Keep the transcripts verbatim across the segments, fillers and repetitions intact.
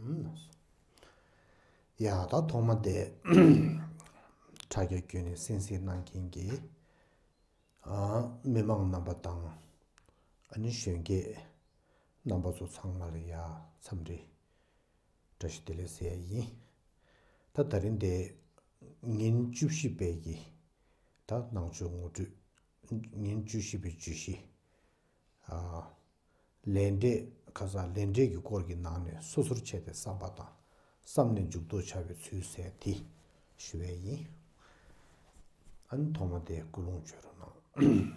ཡ་ད་ཐོག་མ་དེ་དྲ་རྒྱ་བརྒྱུད་ནས་གསན་གཟིགས་གནང་མཁན་གྱི་ཨ་མི་མང་རྣམ་པ་དང་ཨ་ནི་གཞོན་སྐྱེས་རྣམ་པ་ཚོ་ཚང་མ་ལ་ཡ་འཚམས་འདྲི་བཀྲ་ཤིས་བདེ་ལེགས་ཟེར་ཡ་ཡིན། ད་ད་རིང་དེ་ཉིན་བཅུ་བཞི་པའི་གི་ད་ནང་ཆོས་ངོ་སྤྲོད། ཉིན་བཅུ་བཞི་པའི་བརྗོད་གཞི། ཨ། ལས་འབྲས་ཁ་སང་ལས་འབྲས་ཀྱི་སྐོར་གྱི་ནང་ནས་སོ་སོར་ཕྱེ་སྟེ་བསམ་པ་དང་བསམ་ནས་འཇུག་ལྡོག་བྱ་བའི་ཚུལ་ཟེར་དེ་ཞུ་བས་ཡིན། ཨ་ནི་ཐོག་མ་དེ་ཀུན་སློང་བརྗོད་རོགས་གནང་།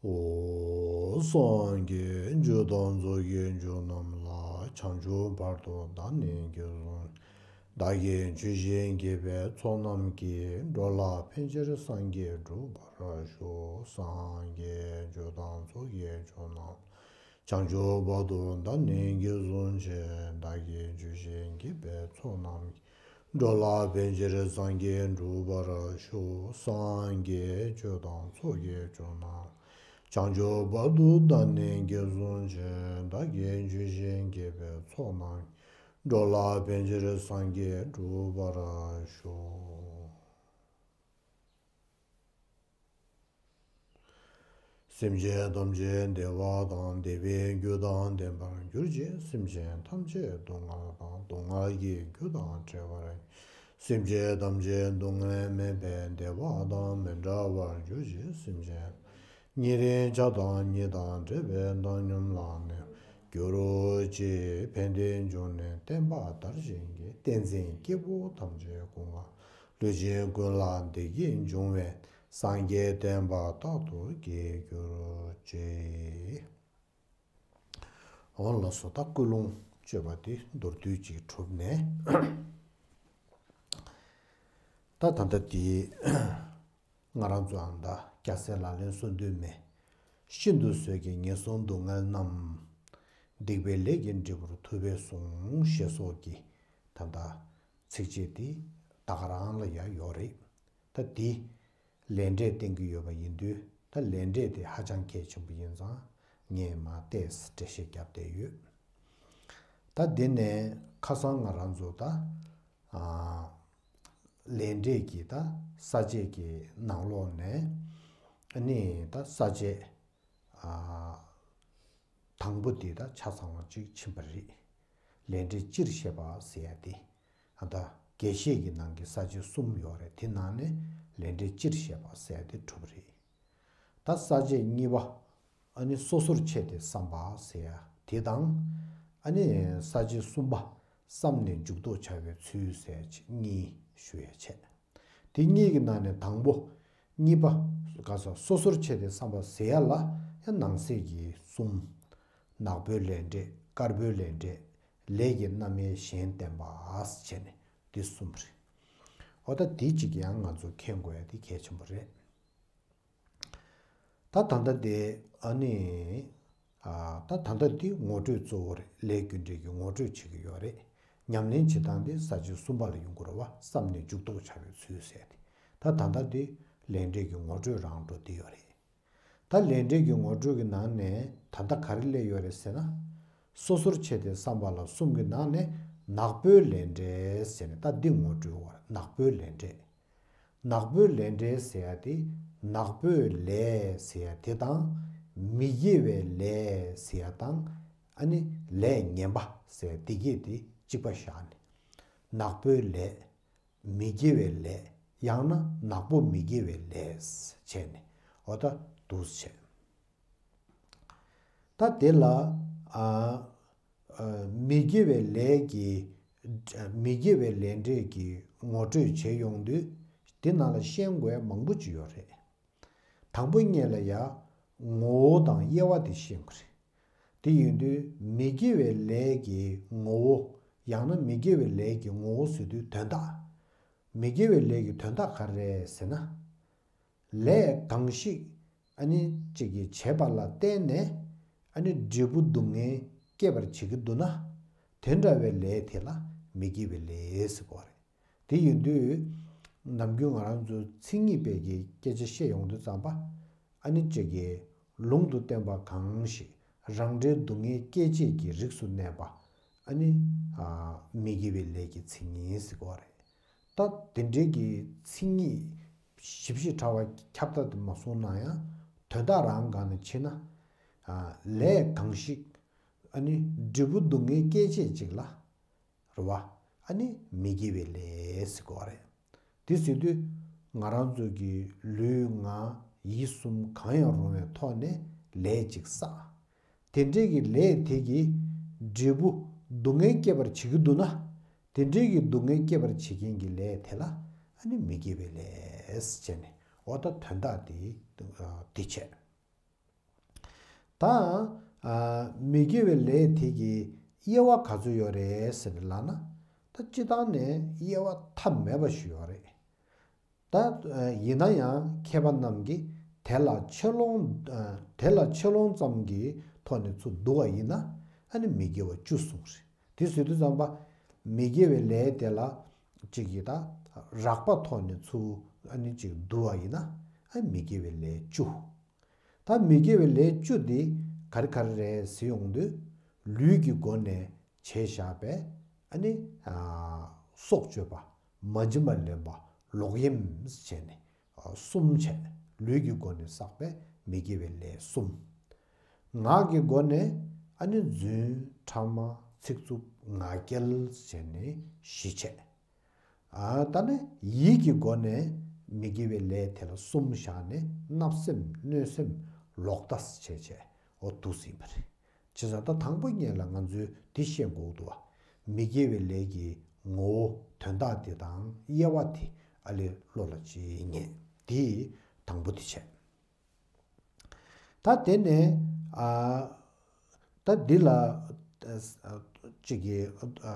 ཨོ། སངས་རྒྱས་རྒྱུ་དང་ཚོགས་ཀྱི་རྒྱུ་རྣམས་ལ། བྱང་ཆུབ་བར་དུ་བདག་ནི་འགོད་གསུངས། བདག་གིས་ཇི་བཞིན་བགྱིས་པའི་ཚོགས་རྣམས་ཀྱིས། འགྲོ་ལ་ཕན་ཕྱིར་སངས་རྒྱས་འགྲུབ་པར་ཤོག། སངས་རྒྱས་རྒྱུ་དང་ཚོགས་ཀྱི་རྒྱུ་རྣམས། བྱང་ཆུབ་བར་དུ་བདག་ནི་འགོད་གསུངས་ཤིག། བདག་གིས་ཇི་བཞིན་བགྱིས་པའི་ཚོགས་རྣམས་ཀྱིས། འགྲོ་ལ་ཕན་ཕྱིར་སངས་རྒྱས་འགྲུབ་པར་ཤོག། སངས་རྒྱས་རྒྱུ་དང་ཚོགས་ཀྱི་རྒྱུ་རྣམས། བྱང་ཆུབ་བར་དུ་བདག་ནི་འགོད་གསུངས་ཤིག། བདག་གིས་ཇི་བཞིན་བགྱིས་པའི་ཚོགས་རྣམས་ཀྱིས། འགྲོ་ལ་ཕན་ཕྱིར་སངས་རྒྱས་འགྲུབ་པར་ཤོག། སེམས་ཅན་ཐམས་ཅད་བདེ་བ་དང་བདེ་བའི་རྒྱུ་དང་ལྡན་པར་གྱུར་ཅིག། སེམས་ཅན་ཐམས་ཅད་སྡུག་བསྔལ་དང་སྡུག་བསྔལ་གྱི་རྒྱུ་དང་བྲལ་བར། སེམས་ཅན་ཐམས་ཅད་སྡུག་བསྔལ་མེད་པའི་བདེ་བ་དང་མི་འབྲལ་བར་གྱུར་ཅིག། སེམས་ཅན་ཉེ་རིང་ཆགས་སྡང་གཉིས་དང་བྲལ་བའི་བཏང་སྙོམས་ལ་གནས་གྱུར་ཅིག། ཕན་བདེའི་འབྱུང་གནས་བསྟན་པ་དར་ཞིང་རྒྱས། བསྟན་འཛིན་སྐྱེས་བུ་ཐམས་ཅད་སྐུ་ལྔ་ལུས་ཅན་ཀུན་ལ་བདེ་སྐྱིད་འབྱུང་བའི། སངས་རྒྱས་བསྟན་པ་རྟག་ཏུ་རྒྱས་གྱུར་ཅིག། འོ་ལགས་སོ། ད་ཀུན་སློང་བཅོས་པ་དེ་མདོར་བསྡུས་ཅིག་གྲུབ་ནས། ད་ད་ལྟ་དེ་ང་རང་ཚོའང་ད་སྐྱ་སེར་ལག་ལེན་གསུམ་དུས་མེད། ཤིན་ཏུ་བཟོད་ཀྱིས་ངན་སོང་སྡུག་བསྔལ་རྣམས། སྡིག་པའི་ལས་ཀྱི་འབྲས་བུར་ཐུབ་པས་ཟུངས། ཞེས་སོགས་ཀྱི་ད་ལྟ་ཚིགས་བཅད་དེ་ད་ག་རང་ལ་ཡང་ཡོད་རེད། ད་འདི་ལས་འབྲས་བསྟན་གྱི་ཡོད་པ་ཡིན་དུས། ད་ལས་འབྲས་དེ་ཧ་ཅང་གལ་ཆེན་པོ་ཡིན་ཙང་ངས་མར་ཏོག་ཙམ་འགྲེལ་བཤད་བརྒྱབ་བསྡད་ཡོད། ད་འདི་ནས་ཁ་སང་ང་རང་ཚོ་ད་ཨ་ལས་འབྲས་ཀྱི་ད་ས་བཅད་ཀྱི་ནང་ལོགས་ནས་ཨ་ནི་ད་ས་བཅད་ཨ་དང་པོ་དེ་ད་ཆ་ཚང་བ་ཅིག་ཕྱིན་པ་རེད། ལས་འབྲས་སྤྱིར་བཤད་པ་ཟེར་ཡ་དེ། ཨ་ད་རྒྱས་བཤད་ཀྱི་ནང་གི་ས་བཅད་གསུམ་ཡོད་རེད། དེ་ནང་ནས་ལས་འབྲས་སྤྱིར་བཤད་པ་ཟེར་ཡ་དེ་གྲུབ་རེད། ད་ས་བཅད་གཉིས་པ་ཨ་ནི་སོ་སོར་ཕྱེ་སྟེ་བསམ་པ་ཟེར་ཡ་དེ་དང་། ཨ་ནི་ས་བཅད་གསུམ་པ་བསམ་ནས་འཇུག་ལྡོག་བྱ་བའི་ཚུལ་ཟེར་ཡ་གཉིས་ཞུ་ཡ་བྱས། དེ་གཉིས་ཀྱི་ནང་ནས་དང་པོ་གཉིས་པ་ག་ས་སོ་སོར་ཕྱེ་སྟེ་བསམ་པ་ཟེར་ཡ་ལ་ཡང་ནང་གསེས་ཀྱི་གསུམ། ནག་པོའི་ལས་འབྲས། དཀར་པོའི་ལས་འབྲས། ལས་ཀྱི་རྣམ་དབྱེ་གཞན་བསྟན་པ་བྱས་ནས་འདི་གསུམ་རེད། འོ་ད་དེ་གཅིག་ཡང་ང་ཚོ་མཁྱེན་དགོས་ཡ་དེ་གལ་ཆེན་པོ་རེད། ད་ད་ལྟ་དེ་ཨ་ནི་ཨ་ད་ད་ལྟ་དེ་ངོ་སྤྲོད་གཙོ་བོ་རེད། ལས་རྒྱུ་འབྲས་ཀྱི་ངོ་སྤྲོད་བྱེད་ཀྱི་ཡོད་རེད། ཉམས་ལེན་བྱེད་སྟངས་དེ་ས་བཅད་གསུམ་པ་ལ་ཡོང་གི་རེད་བ། བསམ་ནས་འཇུག་ལྡོག་བྱ་བའི་ཚུལ་ཟེར་ཏེ། ད་ད་ལྟ་དེ་ལས་འབྲས་ཀྱི་ངོ་སྤྲོད་རང་འགྲོ་དེ་ཡོད་རེད། ད་ལས་འབྲས་ཀྱི་ངོ་སྤྲོད་ཀྱི་ནང་ནས་ད་ལྟ་ག་རེ་སླེབས་ཡོད་རེད་ཟེར་ན། སོ་སོར་ཕྱེ་སྟེ་བསམ་པ་ལ་གསུམ་གྱི་ནང་ནས་ནག་པོའི་ལས་འབྲས་ཟེར་ནས་ད་འདི་ངོ་སྤྲོད་ཡོད་རེད། ནག་པོའི་ལས་འབྲས། ནག་པོའི་ལས་འབྲས་ཟེར་ཡ་དེ་ནག་པོའི་ལས་ཟེར་ཡ་དེ་དང་། མི་དགེ་བའི་ལས་ཟེར་ཡ་དང་། ཨ་ནི་ལས་ངན་པ་ཟེར་ཡ་དེ་གྱད་དེ་གཅིག་པ་བཞག་ནས། ནག་པོའི་ལས། མི་དགེ་བའི་ལས། ཡང་ན་ནག་པོ་མི་དགེ་བའི་ལས་བྱས་ནས་འོ་ད་འདུག་བྱས། ད་དེ་ལ་ཨ་ཨ་མི་དགེ་བའི་ལས་ཀྱི་མི་དགེ་བའི་ལས་འབྲས་ཀྱི་ངོ་སྤྲོད་བྱེད་ཡོང་དུས། དེ་ནང་ལ་ཤེས་དགོས་མང་པོ་ཅིག་ཡོད་རེད། དང་པོ་ཉིད་ལ་ཡ་ངོ་བོ་དང་དབྱེ་བ་དེ་ཤེས་དགོས་རེད། དེ་ཡིན་དུས་མི་དགེ་བའི་ལས་ཀྱི་ངོ་བོ། ཡང་ན་མི་དགེ་བའི་ལས་ཀྱི་ངོ་བོ་ཟེར་དུས་དོན་དག་མི་དགེ་བའི་ལས་ཀྱི་དོན་དག་ག་རེ་རེད་ཟེར་ན། ལས་གང་ཞིག་ཨ་ནི་ཅིག་གིས་བྱས་པ་ལ་བརྟེན་ནས་ཨ་ནི་འབྲས་བུ་སྡུག་བསྔལ་སྐྱེད་པར་བྱེད་ཀྱི་འདུག་ན། དེ་འདྲ་བའི་ལས་དེ་ལ་མི་དགེ་བའི་ལས་ཟེར་གོ་རེད། དེ་ཡིན་དུས་ནམ་རྒྱུན་ང་རང་ཚོ་མཚན་ཉིད་པའི་གི་སྐད་ཆ་བཤད་ཡོང་དུས་ཙམ་པ། ཨ་ནི་ཅིག་གིས་ལུང་དུ་བསྟན་པ་གང་ཞིག་རང་འབྲས་སྡུག་བསྔལ་སྐྱེད་བྱེད་ཀྱི་རིགས་སུ་གནས་པ། ཨ་ནི་ཨ་མི་དགེ་བའི་ལས་ཀྱི་མཚན་ཉིད་ཟེར་གོ་རེད། ད་དེ་འདྲའི་གི་མཚན་ཉིད་ཞིབ་ཞིབ་ཕྲ་བ་ཁྱབ་བརྡལ་དུ་མ་སོང་ན་ཡང་དོན་དག་རང་སྒང་ནས་ཕྱེ་ན། ཨ་ལས་གང་ཞིག་ཨ་ནི་འབྲས་བུ་སྡུག་བསྔལ་སྐྱེད་བྱེད་ཅིག་ལ། རེད་བ། ཨ་ནི་མི་དགེ་བའི་ལས་ཟེར་གོ་རེད། དེ་ཟེར་དུས་ང་རང་ཚོ་གི་ལུས་ངག་ཡིད་གསུམ་གང་ཡང་རུང་བའི་ཐོག་ནས་ལས་ཅིག་བསགས། དེ་འདྲའི་གི་ལས་དེ་གི་འབྲས་བུ་སྡུག་བསྔལ་སྐྱེད་པར་བྱེད་ཀྱི་འདུག་ན། དེ་འདྲའི་གི་སྡུག་བསྔལ་སྐྱེད་པར་བྱེད་མཁན་གྱི་ལས་དེ་ལ་ཨ་ནི་མི་དགེ་བའི་ལས་ཟེར་ནས། འོ་ད་དོན་དག་དེ་དེ་བྱས། ད་ཨ་མི་དགེ་བའི་ལས་དེ་གི་དབྱེ་བ་ག་ཚོད་ཡོད་རེད་ཟེར་ནས་ལབ་ན། ད་སྤྱིར་བཏང་ནས་དབྱེ་བ་མཐའ་མེད་པ་ཞིག་ཡོད་རེད། ད་ཨ་ཡིན་ན་ཡང་མཁས་པ་རྣམས་ཀྱིས་དེ་ལ་ཆེ་ལོང་ཨ་དེ་ལ་ཆེ་ལོང་ཙམ་གྱི་ཐོག་ནས་ཚུར་བསྡུ་བ་ཡིན་ན། ཨ་ནི་མི་དགེ་བ་བཅུ་གསུངས་རེད། དེ་ཟེར་དུས་ཙམ་པ་མི་དགེ་བའི་ལས་དེ་ལ་གཅིག་གིས་ད་རགས་པ་ཐོག་ནས་ཚུར་ཨ་ནི་གཅིག་བསྡུ་བ་ཡིན་ན། ཨ་མི་དགེ་བའི་ལས་བཅུ། ད་མི་དགེ་བའི་ལས་བཅུ་དེ་ག་རེ་ག་རེ་རེད་ཟེར་ཡོང་དུས། ལུས་ཀྱི་སྒོ་ནས་བྱས་བཞག་པའི་ཨ་ནི་ཨ་སྲོག་གཅོད་པ། མ་བྱིན་པར་ལེན་པ། ལོག་གཡེམ་བྱས་ནས་ཨ་གསུམ་བྱས། ལུས་ཀྱི་སྒོ་ནས་བསགས་པའི་མི་དགེ་བའི་ལས་གསུམ། ངག་གི་སྒོ་ནས་ཨ་ནི་རྫུན། ཕྲ་མ། ཚིག་རྩུབ། ངག་འཁྱལ་བྱས་ནས་བཞི་བྱས། ཨ་ད་ནི་ཡིད་ཀྱི་སྒོ་ནས་མི་དགེ་བའི་ལས་དེ་ལ་གསུམ་བཞག་ནས་བརྣབ་སེམས། གནོད་སེམས། ལོག་ལྟ་བྱས་བྱས། འོ་འདུག་སེ་ཡིན་པ་རེད། བྱས་ཙང་ད་དང་པོ་ཉིད་ལ་ང་ཚོས་འདི་ཤེས་དགོས་འདུག་བ། མི་དགེ་བའི་ལས་ཀྱི་ངོ་བོ། དོན་དག་དེ་དང་དབྱེ་བ་དེ་ཨ་ལས་བློ་ལ་ཅིག་ངེས། འདི་དང་པོ་དེ་བྱས། ད་དེ་ནས་ཨ་ད་འདི་ལ་ཨ་ཅིག་གི་ཨ་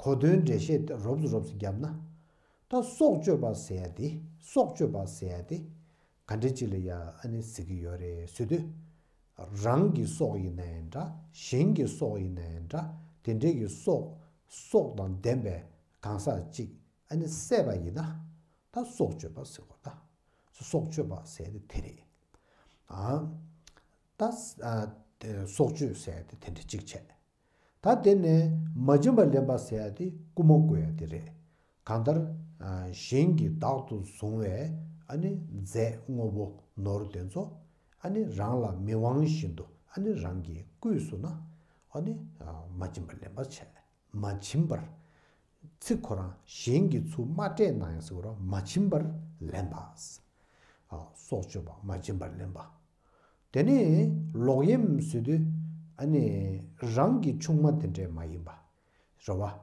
གོ་དོན་འགྲེལ་བཤད་རོབ་ཙམ་རོབ་ཙམ་བརྒྱབ་ན། ད་སྲོག་གཅོད་པ་ཟེར་ཡ་དེ། སྲོག་གཅོད་པ་ཟེར་ཡ་དེ་ག་འདྲ་ཅིག་ལ་ཡ་ཨ་ནི་ཟེར་གྱི་ཡོད་རེད་ཟེར་དུས། རང་གི་སྲོག་ཡིན་ན་ཡང་འདྲ། གཞན་གྱི་སྲོག་ཡིན་ན་ཡང་འདྲ། དེ་འདྲའི་གི་སྲོག་སྲོག་དང་ལྡན་པའི་གང་ཟག་ཅིག་ཨ་ནི་བསད་པ་ཡིན་ན། ད་སྲོག་གཅོད་པ་ཟེར་གོ། ད་སྲོག་གཅོད་པ་ཟེར་དེ་དེ་རེད། ཨ་ད་ཨ་དེ་སྲོག་གཅོད་ཟེར་དེ་དེ་འདྲ་གཅིག་བྱས། ད་དེ་ནས་མ་བྱིན་པར་ལེན་པ་ཟེར་ཡ་དེ་རྐུན་མ་རྐུ་ཡ་དེ་རེད། གང་ལྟར་ཨ་གཞན་གྱིས་བདག་ཏུ་བཟུང་བའི་ཨ་ནི་རྫས་དངོས་པོ་ནོར་དེ་ཚོ་ཨ་ནི་རང་ལ་མི་དབང་བཞིན་དུ་ཨ་ནི་རང་གིས་བརྐུས་སོང་ན། ཨ་ནི་ཨ་མ་བྱིན་པར་ལེན་པ་བྱས། མ་བྱིན་པར། ཚིག་ཁོ་རང་གཞན་གྱིས་ཚུར་མ་སྤྲད་ན་ཡང་ཟེར་གོ་ར། མ་བྱིན་པར་ལེན་པ། ཨ་སྲོག་གཅོད་པ། མ་བྱིན་པར་ལེན་པ། དེ་ནས་ལོག་གཡེམ་ཟེར་དུས་ཨ་ནི་རང་གི་ཆུང་མ་དེ་འདྲས་མ་ཡིན་པ། རེད་བ།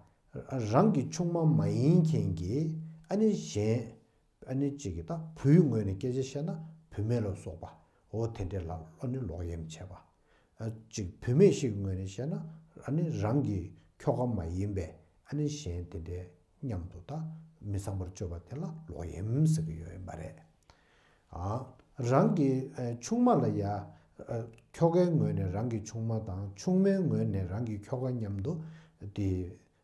རང་གི་ཆུང་མ་མ་ཡིན་མཁན་གྱི་ཨ་ནི་གཞན། ཨ་ནི་གཅིག་གིས་ད་བུའི་ངོས་ནས་སྐད་ཆ་བཤད་ན་བུད་མེད་ལ་སོགས་པ། འོ་དེ་འདྲས་ལ་ཨ་ནི་ལོག་གཡེམ་བྱས་པ། ཨ་གཅིག་བུད་མེད་ཞིག་གི་ངོས་ནས་བཤད་ན་ཨ་ནི་རང་གི་ཁྱོ་ག་མ་ཡིན་པའི་ཨ་ནི་གཞན་དེ་འདྲའི་མཉམ་དུ་ད་མི་ཚངས་པར་སྤྱོད་པ་དེ་ལ་ལོག་གཡེམ་ཟེར་གྱི་ཡོད་ཡིན་པ་རེད། ཨ་རང་གི་ཨ་ཆུང་མ་ལ་ཡ། ཨ་ཁྱོ་གའི་ངོས་ནས་རང་གི་ཆུང་མ་དང་ཆུང་མའི་ངོས་ནས་རང་གི་ཁྱོ་ག་མཉམ་དུ་དེ་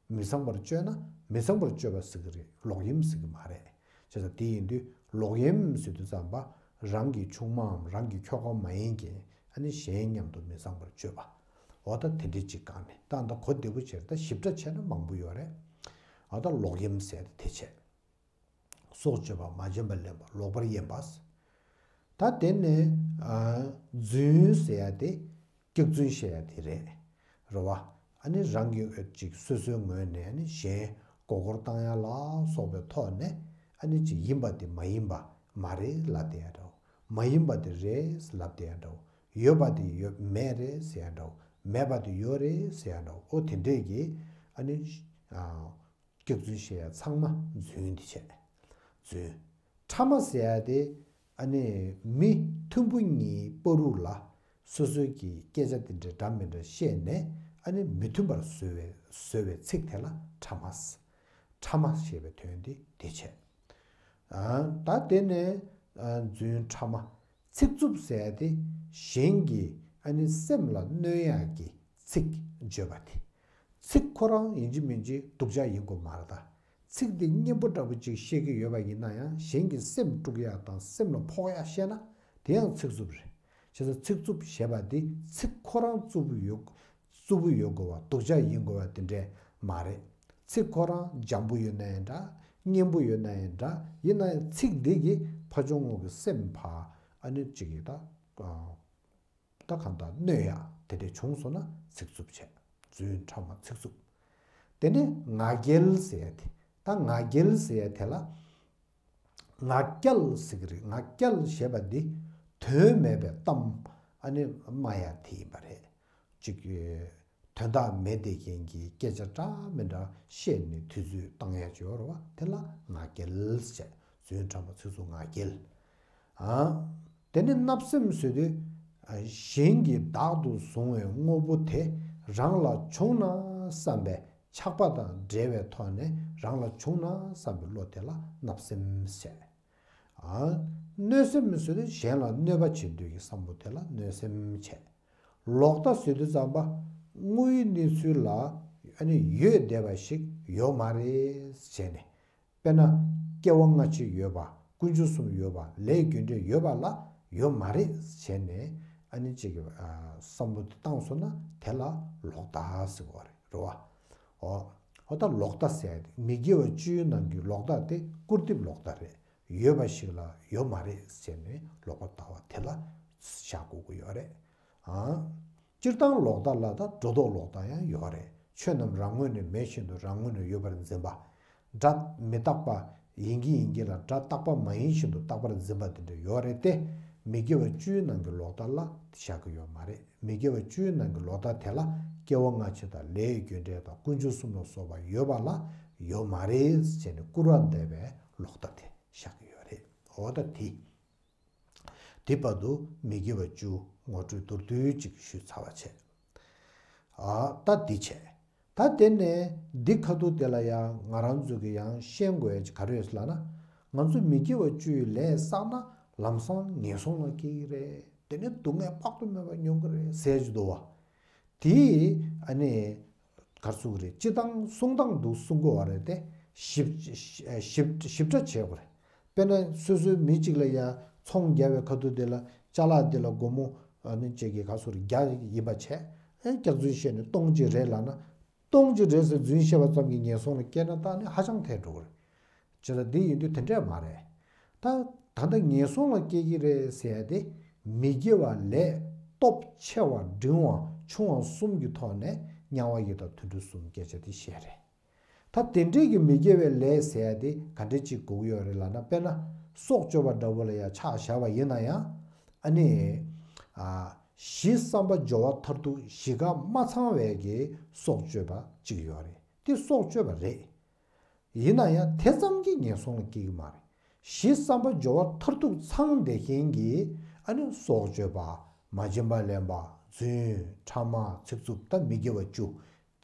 མི་ཚངས་པར་སྤྱོད་ན་མི་ཚངས་པར་སྤྱོད་པ་ཟེར་གྱི་རེད། ལོག་གཡེམ་ཟེར་གྱི་མ་རེད། བྱས་ཙང་དེ་ཡིན་དུས་ལོག་གཡེམ་ཟེར་དུས་ཙམ་པ་རང་གི་ཆུང་མའམ་རང་གི་ཁྱོ་ག་མ་ཡིན་མཁན་ཨ་ནི་གཞན་མཉམ་དུ་མི་ཚངས་པར་སྤྱོད་པ། འོ་ད་དེ་འདྲའི་ཅིག་སྒང་ནས་ད་ད་གོ་བདེ་པོ་བྱས། ད་ཞིབ་ཕྲ་བྱས་ན་མང་པོ་ཡོད་རེད། འོ་ད་ལོག་གཡེམ་ཟེར་དེ་དེ་བྱས། སྲོག་གཅོད་པ། མ་བྱིན་པར་ལེན་པ། ལོག་པར་གཡེམ་པ། ད་དེ་ནས་ཨ་རྫུན་ཟེར་ཡ་དེ་སྐྱག་རྫུན་བཤད་ཡ་དེ་རེད། རེད་བ། ཨ་ནི་རང་གི་ཅིག་སོ་སོའི་ངོས་ནས་ཨ་ནི་གཞན་མགོ་སྐོར་བཏང་ཡ་ལ་སོགས་པའི་ཐོག་ནས་ཨ་ནི་ཅིག་ཡིན་པ་དེ་མ་ཡིན་པ་མ་རེད་ལབ་བསྡད་ཡ་འདྲ་བོ། མ་ཡིན་པ་དེ་རེད་ལབ་བསྡད་ཡ་འདྲ་བོ། ཡོད་པ་དེ་ཡོད་མེད་རེད་ཟེར་ཡ་འདྲ་བོ། མེད་པ་དེ་ཡོད་རེད་ཟེར་ཡ་འདྲ་བོ། འོ་དེ་འདྲས་ཀྱི་ཨ་ནི་ཨ། སྐྱག་རྫུན་བཤད་ཡ་ཚང་མ་རྫུན་དེ་བྱས། རྫུན། ཕྲ་མ་ཟེར་ཡ་དེ་ཨ་ནི་མི་མཐུན་པོ་གཉིས་བར་དུ་ལ་སོ་སོའི་གི་སྐད་ཆ་དེ་འདྲ་འདྲ་མི་འདྲ་བཤད་ནས་ཨ་ནི་མི་མཐུན་པར་བཟོ་བའི་བཟོ་བའི་ཚིག་དེ་ལ་ཕྲ་མ། ཕྲ་མ་ཞེས་པའི་དོན་དེ་དེ་བྱས། ཨ་ད་དེ་ནས་ཨ་རྫུན་ཕྲ་མ། ཚིག་རྩུབ་ཟེར་ཡ་དེ་གཞན་གྱི་ཨ་ནི་སེམས་ལ་གནོད་ཡག་གི་ཚིག་བརྗོད་པ་དེ། ཚིག་ཁོ་རང་ཡིན་གཅིག་མིན་གཅིག་སྡུག་ཅག་ཡིན་དགོས་མ་རེད་ད། ཚིག་འདི་སྙན་པོ་འདྲ་པོ་ཅིག་བཤད་ཀྱི་ཡོད་པ་ཡིན་ན་ཡང་གཞན་གྱི་སེམས་དཀྲུག་ཡག་དང་སེམས་ལ་ཕོག་ཡག་བཤད་ན་དེ་ཡང་ཚིག་རྩུབ་རེད། བྱས་ཙང་ཚིག་རྩུབ་ཞེས་པ་འདི་ཚིག་ཁོ་རང་རྩུབ་ཡོད། རྩུབ་པོ་ཡོད་དགོས་པ། སྡུག་ཅག་ཡིན་དགོས་པ་དེ་འདྲས་མ་རེད། ཚིག་ཁོ་རང་འཇམ་པོ་ཡོད་ན་ཡང་འདྲ། སྙན་པོ་ཡོད་ན་ཡང་འདྲ། ཡིན་ན་ཡང་ཚིག་འདི་གིས་ཕ་ཆུང་ངུ་གི་སེམས་ཕར་ཨ་ནི་གཅིག་གིས་ད། ད་གང་ལྟར་གནོད་ཡག་དེ་འདྲས་བྱུང་སོང་ན་ཚིག་རྩུབ་བྱས། རྫུན་ཕྲ་མ་ཚིག་རྩུབ། དེ་ནས་ང་རྒྱལ་ཟེར་ཡ་དེ། ད་ང་རྒྱལ་ཟེར་ཡ་དེ་ལ་ང་རྒྱལ་ཟེར་གི་རེད། ང་རྒྱལ་ཞེས་པ་འདི་དོན་མེད་པའི་གཏམ་ཨ་ནི་སྨྲ་ཡ་དེ་ཡིན་པ་རེད། ཅིག་དོན་དག་མེད་བསྡད་མཁན་གྱི་སྐད་ཆ་འདྲ་མི་འདྲ་བཤད་ནས་དུས་ཚོད་བཏང་ཡ་ཅིག་ཡོད་རེད་བ། དེ་ལ་ང་རྒྱལ་ཟེར། རྫུན་ཕྲ་མ་ཚིག་རྩུབ་ང་རྒྱལ། ཨ། དེ་ནི་བརྣབ་སེམས་ཟེར་དུས། གཞན་གྱིས་བདག་ཏུ་བཟུང་བའི་དངོས་པོ་དེ་རང་ལ་བྱུང་ན་བསམ་པའི་ཆགས་པ་དང་འབྲེལ་བའི་ཐོག་ནས་རང་ལ་བྱུང་ན་བསམ་པའི་བློ་དེ་ལ་བརྣབ་སེམས་བྱས། ཨ། གནོད་སེམས་ཟེར་དུས་གཞན་ལ་གནོད་པ་བྱེད་འདོད་ཀྱི་བསམ་བློ་དེ་ལ་གནོད་སེམས་བྱས། ལོག་ལྟ་ཟེར་དུས་ཙམ་པ། དངོས་ཡོད་གནས་ཚུལ་ལ་ཨ་ནི་ཡོད་བསྡད་པ་ཞིག་ཡོད་མ་རེད་བྱས་ནས། དཔེར་ན། སྐྱེ་བ་སྔ་ཕྱི་ཡོད་པ། ཀུན་འབྱུང་གསུམ་ཡོད་པ། ལས་རྒྱུ་འབྲས་ཡོད་པ་ལ་ཡོད་མ་རེད་བྱས་ནས་ཨ་ནི་གཅིག་གི་བསམ་བློ་དེ་བཏང་སོང་ན་དེ་ལ་ལོག་ལྟ་ཟེར་བ་རེད། རེད་བ། འོ། འོ་ད་ལོག་ལྟ་ཟེར་ཡ་དེ་མི་དགེ་བ་བཅུའི་ནང་གི་ལོག་ལྟ་དེ་སྐུར་འདེབས་ལོག་ལྟ་རེད། ཡོད་པ་ཞིག་ལ་ཡོད་མ་རེད་ཟེར་ནས་ལོག་པར་ལྟ་བ་དེ་ལ་བཞག་དགོས་ཀྱི་ཡོད་རེད། ཨང་། སྤྱིར་བཏང་ལོག་ལྟ་ལ་ད་སྒྲོ་འདོགས་ལོག་ལྟ་ཡང་ཡོད་རེད། ཆོས་རྣམས་རང་ངོས་ནས་མེད་བཞིན་དུ་རང་ངོས་ནས་ཡོད་པར་འཛིན་པ། སྒྲ་མི་རྟག་པ་ཡིན་གྱི་ཡིན་གྱི་ལ་སྒྲ་རྟག་པ་མ་ཡིན་བཞིན་དུ་རྟག་པར་འཛིན་པ་དེ་འདྲ་ཡོད་རེད་དེ། མི་དགེ་བ་བཅུའི་ནང་གི་ལོག་ལྟ་ལ་བཞག་གི་ཡོད་མ་རེད། མི་དགེ་བ་བཅུའི་ནང་གི་ལོག་ལྟ་དེ་ལ་སྐྱེ་བ་སྔ་ཕྱི་དང་ལས་རྒྱུ་འབྲས་དང་ཀུན་འབྱུང་གསུམ་ལ་སོགས་པ་ཡོད་པ་ལ་ཡོད་མ་རེད་ཟེར་ནས་སྐུར་བ་འདེབས་པའི་ལོག་ལྟ་དེ་བཞག་གི་ཡོད་རེད། འོ་ད་དེ། དེ་བར་དུ་མི་དགེ་བ་བཅུ་ངོ་སྤྲོད་མདོར་བསྡུས་ཅིག་ཞུས་ཚར་བ་བྱས། ཨ་ད་འདི་བྱས། ད་དེ་ནས་འདི་ཁ་ཐུག་དེ་ལ་ཡང་ང་རང་ཚོ་གི་ཡང་ཤེས་དགོས་ཡ་ཅིག་ག་རེ་ཡོད་ལབ་ན། ང་ཚོ་མི་དགེ་བ་བཅུའི་ལས་བསགས་ན་ལམ་སང་ངན་སོང་ལ་སྐྱེ་གི་རེད། དེ་ནས་སྡུག་བསྔལ་དཔག་ཏུ་མེད་པ་མྱོང་གི་རེད་ཟེར་གྱི་འདུག་བ། དེ་ཨ་ནི་ག་རེ་ཟེར་གྱི་རེད། སྤྱིར་བཏང་གསུང་སྟངས་འདུག་གསུང་དགོས་བ་རེད་དེ། ཞིབ་ཞིབ་ཞིབ་ཕྲ་བྱེད་དགོས་རེད། དཔེར་ན་སོ་སོའི་མི་གཅིག་ལ་ཡ་ཚོང་རྒྱག་པའི་ཁ་ཐུག་དེ་ལ་ཅ་ལག་དེ་ལ་སྒོར་མོ་ཨ་ནི་གཅིག་གི་ག་རེ་ཟེར་གྱི་རེད། བརྒྱ་ཡིན་པ་བྱས། ཨེ་སྐྱག་རྫུན་བཤད་ནས་སྟོང་གཅིག་རེད་ལབ་ན། སྟོང་གཅིག་རེད་ཟེར་རྫུན་བཤད་པ་ཙམ་གྱིས་ངན་སོང་ལ་སྐྱེས་ན་ད་ནི་ཧ་ཅང་ཐལ་འགྲོ་གི་རེད། བྱས་ཙང་འདི་ཡིན་དུས་དེ་འདྲས་མ་རེད། ད་ད་ལྟ་ངན་སོང་ལ་སྐྱེ་གི་རེད་ཟེར་ཡ་དེ། མི་དགེ་བ་ལས་སྟོབས་ཆེ་བ་འབྲིང་བ་ཆུང་བ་གསུམ་གྱི་ཐོག་ནས་དམྱལ་བ་ཡི་དྭགས་དུད་འགྲོ་གསུམ་སྐད་ཆ་དེ་བཤད་རེད། ད་དེ་འདྲས་ཀྱི་མི་དགེ་བའི་ལས་ཟེར་ཡ་དེ་ག་འདྲས་ཅིག་དགོས་ཀྱི་ཡོད་རེད་ལབ་ན། དཔེར་ན་སྲོག་གཅོད་པ་འདྲ་བོ་ལ་ཡ་ཆ་བཞག་པ་ཡིན་ན་ཡང་། ཨ་ནི། ཨ། གཞི་བསམ་པ་སྦྱོར་བ་མཐར་ཐུག་བཞི་ཀ་མ་ཚང་བའི་གི་སྲོག་གཅོད་པ་གཅིག་ཡོད་རེད། དེ་སྲོག་གཅོད་པ་རེད། ཡིན་ན་ཡང་དེ་ཙམ་གྱིས་ངན་སོང་ལ་སྐྱེ་གི་མ་རེད། གཞི་བསམ་པ་སྦྱོར་བ་མཐར་ཐུག་ཚང་བསྡད་མཁན་གྱི་ཨ་ནི་སྲོག་གཅོད་པ། མ་བྱིན་པ་ལེན་པ། རྫུན། ཕྲ་མ། ཚིག་རྩུབ། ད་མི་དགེ་བ་བཅུ།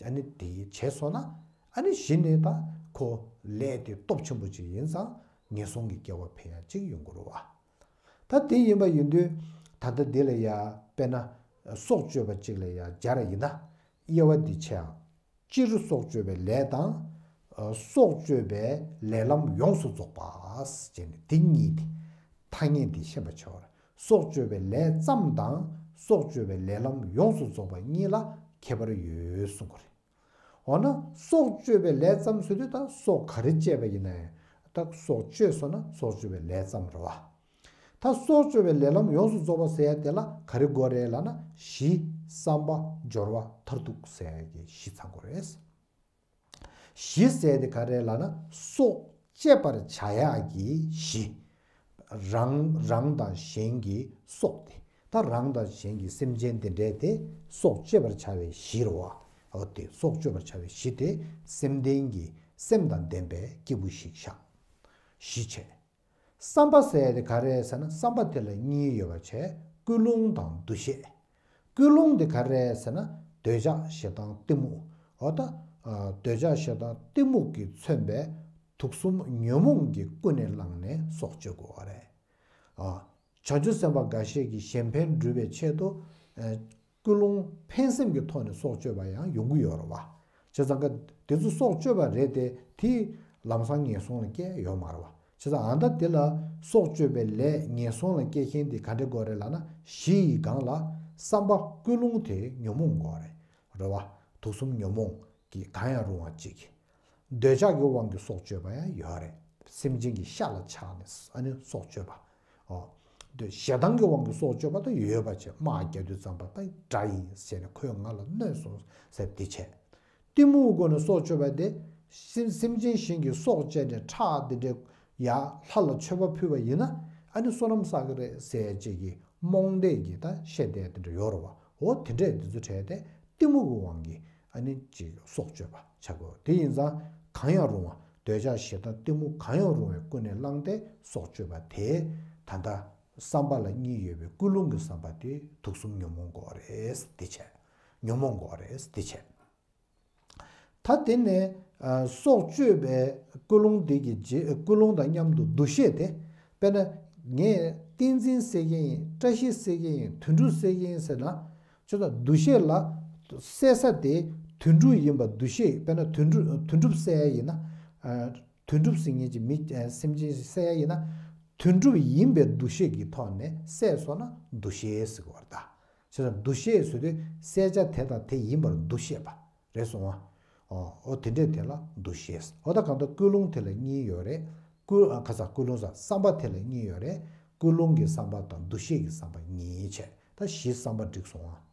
ཨ་ནི་དེ་བྱས་སོང་ན། ཨ་ནི་གཞི་ནས་ད་ཁོ་ལས་དེ་སྟོབས་ཆེན་པོ་ཅིག་ཡིན་ཙང་ངན་སོང་གི་སྐྱེ་བ་འཕེན་ཡ་ཅིག་ཡོང་གི་རེད་བ། ད་དེ་ཡིན་པ་ཡིན་དུས་ད་ལྟ་འདི་ལ་ཡ་དཔེར་ན་སྲོག་གཅོད་པ་ཅིག་ལ་ཡ་སྦྱར་ཡིན་ན། དབྱེ་བ་འདི་ཕྱེའམ། སྤྱིར་སྲོག་གཅོད་པའི་ལས་དང་། ཨ། སྲོག་གཅོད་པའི་ལས་ལམ་ཡོངས་སུ་རྫོགས་པ་ཟེར་ནས་དེ་གཉིས་དེ། ཐ་སྙད་འདི་ཤེས་པ་བྱའོ། སྲོག་གཅོད་པའི་ལས་ཙམ་དང་སྲོག་གཅོད་པའི་ལས་ལམ་ཡོངས་སུ་རྫོགས་པ་གཉིས་ལ་ཁྱད་པར་ཡོད་གསུང་གི་རེད། འོ་ན་སྲོག་གཅོད་པའི་ལས་ཙམ་ཟེར་དུས་ད་སྲོག་ག་རེ་བཅད་པ་ཡིན་ན་ཡང་ད་སྲོག་གཅོད་སོང་ན་སྲོག་གཅོད་པའི་ལས་ཙམ་རེད་བ། ད་སྲོག་གཅོད་པའི་ལས་ལམ་ཡོངས་སུ་རྫོགས་པ་ཟེར་ཡ་དེ་ལ་ག་རེ་དགོས་རེད་ལབ་ན། གཞི་བསམ་པ་སྦྱོར་བ་མཐར་ཐུག་ཟེར་ཡ་གི་གཞི་ཚང་དགོས་རེད། གཞི་ཟེར་དེ་ག་རེ་ལབ་ན་སྲོག་གཅད་པར་བྱ་ཡག་གི་གཞི། རང་རང་དང་གཞན་གྱི་སྲོག་དེ། ད་རང་དང་གཞན་གྱི་སེམས་ཅན་དེ་འདྲས་དེ་སྲོག་གཅད་པར་བྱ་བའི་གཞི་རེད་བ། འོ་དེ་སྲོག་གཅོད་པར་བྱ་བའི་གཞི་དེ་སེམས་ལྡན་གྱི་སེམས་དང་ལྡན་པའི་སྐྱེས་བུ་ཞིག་བཞག་གཞི་བྱས། བསམ་པ་ཟེར་ཡ་དེ་ག་རེ་ཟེར་ན། བསམ་པ་དེ་ལ་གཉིས་ཡོད་པ་བྱས། ཀུན་སློང་དང་འདུ་ཤེས། ཀུན་སློང་དེ་ག་རེ་ཟེར་ན། འདོད་ཆགས་ཞེ་སྡང་གཏི་མུག་འོ་ད། ཨ། འདོད་ཆགས་ཞེ་སྡང་གཏི་མུག་གིས་མཚོན་པའི་དུག་གསུམ་ཉོན་མོངས་ཀྱིས་ཀུན་ནས་བསླངས་ནས་སྲོག་གཅོད་དགོས་པ་རེད། ཨ། བྱང་ཆུབ་སེམས་དཔའ་འགའ་ཤས་ཀྱིས་གཞན་ཕན་སྒྲུབ་པའི་ཆེད་དུ། ཨ། ཀུན་སློང་ཕན་སེམས་ཀྱི་ཐོག་ནས་སྲོག་གཅོད་པ་ཡང་ཡོང་གི་ཡོད་རེད་བ། བྱས་ཙང་ཀ་དེ་ཚོ་སྲོག་གཅོད་པ་རེད་དེ། དེ་ལམ་སང་ངན་སོང་ལ་སྐྱེ་ཡོད་མ་རེད་བ། བྱས་ཙང་ཨ་ད་དེ་ལ་སྲོག་གཅོད་པའི་ལས་ངན་སོང་ལ་སྐྱེ་མཁན་དེ་ག་འདྲ་དགོས་རེད་ལབ་ན། གཞི་ཡི་སྒང་ལ་བསམ་པ་ཀུན་སློང་དེ་ཉོན་མོངས་དགོས་རེད། རེད་བ། དུག་གསུམ་ཉོན་མོངས་ཀྱིས་གང་ཡང་རུང་བ་གཅིག་འདོད་ཆགས་ཀྱི་དབང་གིས་སྲོག་གཅོད་པ་ཡང་ཡོད་རེད། སེམས་ཅན་གྱི་ཤ་ལ་ཆགས་ནས་ཨ་ནི་སྲོག་གཅོད་པ། ཨོ། འདོད་ཞེ་སྡང་གི་དབང་གིས་སྲོག་གཅོད་པ་དང་ཡོད་པ་བྱས། དམག་རྒྱག་དུས་ཙམ་པ་ད་དགྲ་ཡིན་ཟེར་ནས་ཁོས་ང་ལ་གནོད་སོང་ཟེར་འདི་བྱས། གཏི་མུག་སྒོ་ནས་སྲོག་གཅོད་པ་དེ། སེམས་སེམས་ཅན་གཞན་གྱི་སྲོག་བཅད་ནས་ཁྲག་འདི་འདྲ་ཡ་ལྷ་ལ་མཆོད་པ་ཕུལ་བ་ཡིན་ན་ཨ་ནི་བསོད་ནམས་བསགས་ཀྱི་རེད་ཟེར་ཅིག་གི་རྨོངས་དད་ཀྱི་ད་བཤད་བསྡད་དེ་འདྲ་ཡོད་རེད་བ། འོ་དེ་འདྲས་འདི་ཚོ་བྲལ་ཏེ་གཏི་མུག་གི་དབང་གིས་ཨ་ནི་ཅིག་སྲོག་གཅོད་པ་བྱ་དགོས། དེ་ཡིན་ཙང་གང་ཡང་རུང་བ་འདོད་ཆགས་ཞེ་སྡང་གཏི་མུག་གང་ཡང་རུང་བའི་ཀུན་ནས་བསླངས་ཏེ་སྲོག་གཅོད་པ་དེ་ད་ལྟ་བསམ་པ་ལ་གཉིས་ཡོད་པའི་ཀུན་སློང་གི་བསམ་པ་དེ་དུག་གསུམ་ཉོན་མོངས་དགོས་རེད་འདི་བྱས། ཉོན་མོངས་དགོས་རེད་འདི་བྱས། ད་དེ་ནས་ཨ་སྲོག་གཅོད་པའི་ཀུན་སློང་དེ་གི་རྗེས་ཀུན་སློང་དང་མཉམ་དུ་འདུ་ཤེས་དེ། དཔེར་ན་ངས་ཏིང་འཛིན་སད་ཀྱི་ཡིན། བཀྲ་ཤིས་སད་ཀྱི་ཡིན། དོན་གྲུབ་སད་ཀྱི་ཡིན་ཟེར་ན། ཁྱོད་ཚོ་འདུ་ཤེས་ལ་སད་ས་དེ་དོན་གྲུབ་ཡིན་པ་འདུ་ཤེས། དཔེར་ན་དོན་གྲུབ་དོན་གྲུབ་སད་ཡ་ཡིན་ན། ཨ་དོན་གྲུབ་ཟེར་མཁན་གྱི་མི་ཨ་སེམས་ཅན་ཞིག་སད་ཡ་ཡིན་ན། དོན་གྲུབ་ཡིན་པའི་འདུ་ཤེས་ཀྱི་ཐོག་ནས་སད་སོང་ན་འདུ་ཤེས་ཟེར་གྱི་ཡོད་རེད་ད། བྱས་ཙང་འདུ་ཤེས་ཟེར་དུས་སད་བྱ་དེ་དང་དེ་ཡིན་པར་འདུ་ཤེས་པ་རེད་སོང་ང་། ཨོ་ཨོ་དེ་འདྲས་དེ་ལ་འདུ་ཤེས། ཨོ་ད་གང་ལྟར་ཀུན་སློང་དེ་ལ་གཉིས་ཡོད་རེད། ཀུན་ཨ་ཁ་ས་ཀུན་སློང་ས་བསམ་པ་དེ་ལ་གཉིས་ཡོད་རེད། ཀུན་སློང་གི་བསམ་པ་དང་འདུ་ཤེས་ཀྱི་བསམ་པ་གཉིས་བྱས། ད་བཞི་བསམ་པ་འགྲིག་སོང་ང་།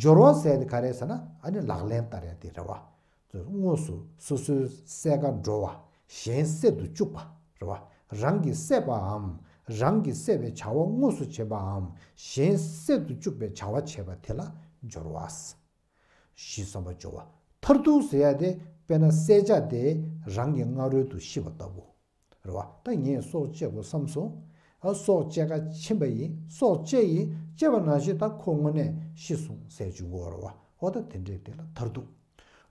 སྦྱོར་བ་ཟེར་དེ་ག་རེ་ཟེར་ན་ཨ་ནི་ལག་ལེན་བསྟར་ཡ་དེ་རེད་བ། དངོས་སུ་སོ་སོའི་སྲས་ཀ་འགྲོ་བ་གཞན་སད་དུ་བཅུག་པ་རེད་བ། རང་གིས་སད་པའམ་རང་གིས་སད་པའི་བྱ་བ་དངོས་སུ་བྱེད་པའམ་གཞན་སད་དུ་བཅུག་པའི་བྱ་བ་བྱེད་པ་དེ་ལ་སྦྱོར་བ། བཞི་བསམ་པ་སྦྱོར་བ་མཐར་ཐུག་ཟེར་ཡ་དེ་དཔེར་ན་སད་བྱ་དེ་རང་གི་སྔ་རོལ་དུ་ཤི་བ་ལྟ་བུ། རེད་བ། ད་ངས་སྲོག་བཅད་དགོས་བསམ་སོང་། ཨ་སྲོག་བཅད་ཁ་ཕྱིན་པ་ཡིན། སྲོག་བཅད་ཡིན། བཅད་པ་ནང་བཞིན་ད་ཁོ་དངོས་གནས་ཤི་སོང་ཟེར་བཅུག་དགོས་རེད་བ། འོ་ད་དེ་འདྲས་དེ་ལ་མཐར་ཐུག་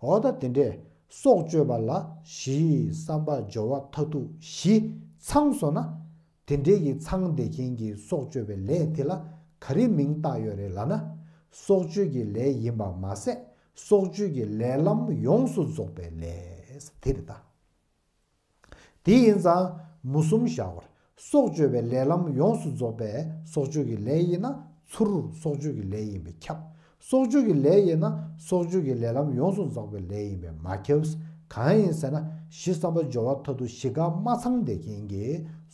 འོ་ད་དེ་འདྲས་སྲོག་གཅོད་པ་ལ་བཞི་བསམ་པ་སྦྱོར་བ་མཐར་ཐུག་བཞི་ཚང་སོང་ན། དེ་འདྲས་ཀྱི་ཚང་བསྡད་མཁན་གྱི་སྲོག་གཅོད་པའི་ལས་དེ་ལ་ག་རེ་མིང་བཏགས་ཡོད་རེད་ལབ་ན། སྲོག་གཅོད་ཀྱི་ལས་ཡིན་པ་མ་ཟད་སྲོག་གཅོད་ཀྱི་ལས་ལམ་ཡོངས་སུ་རྫོགས་པའི་ལས་དེ་རེད་ད། དེ་ཡིན་ཙང་མུ་གསུམ་བཞག་པར་སྲོག་གཅོད་པའི་ལས་ལམ་ཡོངས་སུ་རྫོགས་པའི་སྲོག་གཅོད་ཀྱི་ལས་ཡིན་ན་ཚུར་སྲོག་གཅོད་ཀྱི་ལས་ཡིན་པས་ཁྱབ། སྲོག་གཅོད་ཀྱི་ལས་ཡིན་ན་སྲོག་གཅོད་ཀྱི་ལས་ལམ་ཡོངས་སུ་རྫོགས་པའི་ལས་ཡིན་པས་མ་ཁྱབ། གང་ཡིན་ཟེར་ན་བཞི་བསམ་པ་སྦྱོར་བ་མཐར་ཐུག་བཞི་ཀ་མ་ཚང་བསྡད་མཁན་གྱི་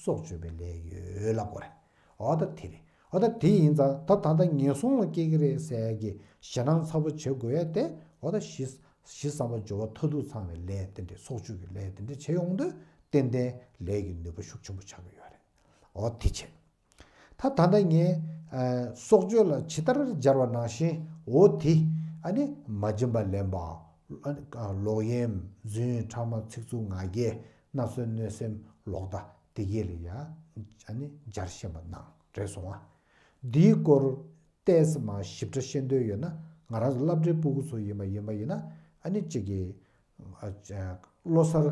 སྲོག་གཅོད་པའི་ལས་ཡོད་ལབ་དགོས་རེད། འོ་ད་དེ་རེད། འོ་ད་དེ་ཡིན་ཙང་ད་ད་ལྟ་ངན་སོང་ལ་སྐྱེ་གི་རེད་ཟེར་ཡ་གི་ཞེད་སྣང་ཚ་པོ་བྱེད་དགོས་ཡ་དེ་འོ་ད་བཞི། བཞི་བསམ་པ་སྦྱོར་བ་མཐར་ཐུག་ཚང་བའི་ལས་དེ་འདྲས་སྲོག་གཅོད་ཀྱི་ལས་དེ་འདྲས་བྱེད་ཡོང་དུས་ཏན་ཏན་ལས་ཀྱི་ནུས་པ་ཤུགས་ཆེན་པོ་ཆགས་ཀྱི་ཡོད་རེད། འོ་དེ་བྱས། ད་ད་ལྟ་ངས་ཨ་སྲོག་གཅོད་ལ་ཇི་ལྟར་སྦྱར་བ་ནང་བཞིན་འོ་དེ་ཨ་ནི་མ་བྱིན་པ་ལེན་པ། ཨ་ནི་ལོག་གཡེམ་རྫུན་ཕྲ་མ་ཚིག་རྩུབ་ངག་འཁྱལ་སྣ་ཚོགས་གནོད་སེམས་ལོག་ལྟ་དེ་གས་ལ་ཡ་ཨ་ནི་སྦྱར་ཤེས་པ་གནང་རེད་སོང་ང་། འདིའི་སྐོར་ཏོག་ཙམ་མ་ཞིབ་ཕྲ་ཤེས་འདོད་ཡོད་ན་ང་རང་ཚོ་སློབ་གྲྭའི་སྤུ་གུ་ཚོ་ཡིན་པ་ཡིན་པ་ཡིན་ན་ཨ་ནི་གཅིག་གི་ཨ་ཨ་བློ་གསར་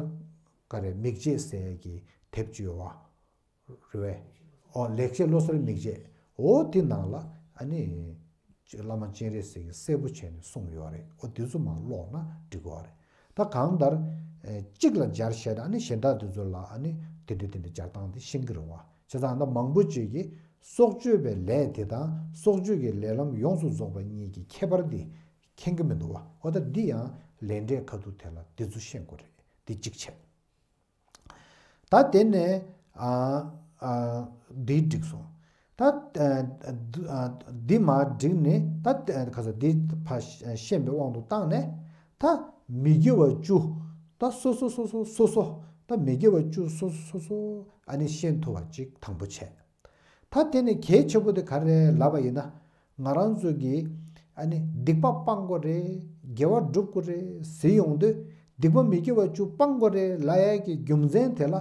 ག་རེ་མིག་འབྱེད་ཟེར་ཡས་ཀྱི་དེབ་ཅིག་ཡོད་བ། རེད་བས། ཨོ་ལེགས་བཤད་བློ་གསར་མིག་འབྱེད། འོ་དེ་ནང་ལ་ཨ་ནི་བླ་མ་སྤྱན་རས་གཟིགས་ཀྱིས་གསལ་པོ་བྱས་ནས་གསུངས་ཡོད་རེད། ཨོ་དེ་ཚོ་མར་ཀློག་ན་འགྲིག་གི་རེད། ད་གང་ལྟར་ཨེ་གཅིག་ལ་སྦྱར་བཤད་ན་ཨ་ནི་གཞན་དག་དེ་ཚོ་ལ་ཨ་ནི་དེ་འདྲ་དེ་འདྲ་སྦྱར་སྟངས་དེ་ཤེས་ཀྱི་རེད་བ། བྱས་ཙང་ད་མང་པོ་ཅིག་གིས་སྲོག་གཅོད་པའི་ལས་དེ་དང་སྲོག་གཅོད་ཀྱི་ལས་ལམ་ཡོངས་སུ་རྫོགས་པ་གཉིས་ཀྱི་ཁྱད་པར་དེ་མཁྱེན་གྱི་མི་འདུག་བ། འོ་ད་འདི་ཡང་ལས་འབྲས་ཁ་ཐུག་དེ་ལ་དེ་ཚོ་ཤེས་དགོས་རེད། འདི་གཅིག་བྱས། ད་དེ་ནས་ཨ་ཨ་འདི་འགྲིག་སོང་། ད་ཨ་འདི་ཨ་འདི་མར་འགྲིག་ནས་ད་ཨ་ག་ས་འདི་ཕར་ཤེས་པའི་དབང་དུ་བཏང་ནས་ད་མི་དགེ་བ་བཅུ་ད་སོ་སོ་སོ་སོ་སོ་སོ་ད་མི་དགེ་བ་བཅུ་སོ་སོ་སོ་སོ་ཨ་ནི་ཤེས་ཐུབ་པ་ཅིག་དང་པོ་བྱས། ད་དེ་ནས་གལ་ཆེན་པོ་དེ་ག་རེ་རེད་ལབ་པ་ཡིན་ན། ང་རང་ཚོ་གིས་ཨ་ནི་སྡིག་པ་སྤང་དགོས་རེད། དགེ་བ་སྒྲུབ་དགོས་རེད་ཟེར་ཡོང་དུས་སྡིག་པ་མི་དགེ་བ་བཅུ་སྤང་དགོས་རེད་ལབ་ཡ་གི་རྒྱུ་མཚན་དེ་ལ།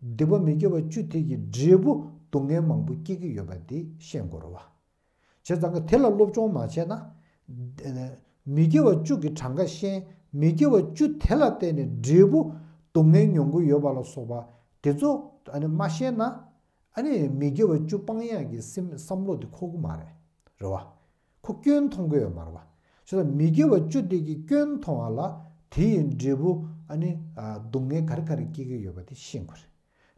སྡིག་པ་མི་དགེ་བ་བཅུ་དེ་གི་འབྲས་བུ་སྡུག་བསྔལ་མང་པོ་སྐྱེ་གི་ཡོད་པ་དེ་ཤེས་དགོས་རེད་བ། བྱས་ཙང་གི་དེ་ལ་སློབ་སྦྱོང་མ་བྱས་ན། མི་དགེ་བ་བཅུ་གི་གྲངས་ཀ་ཤེས། མི་དགེ་བ་བཅུ་དེ་ལ་བརྟེན་ནས་འབྲས་བུ་སྡུག་བསྔལ་མྱོང་གི་ཡོད་པ་ལ་སོགས་པ་དེ་ཚོ་ཨ་ནི་མ་ཤེས་ན། ཨ་ནི་མི་དགེ་བ་བཅུ་སྤང་ཡག་གི་སེམས་བསམ་བློ་དེ་འཁོར་གི་མ་རེད། རེད་བ། ཁོ་སྐྱོན་མཐོང་གི་ཡོད་མ་རེད་བ། བྱས་ཙང་མི་དགེ་བ་བཅུ་དེ་གི་སྐྱོན་མཐོང་བ་ལ་དེ་ཡི་འབྲས་བུ་ཨ་ནི་ཨ་སྡུག་བསྔལ་ག་རེ་ག་རེ་སྐྱེ་གི་ཡོད་པ་དེ་ཤེས་དགོས་རེད།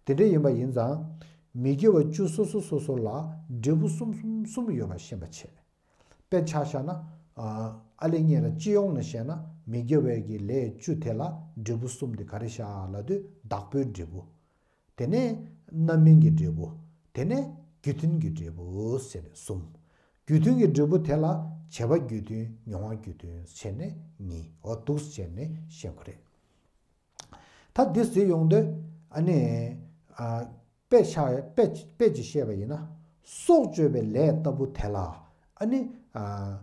དེ་འདྲ་ཡིན་པ་ཡིན་ཙང་། མི་དགེ་བ་བཅུ་སོ་སོ་སོ་སོ་ལ་འབྲས་བུ་གསུམ་གསུམ་གསུམ་ཡོད་པ་ཤེས་པ་བྱས། དཔེ་ཆ་བཞག་ན། ཨ་ ཨ་ལེ་ཉེ་ལ་སྤྱི་ཡོངས་ནས་བཤད་ན་མི་དགེ་བའི་གི་ལས་བཅུ་དེ་ལ་འབྲས་བུ་གསུམ་དེ་ག་རེ་བཞག་ལབ་དུས་བདག་པོའི་འབྲས་བུ། དེ་ནས་རྣམ་སྨིན་གྱི་འབྲས་བུ། དེ་ནས་རྒྱུ་མཐུན་གྱི་འབྲས་བུ་ཟེར་ནས་གསུམ། རྒྱུ་མཐུན་གྱི་འབྲས་བུ་དེ་ལ་བྱེད་པ་རྒྱུ་མཐུན་མྱོང་བ་རྒྱུ་མཐུན་བྱས་ནས་གཉིས། འོ་འདུག་བྱས་ནས་བཤད་དགོས་རེད། ད་འདི་ཟེར་ཡོང་དུས་ཨ་ནི་ཨ་དཔེ་ཆ་དཔེ་དཔེ་ཅིག་བཤད་པ་ཡིན་ན། སྲོག་གཅོད་པའི་ལས་ལྟ་བུ་དེ་ལ་ཨ་ནི་ཨ།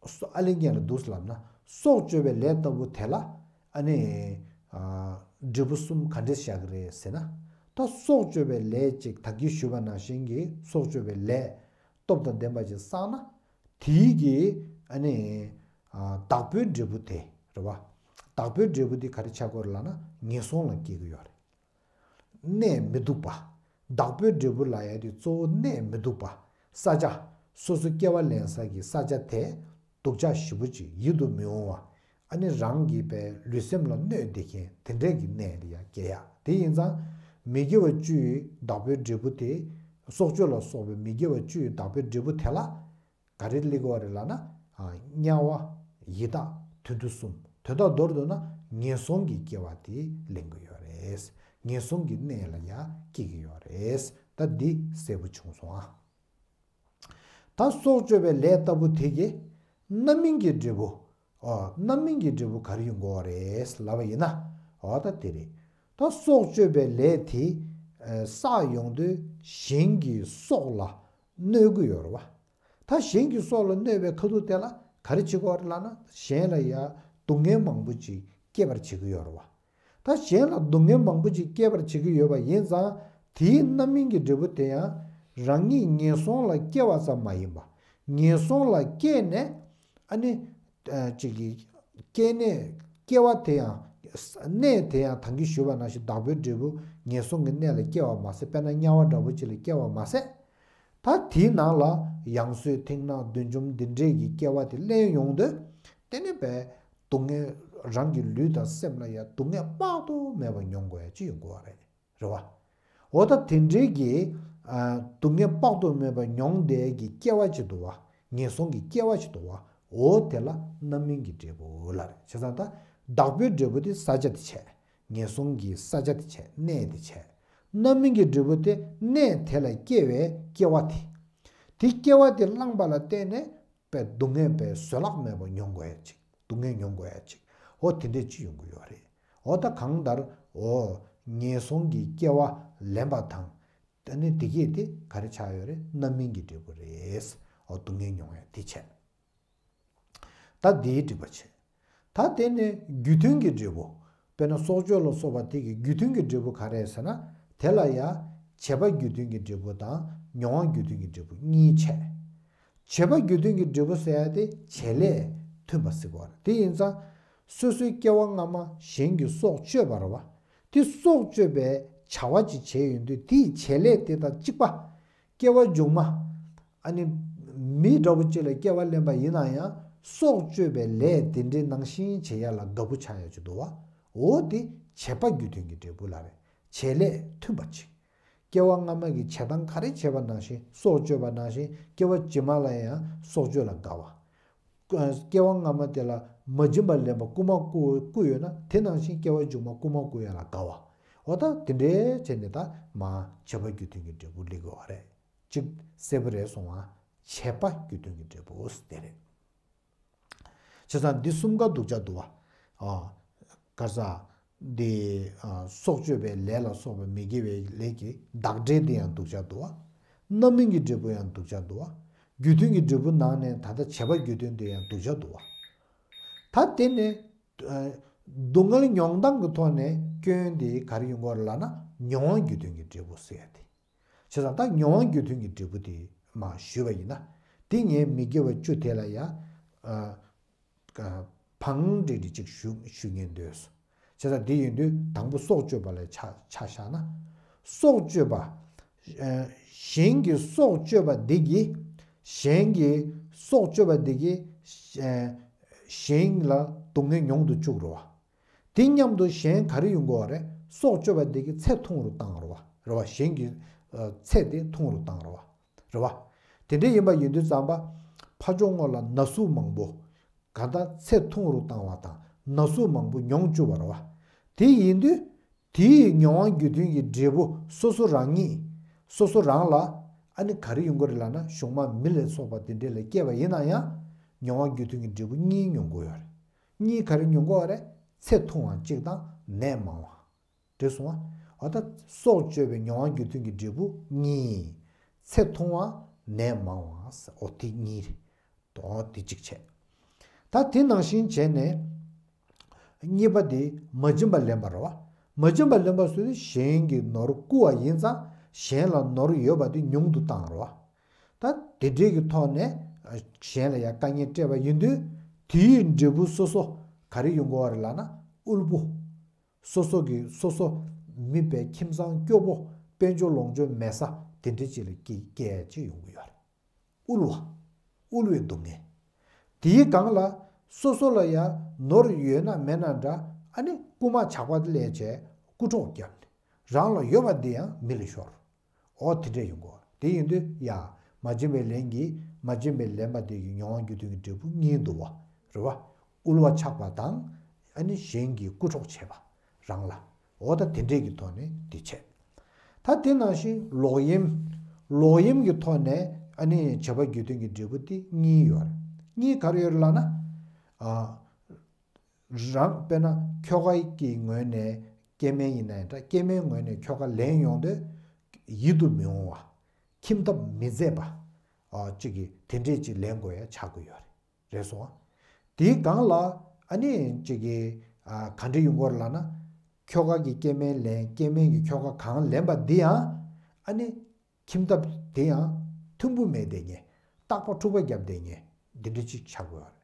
སོ་ཨ་ལེ་ཉེ་ལ་འདུག་ལབ་ན། སྲོག་གཅོད་པའི་ལས་ལྟ་བུ་དེ་ལ་ཨ་ནི་ཨ་འབྲས་བུ་གསུམ་ག་འདྲས་བཞག་གི་རེད་ཟེར་ན། ད་སྲོག་གཅོད་པའི་ལས་ཅིག་ད་གིན་ཞུས་པ་ནང་བཞིན་གྱི་སྲོག་གཅོད་པའི་ལས་སྟོབས་དང་ལྡན་པ་ཅིག་བསགས་ན། དེའི་གི་ཨ་ནི་ཨ་བདག་པོའི་འབྲས་བུ་དེ་རེད་བ། བདག་པོའི་འབྲས་བུ་དེ་ག་རེ་ཆགས་ཀྱི་ཡོད་རེད་ལབ་ན་ངན་སོང་ལ་སྐྱེ་གི་ཡོད་རེད། གནས་མི་སྡུག་པ། བདག་པོའི་འབྲས་བུ་ལབ་ཡ་དེ་གཙོ་བོ་གནས་མི་སྡུག་པ། ས་ཆ། སོ་སོ་སྐྱེ་བ་ལེན་ས་གི་ས་ཆ་དེ་སྡུག་ཅག་ཞེ་པོ་ཅིག་ཡིད་དུ་མི་འོང་བ། ཨ་ནི་རང་གི་པའི་ལུས་སེམས་ལ་གནོད་བསྡད་མཁན་དེ་འདྲས་ཀྱི་གནས་ལ་ཡ་སྐྱེ་ཡ། དེ་ཡིན་ཙང་མི་དགེ་བ་བཅུ་ཡི་བདག་པོའི་འབྲས་བུ་དེ། སྲོག་གཅོད་ལ་སོགས་པའི་མི་དགེ་བ་བཅུ་ཡི་བདག་པོའི་འབྲས་བུ་དེ་ལ། ག་རེ་སླེབས་ཀྱི་ཡོད་རེད་ལབ་ན། ཨ་དམྱལ་བ། ཡི་དྭགས། དུད་འགྲོ་གསུམ། དོན་དག་མདོར་བསྡུ་ན་ངན་སོང་གི་སྐྱེ་བ་དེ་ལེན་གྱི་ཡོད་རེད། ངན་སོང་གི་གནས་ལ་ཡང་སྐྱེ་གི་ཡོད་རེད། ད་འདི་གསལ་པོ་བྱུང་སོང་ཨ། ད་སྲོག་གཅོད་པའི་ལས་ལྟ་བུ་དེ་གི་རྣམ་སྨིན་གྱི་འབྲས་བུ། ཨོ་རྣམ་སྨིན་གྱི་འབྲས་བུ་ག་རེ་ཡོང་གི་ཡོད་རེད་ལབ་པ་ཡིན་ན། ཨོ་ད་དེ་རེད། ད་སྲོག་གཅོད་པའི་ལས་དེ་བསགས་ཡོང་དུས་གཞན་གྱི་སྲོག་ལ་གནོད་ཀྱི་ཡོད་རེད་བ། ད་གཞན་གྱི་སྲོག་ལ་གནོད་པའི་ཁ་ཐུག་དེ་ལ་ག་རེ་བྱེད་ཀྱི་ཡོད་རེད་ལབ་ན། གཞན་ལ་ཡ་སྡུག་བསྔལ་མང་པོ་ཅིག་སྐྱེད་པར་བྱེད་ཀྱི་ཡོད་རེད་བ། ད་གཞན་ལ་སྡུག་བསྔལ་མང་པོ་ཅིག་སྐྱེད་པར་བྱེད་ཀྱི་ཡོད་པ་ཡིན་ཙང་། དེའི་རྣམ་སྨིན་གྱི་འབྲས་བུ་དེ་ཡང་རང་ཉིད་ངན་སོང་ལ་སྐྱེ་བ་ཙམ་མ་ཡིན་པ། ངན་སོང་ལ་སྐྱེས་ནས་ཨ་ནི་ཅིག་གི་སྐྱེ་གནས་སྐྱེ་བ་དེ་ཡང་། གནས་དེ་ཡང་ད་གིན་ཞུས་པ་ནང་བཞིན་བདག་པོའི་འབྲས་བུ་ངན་སོང་གི་གནས་ལ་སྐྱེ་བ་མ་ཟད། དཔེར་ན་དམྱལ་བ་འདྲ་པོ་ཅིག་ལ་སྐྱེ་བ་མ་ཟད། ད་དེའི་ནང་ལ་ཡང་སོས་མཐིང་ནག་བདུད་འཇོམས་འདི་འདྲས་ཀྱི་སྐྱེ་བ་དེ་ལེན་ཡོང་དུས། དེ་ནི་བས་སྡུག་བསྔལ་རང་གི་ལུས་དང་སེམས་ལ་ཡང་སྡུག་བསྔལ་དཔག་ཏུ་མེད་པ་མྱོང་དགོས་ཡ་ཅིག་ཡོང་གི་ཡོད་རེད། རེད་བ། འོ་ད་དེ་འདྲའི་གི་ཨ་སྡུག་བསྔལ་དཔག་ཏུ་མེད་པ་མྱོང་བསྡད་ཀྱི་སྐྱེ་བ་ཅིག་འདུག་བ། ངན་སོང་གི་སྐྱེ་བ་ཅིག་འདུག་བ། འོ་དེ་ལ་རྣམ་སྨིན་གྱི་འབྲས་བུ་ལབ་རེད། བྱས་ཙང་ད་བདག་པོའི་འབྲས་བུ་དེ་ས་ཆ་དེ་བྱས། ངན་སོང་གི་ས་ཆ་དེ་བྱས། གནས་དེ་བྱས། རྣམ་སྨིན་གྱི་འབྲས་བུ་དེ་གནས་དེ་ལ་སྐྱེ་བའི་སྐྱེ་བ་དེ། དེ་སྐྱེ་བ་དེ་བླངས་པ་ལ་བརྟེན་ནས་པའི་སྡུག་བསྔལ་པའི་བཟོད་གླགས་མེད་པ་མྱོང་དགོས་ཡ་ཅིག་སྡུག་བསྔལ་མྱོང་དགོས་ཡ་ཅིག་འོ་དེ་འདྲས་ཅིག་ཡོང་གི་ཡོད་རེད། འོ་ད་གང་ལྟར་འོ་ངན་སོང་གི་སྐྱེ་བ་ལེན་པ་དང་། ཨ་ནི་དེ་གས་དེ་ག་རེ་ཆགས་ཡོད་རེད། རྣམ་སྨིན་གྱི་འབྲས་བུ་རེད། འོ་སྡུག་བསྔལ་མྱོང་ཡ་དེ་བྱས། ད་འདིའི་སྒྲིག་པ་བྱས། ད་དེ་ནས་རྒྱུ་མཐུན་གྱི་འབྲས་བུ། དཔེར་ན་སྲོག་གཅོད་ལ་སོགས་པ་དེ་གི་རྒྱུ་མཐུན་གྱི་འབྲས་བུ་ག་རེ་ཟེར་ན། དེ་ལ་ཡ་བྱེད་པ་རྒྱུ་མཐུན་གྱི་འབྲས་བུ་དང་མྱོང་བ་རྒྱུ་མཐུན་གྱི་འབྲས་བུ་གཉིས་བྱས། བྱེད་པ་རྒྱུ་མཐུན་གྱི་འབྲས་བུ་ཟེར་ཡ་དེ་བྱེད་ལས་མཐུན་པ་ཟེར་གོ་རེད། དེ་ཡིན་ཙང་། སོ་སོའི་སྐྱེ་བ་སྔ་མ་གཞན་གྱི་སྲོག་གཅོད་པ་རེད་བ། དེ་སྲོག་གཅོད་པའི་བྱ་བ་ཅིག་བྱས་ཡོང་དུས་དེའི་བྱེད་ལས་དེ་དང་གཅིག་པ། སྐྱེ་བ་མཇུག་མ། ཨ་ནི། མི་འདྲ་བོ་ཅིག་ལ་སྐྱེ་བ་ལེན་པ་ཡིན་ན་ཡང་སྲོག་གཅོད་པའི་ལས་དེ་འདྲའི་ནང་བཞིན་བྱེད་ཡ་ལ་དགའ་པོ་ཆགས་ཡ་ཅིག་འདུག་བ། འོ་དེ་བྱེད་པ་རྒྱུ་མཐུན་གྱི་འབྲས་བུ་ལ་རེད། བྱེད་ལས་མཐུན་པ་ཅིག་སྐྱེ་བ་སྔ་མ་གི་བྱེད་སྟངས་ག་རེ་བྱས་པ་ནང་བཞིན་སྲོག་གཅོད་པ་ནང་བཞིན་སྐྱེ་བ་རྗེས་མ་ལ་ཡང་སྲོག་གཅོད་ལ་དགའ་བ། སྐྱེ་བ་སྔ་མ་དེ་ལ་མ་བྱིན་པ་ལེན་པ་རྐུ་མ་རྐུ་རྐུ་ཡོད་ན་དེ་ནང་བཞིན་སྐྱེ་བ་མཇུག་མ་རྐུ་མ་རྐུ་ཡ་ལ་དགའ་བ། འོ་ད་དེ་འདྲའི་བྱས་ནས་ད་མ་བྱེད་པ་རྒྱུ་མཐུན་གྱི་འབྲས་བུ་སླེབས་དགོས་པ་རེད། གཅིག་གསལ་པོ་རེད་སོང་ང་། བྱེད་པ་རྒྱུ་མཐུན་གྱི་འབྲས་བུ་དེ་རེད། བྱས་ཙང་འདི་གསུམ་ཀ་སྡུག་ཅག་འདུག་བ། ཨ། ག་རེ་ཟ། འདི་ཨ་སྲོག་གཅོད་པའི་ལས་ལ་སོགས་པའི་མི་དགེ་བའི་ལས་ཀྱི་བདག་འབྲས་འདི་ཡང་སྡུག་ཅག་འདུག་བ། རྣམ་སྨིན་གྱི་འབྲས་བུ་ཡང་སྡུག་ཅག་འདུག་བ། རྒྱུ་མཐུན་གྱི་འབྲས་བུ་ནང་ནས་ད་ལྟ་བྱེད་པ་རྒྱུ་མཐུན་འདི་ཡང་སྡུག་ཅག་འདུག་བ། ད་དེ་ནས་ཨ་སྡུག་བསྔལ་མྱོང་སྟངས་ཀྱི་ཐོག་ནས་སྐྱོན་འདི་ག་རེ་ཡོང་གི་ཡོད་རེད་ལབ་ན་མྱོང་བ་རྒྱུ་མཐུན་གྱི་འབྲས་བུ་ཟེར་ཡ་དེ། བྱས་ཙང་ད་མྱོང་བ་རྒྱུ་མཐུན་གྱི་འབྲས་བུ་དེ་མར་ཞུས་པ་ཡིན་ན། དེ་ངས་མི་དགེ་བ་བཅུ་དེ་ལ་ཡང་། ཨ། ཨ། བང་འགྲིག་འགྲིག་ཅིག་ཞུ་ཞུ་ཉན་འདོད། བྱས་ཙང་དེ་ཡིན་དུས་དང་པོ་སྲོག་གཅོད་པ་ལ་ཆ་ཆ་བཞག་ན། སྲོག་གཅོད་པ། ཨ། གཞན་གྱི་སྲོག་གཅོད་པ་འདི་གིས། གཞན་གྱི་སྲོག་གཅོད་པ་འདི་གིས། ཨ། གཞན་ལ་སྡུག་བསྔལ་མྱོང་དུ་བཅུག་རེད་བ། དེ་མཉམ་དུ་གཞན་ག་རེ་ཡོང་གི་ཡོད་རེད། སྲོག་གཅོད་པ་དེ་གི་ཚེ་ཐུང་རུ་བཏང་རེད་བ། རེད་བ། གཞན་གྱི་ཨ་ཚེ་དེ་ཐུང་རུ་བཏང་རེད་བ། རེད་བ། དེ་འདྲ་ཡིན་པ་ཡིན་དུས་ཙམ་པ། ཕ་ཇོ་སྔོ་ལ་ན་ཟུག་མང་པོ། ག་ད་ཚེ་ཐུང་རུ་བཏང་བ་དང་ན་ཟུག་མང་པོ་མྱོང་བཅུག་པ་རེད་བ། དེ་ཡིན་དུས། དེའི་མྱོང་བ་རྒྱུ་མཐུན་གྱི་འབྲས་བུ་སོ་སོ་རང་ཉིད། སོ་སོ་རང་ལ་ཨ་ནི་ག་རེ་ཡོང་གི་རེད་ལབ་ན། གཞུང་མ་མི་ལ་སོགས་པ་དེ་འདྲས་ལ་སྐྱེས་པ་ཡིན་ན་ཡང་། མྱོང་བ་རྒྱུ་མཐུན་གྱི་འབྲས་བུ་གཉིས་མྱོང་གི་ཡོད་རེད། གཉིས་ག་རེ་མྱོང་གི་ཡོད་རེད། ཚེ་ཐུང་བ་གཅིག་དང་ནད་མང་བ། འགྲིག་སོང་ང་། འོ་ད་སྲོག་གཅོད་པའི་མྱོང་བ་རྒྱུ་མཐུན་གྱི་འབྲས་བུ་གཉིས། ཚེ་ཐུང་བ་ནད་མང་བ་ཟེར། འོ་དེ་གཉིས་རེད། འོ་དེ་གཅིག་བྱས། ད་དེ་ནང་བཞིན་བྱས་ནས། གཉིས་པ་དེ་མ་བྱིན་པ་ལེན་པ་རེད་བ། མ་བྱིན་པ་ལེན་པ་སུ་གཞན་གྱི་ནོར་བརྐུ་བ་ཡིན་ཙང་གཞན་ལ་ནོར་ཡོད་པ་དེ་ཉུང་དུ་བཏང་རེད་བ། ད་དེ་འདྲས་ཀྱི་ཐོག་ནས་གཞན་ལ་ཡང་དཀའ་ངལ་སྤྲད་པ་ཡིན་དུས། དེའི་འབྲས་བུ་སོ་སོ་ག་རེ་ཡོང་གི་ཡོད་རེད་ལབ་ན། དབུལ་པོ། སོ་སོ་གི་སོ་སོ་མི་དཔེ་ཁྱིམ་ཚང་སྐྱོ་པོ། དཔལ་འབྱོར་ལོངས་སྤྱོད་མེད་ས་དེ་འདྲ་ཅིག་ལ་སྐྱེ་སྐྱེ་ཡ་ཅིག་ཡོང་གི་ཡོད་རེད། དབུལ་བ། དབུལ་བའི་སྡུག་བསྔལ། དེའི་སྒང་ལ་སོ་སོ་ལ་ཡང་ནོར་ཡོད་ན་མེད་ན་འདྲ། ཨ་ནི་རྐུ་མ་ཇག་པ་ལས་བྱས་རྐུ་འཕྲོག་བརྒྱབ་ནས་རང་ལ་ཡོད་པ་འདི་ཡང་མི་ལ་ཤོར། འོ་དེ་འདྲས་ཡོང་གི་ཡོད་རེད། དེ་ཡིན་དུས་ཡ། མ་བྱིན་པའི་ལན་གྱིས། མ་བྱིན་པའི་ལེན་པ་དེ་གི་མྱོང་བ་རྒྱུ་མཐུན་གྱི་འབྲས་བུ་གཉིས་འདུག་བ། རེད་བ། དབུལ་བ་ཆགས་པ་དང་། ཨ་ནི་གཞན་གྱིས་རྐུ་འཕྲོག་བྱས་པ་རང་ལ། འོ་ད་དེ་འདྲས་ཀྱི་ཐོག་ནས་དེ་བྱས། ད་དེ་ནང་བཞིན་ལོག་གཡེམ། ལོག་གཡེམ་གྱི་ཐོག་ནས་ཨ་ནི་བྱ་བ་རྒྱུ་མཐུན་གྱི་འབྲས་བུ་དེ་གཉིས་ཡོད་རེད། གཉིས་ག་རེ་ཡོད་རེད་ལབ་ན། ཨ། རང་དཔེར་ན་ཁྱོ་ག་གི་ངོས་ནས་སྐྱེ་དམན་ཡིན་ན་ཡང་འདྲ། སྐྱེ་དམན་ངོས་ནས་ཁྱོ་ག་ལེན་ཡོང་དུས་ཡིད་དུ་མི་འོང་བ། ཁྱིམ་ཐབ་མི་མཛེས་པ། ཨ། གཅིག་གིས་དེ་འདྲས་ཅིག་ལེན་དགོས་ཡ་ཆགས་ཀྱི་ཡོད་རེད། རེད་སོང་ཨ། དེའི་སྒང་ལ་ཨ་ནི་གཅིག་གིས། ཨ། ག་འདྲས་ཡོང་གི་ཡོད་རེད་ལབ་ན། ཁྱོ་ག་གིས་སྐྱེ་དམན་ལེན། སྐྱེ་དམན་གྱིས་ཁྱོ་ག་གང་ལེན་པ་འདི་ཡང་ཨ་ནི་ཁྱིམ་ཐབ་དེ་ཡང་མཐུན་པོ་མེད་བསྡད་མཁན། རྟག་པར་འཁྲུག་པ་བརྒྱབ་བསྡད་མཁན་འདི་འདྲ་ཅིག་ཆགས་ཀྱི་ཡོད་རེད།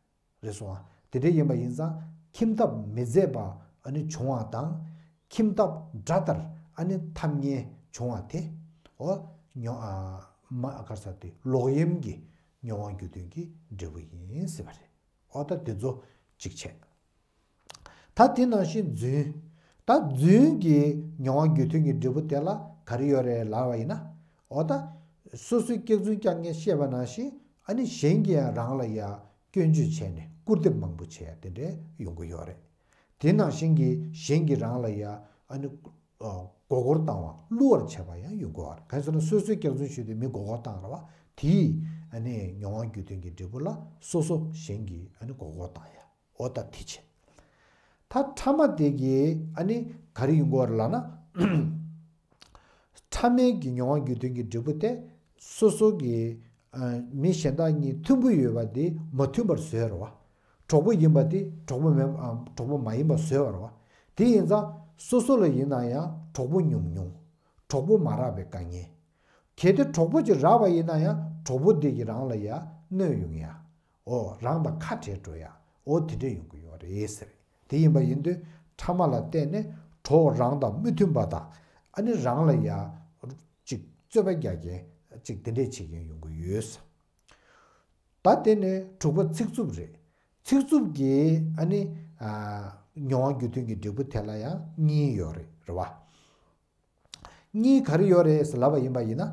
རེད་སོང་ཨ། དེ་འདྲ་ཡིན་པ་ཡིན་ཙང་ཁྱིམ་ཐབ་མི་མཛེས་པ་ཨ་ནི་བྱུང་བ་དང་། ཁྱིམ་ཐབ་དགྲ་ལྟར་ཨ་ནི་འཐབ་མཁན་བྱུང་བ་དེ། འོ། མྱོང་། ཨ། མ་ག་རེ་ཟེར་དེ་ལོག་གཡེམ་གྱི་མྱོང་བ་རྒྱུ་མཐུན་གྱི་འབྲས་བུ་ཡིན་ཟེར་བ་རེད། འོ་ད་དེ་ཚོ་གཅིག་བྱས། ད་དེ་ནང་བཞིན་རྫུན། ད་རྫུན་གྱི་མྱོང་བ་རྒྱུ་མཐུན་གྱི་འབྲས་བུ་དེ་ལ་ག་རེ་ཡོད་རེད་ལབ་པ་ཡིན་ན། འོ་ད། སོ་སོའི་སྐྱག་རྫུན་རྐྱང་རྐྱང་བཤད་པ་ནང་བཞིན་ཨ་ནི་གཞན་གྱིས་ཡང་རང་ལ་ཡ་སྐྱོན་བརྗོད་བྱས་ནས་སྐུར་འདེབས་མང་པོ་བྱས་ཡ་དེ་འདྲ་ཡོང་གི་ཡོད་རེད། དེ་ནང་བཞིན་གྱི་གཞན་གྱིས་རང་ལ་ཡ་ཨ་ནི། ཨ། མགོ་སྐོར་བཏང་བ་བསླུ་བར་བྱས་པ་ཡང་ཡོང་གི་ཡོད་རེད། གང་ཡིན་ཟེར་ན་སོ་སོའི་སྐྱག་རྫུན་ཞུས་ཏེ་མི་མགོ་སྐོར་བཏང་རེད་བ། དེའི་ཨ་ནི་མྱོང་བ་རྒྱུ་མཐུན་གྱི་འབྲས་བུ་ལ་སོ་སོ་གཞན་གྱིས་ཨ་ནི་མགོ་སྐོར་བཏང་ཡ། འོ་ད་དེ་བྱས། ད་ཕྲ་མ་དེ་གི་ཨ་ནི་ག་རེ་ཡོང་གི་ཡོད་རེད་ལབ་ན། ཕྲ་མའི་གི་མྱོང་བ་རྒྱུ་མཐུན་གྱི་འབྲས་བུ་དེ་སོ་སོ་གི། ཨ། མི་གཞན་དག་གཉིས་མཐུན་པོ་ཡོད་པ་དེ་མ་མཐུན་པར་བཟོས་རེད་བ། གྲོགས་པོ་ཡིན་པ་དེ་གྲོགས་པོ་མེད། ཨ། གྲོགས་པོ་མ་ཡིན་པ་བཟོས་པ་རེད་བ། དེ་ཡིན་ཙང་སོ་སོ་ལ་ཡིན་ན་ཡང་གྲོགས་པོ་ཉུང་ཉུང་། གྲོགས་པོ་མ་རག་པའི་དཀའ་ངལ། གལ་ཏེ་གྲོགས་པོ་ཅིག་རག་པ་ཡིན་ན་ཡང་གྲོགས་པོ་དེ་གིས་རང་ལ་ཡ་གནོད་ཡོང་ཡ། འོ། རང་དང་ཁ་བྲལ་འགྲོ་ཡ། འོ་དེ་འདྲས་ཡོང་གི་ཡོད་རེད་ཟེར། དེ་ཡིན་པ་ཡིན་དུས་ཕྲ་མ་ལ་བརྟེན་ནས་གྲོགས་རང་དང་མི་མཐུན་པ་དང་། ཨ་ནི་རང་ལ་ཡ་ཅིག་རྩོད་པ་རྒྱག་མཁན་ཅིག་དེ་འདྲས་བྱེད་མཁན་ཡོང་གི་ཡོད་ཟེར། ད་དེ་ནས་དྲུག་པ་ཚིག་རྩུབ་རེད། ཚིག་རྩུབ་ཀྱི་ཨ་ནི། ཨ། མྱོང་བ་རྒྱུ་མཐུན་གྱི་འབྲས་བུ་དེ་ལ་ཡང་གཉིས་ཡོད་རེད། རེད་བ། གཉིས་ག་རེ་ཡོད་རེད་ཟེར་ལབ་པ་ཡིན་པ་ཡིན་ན།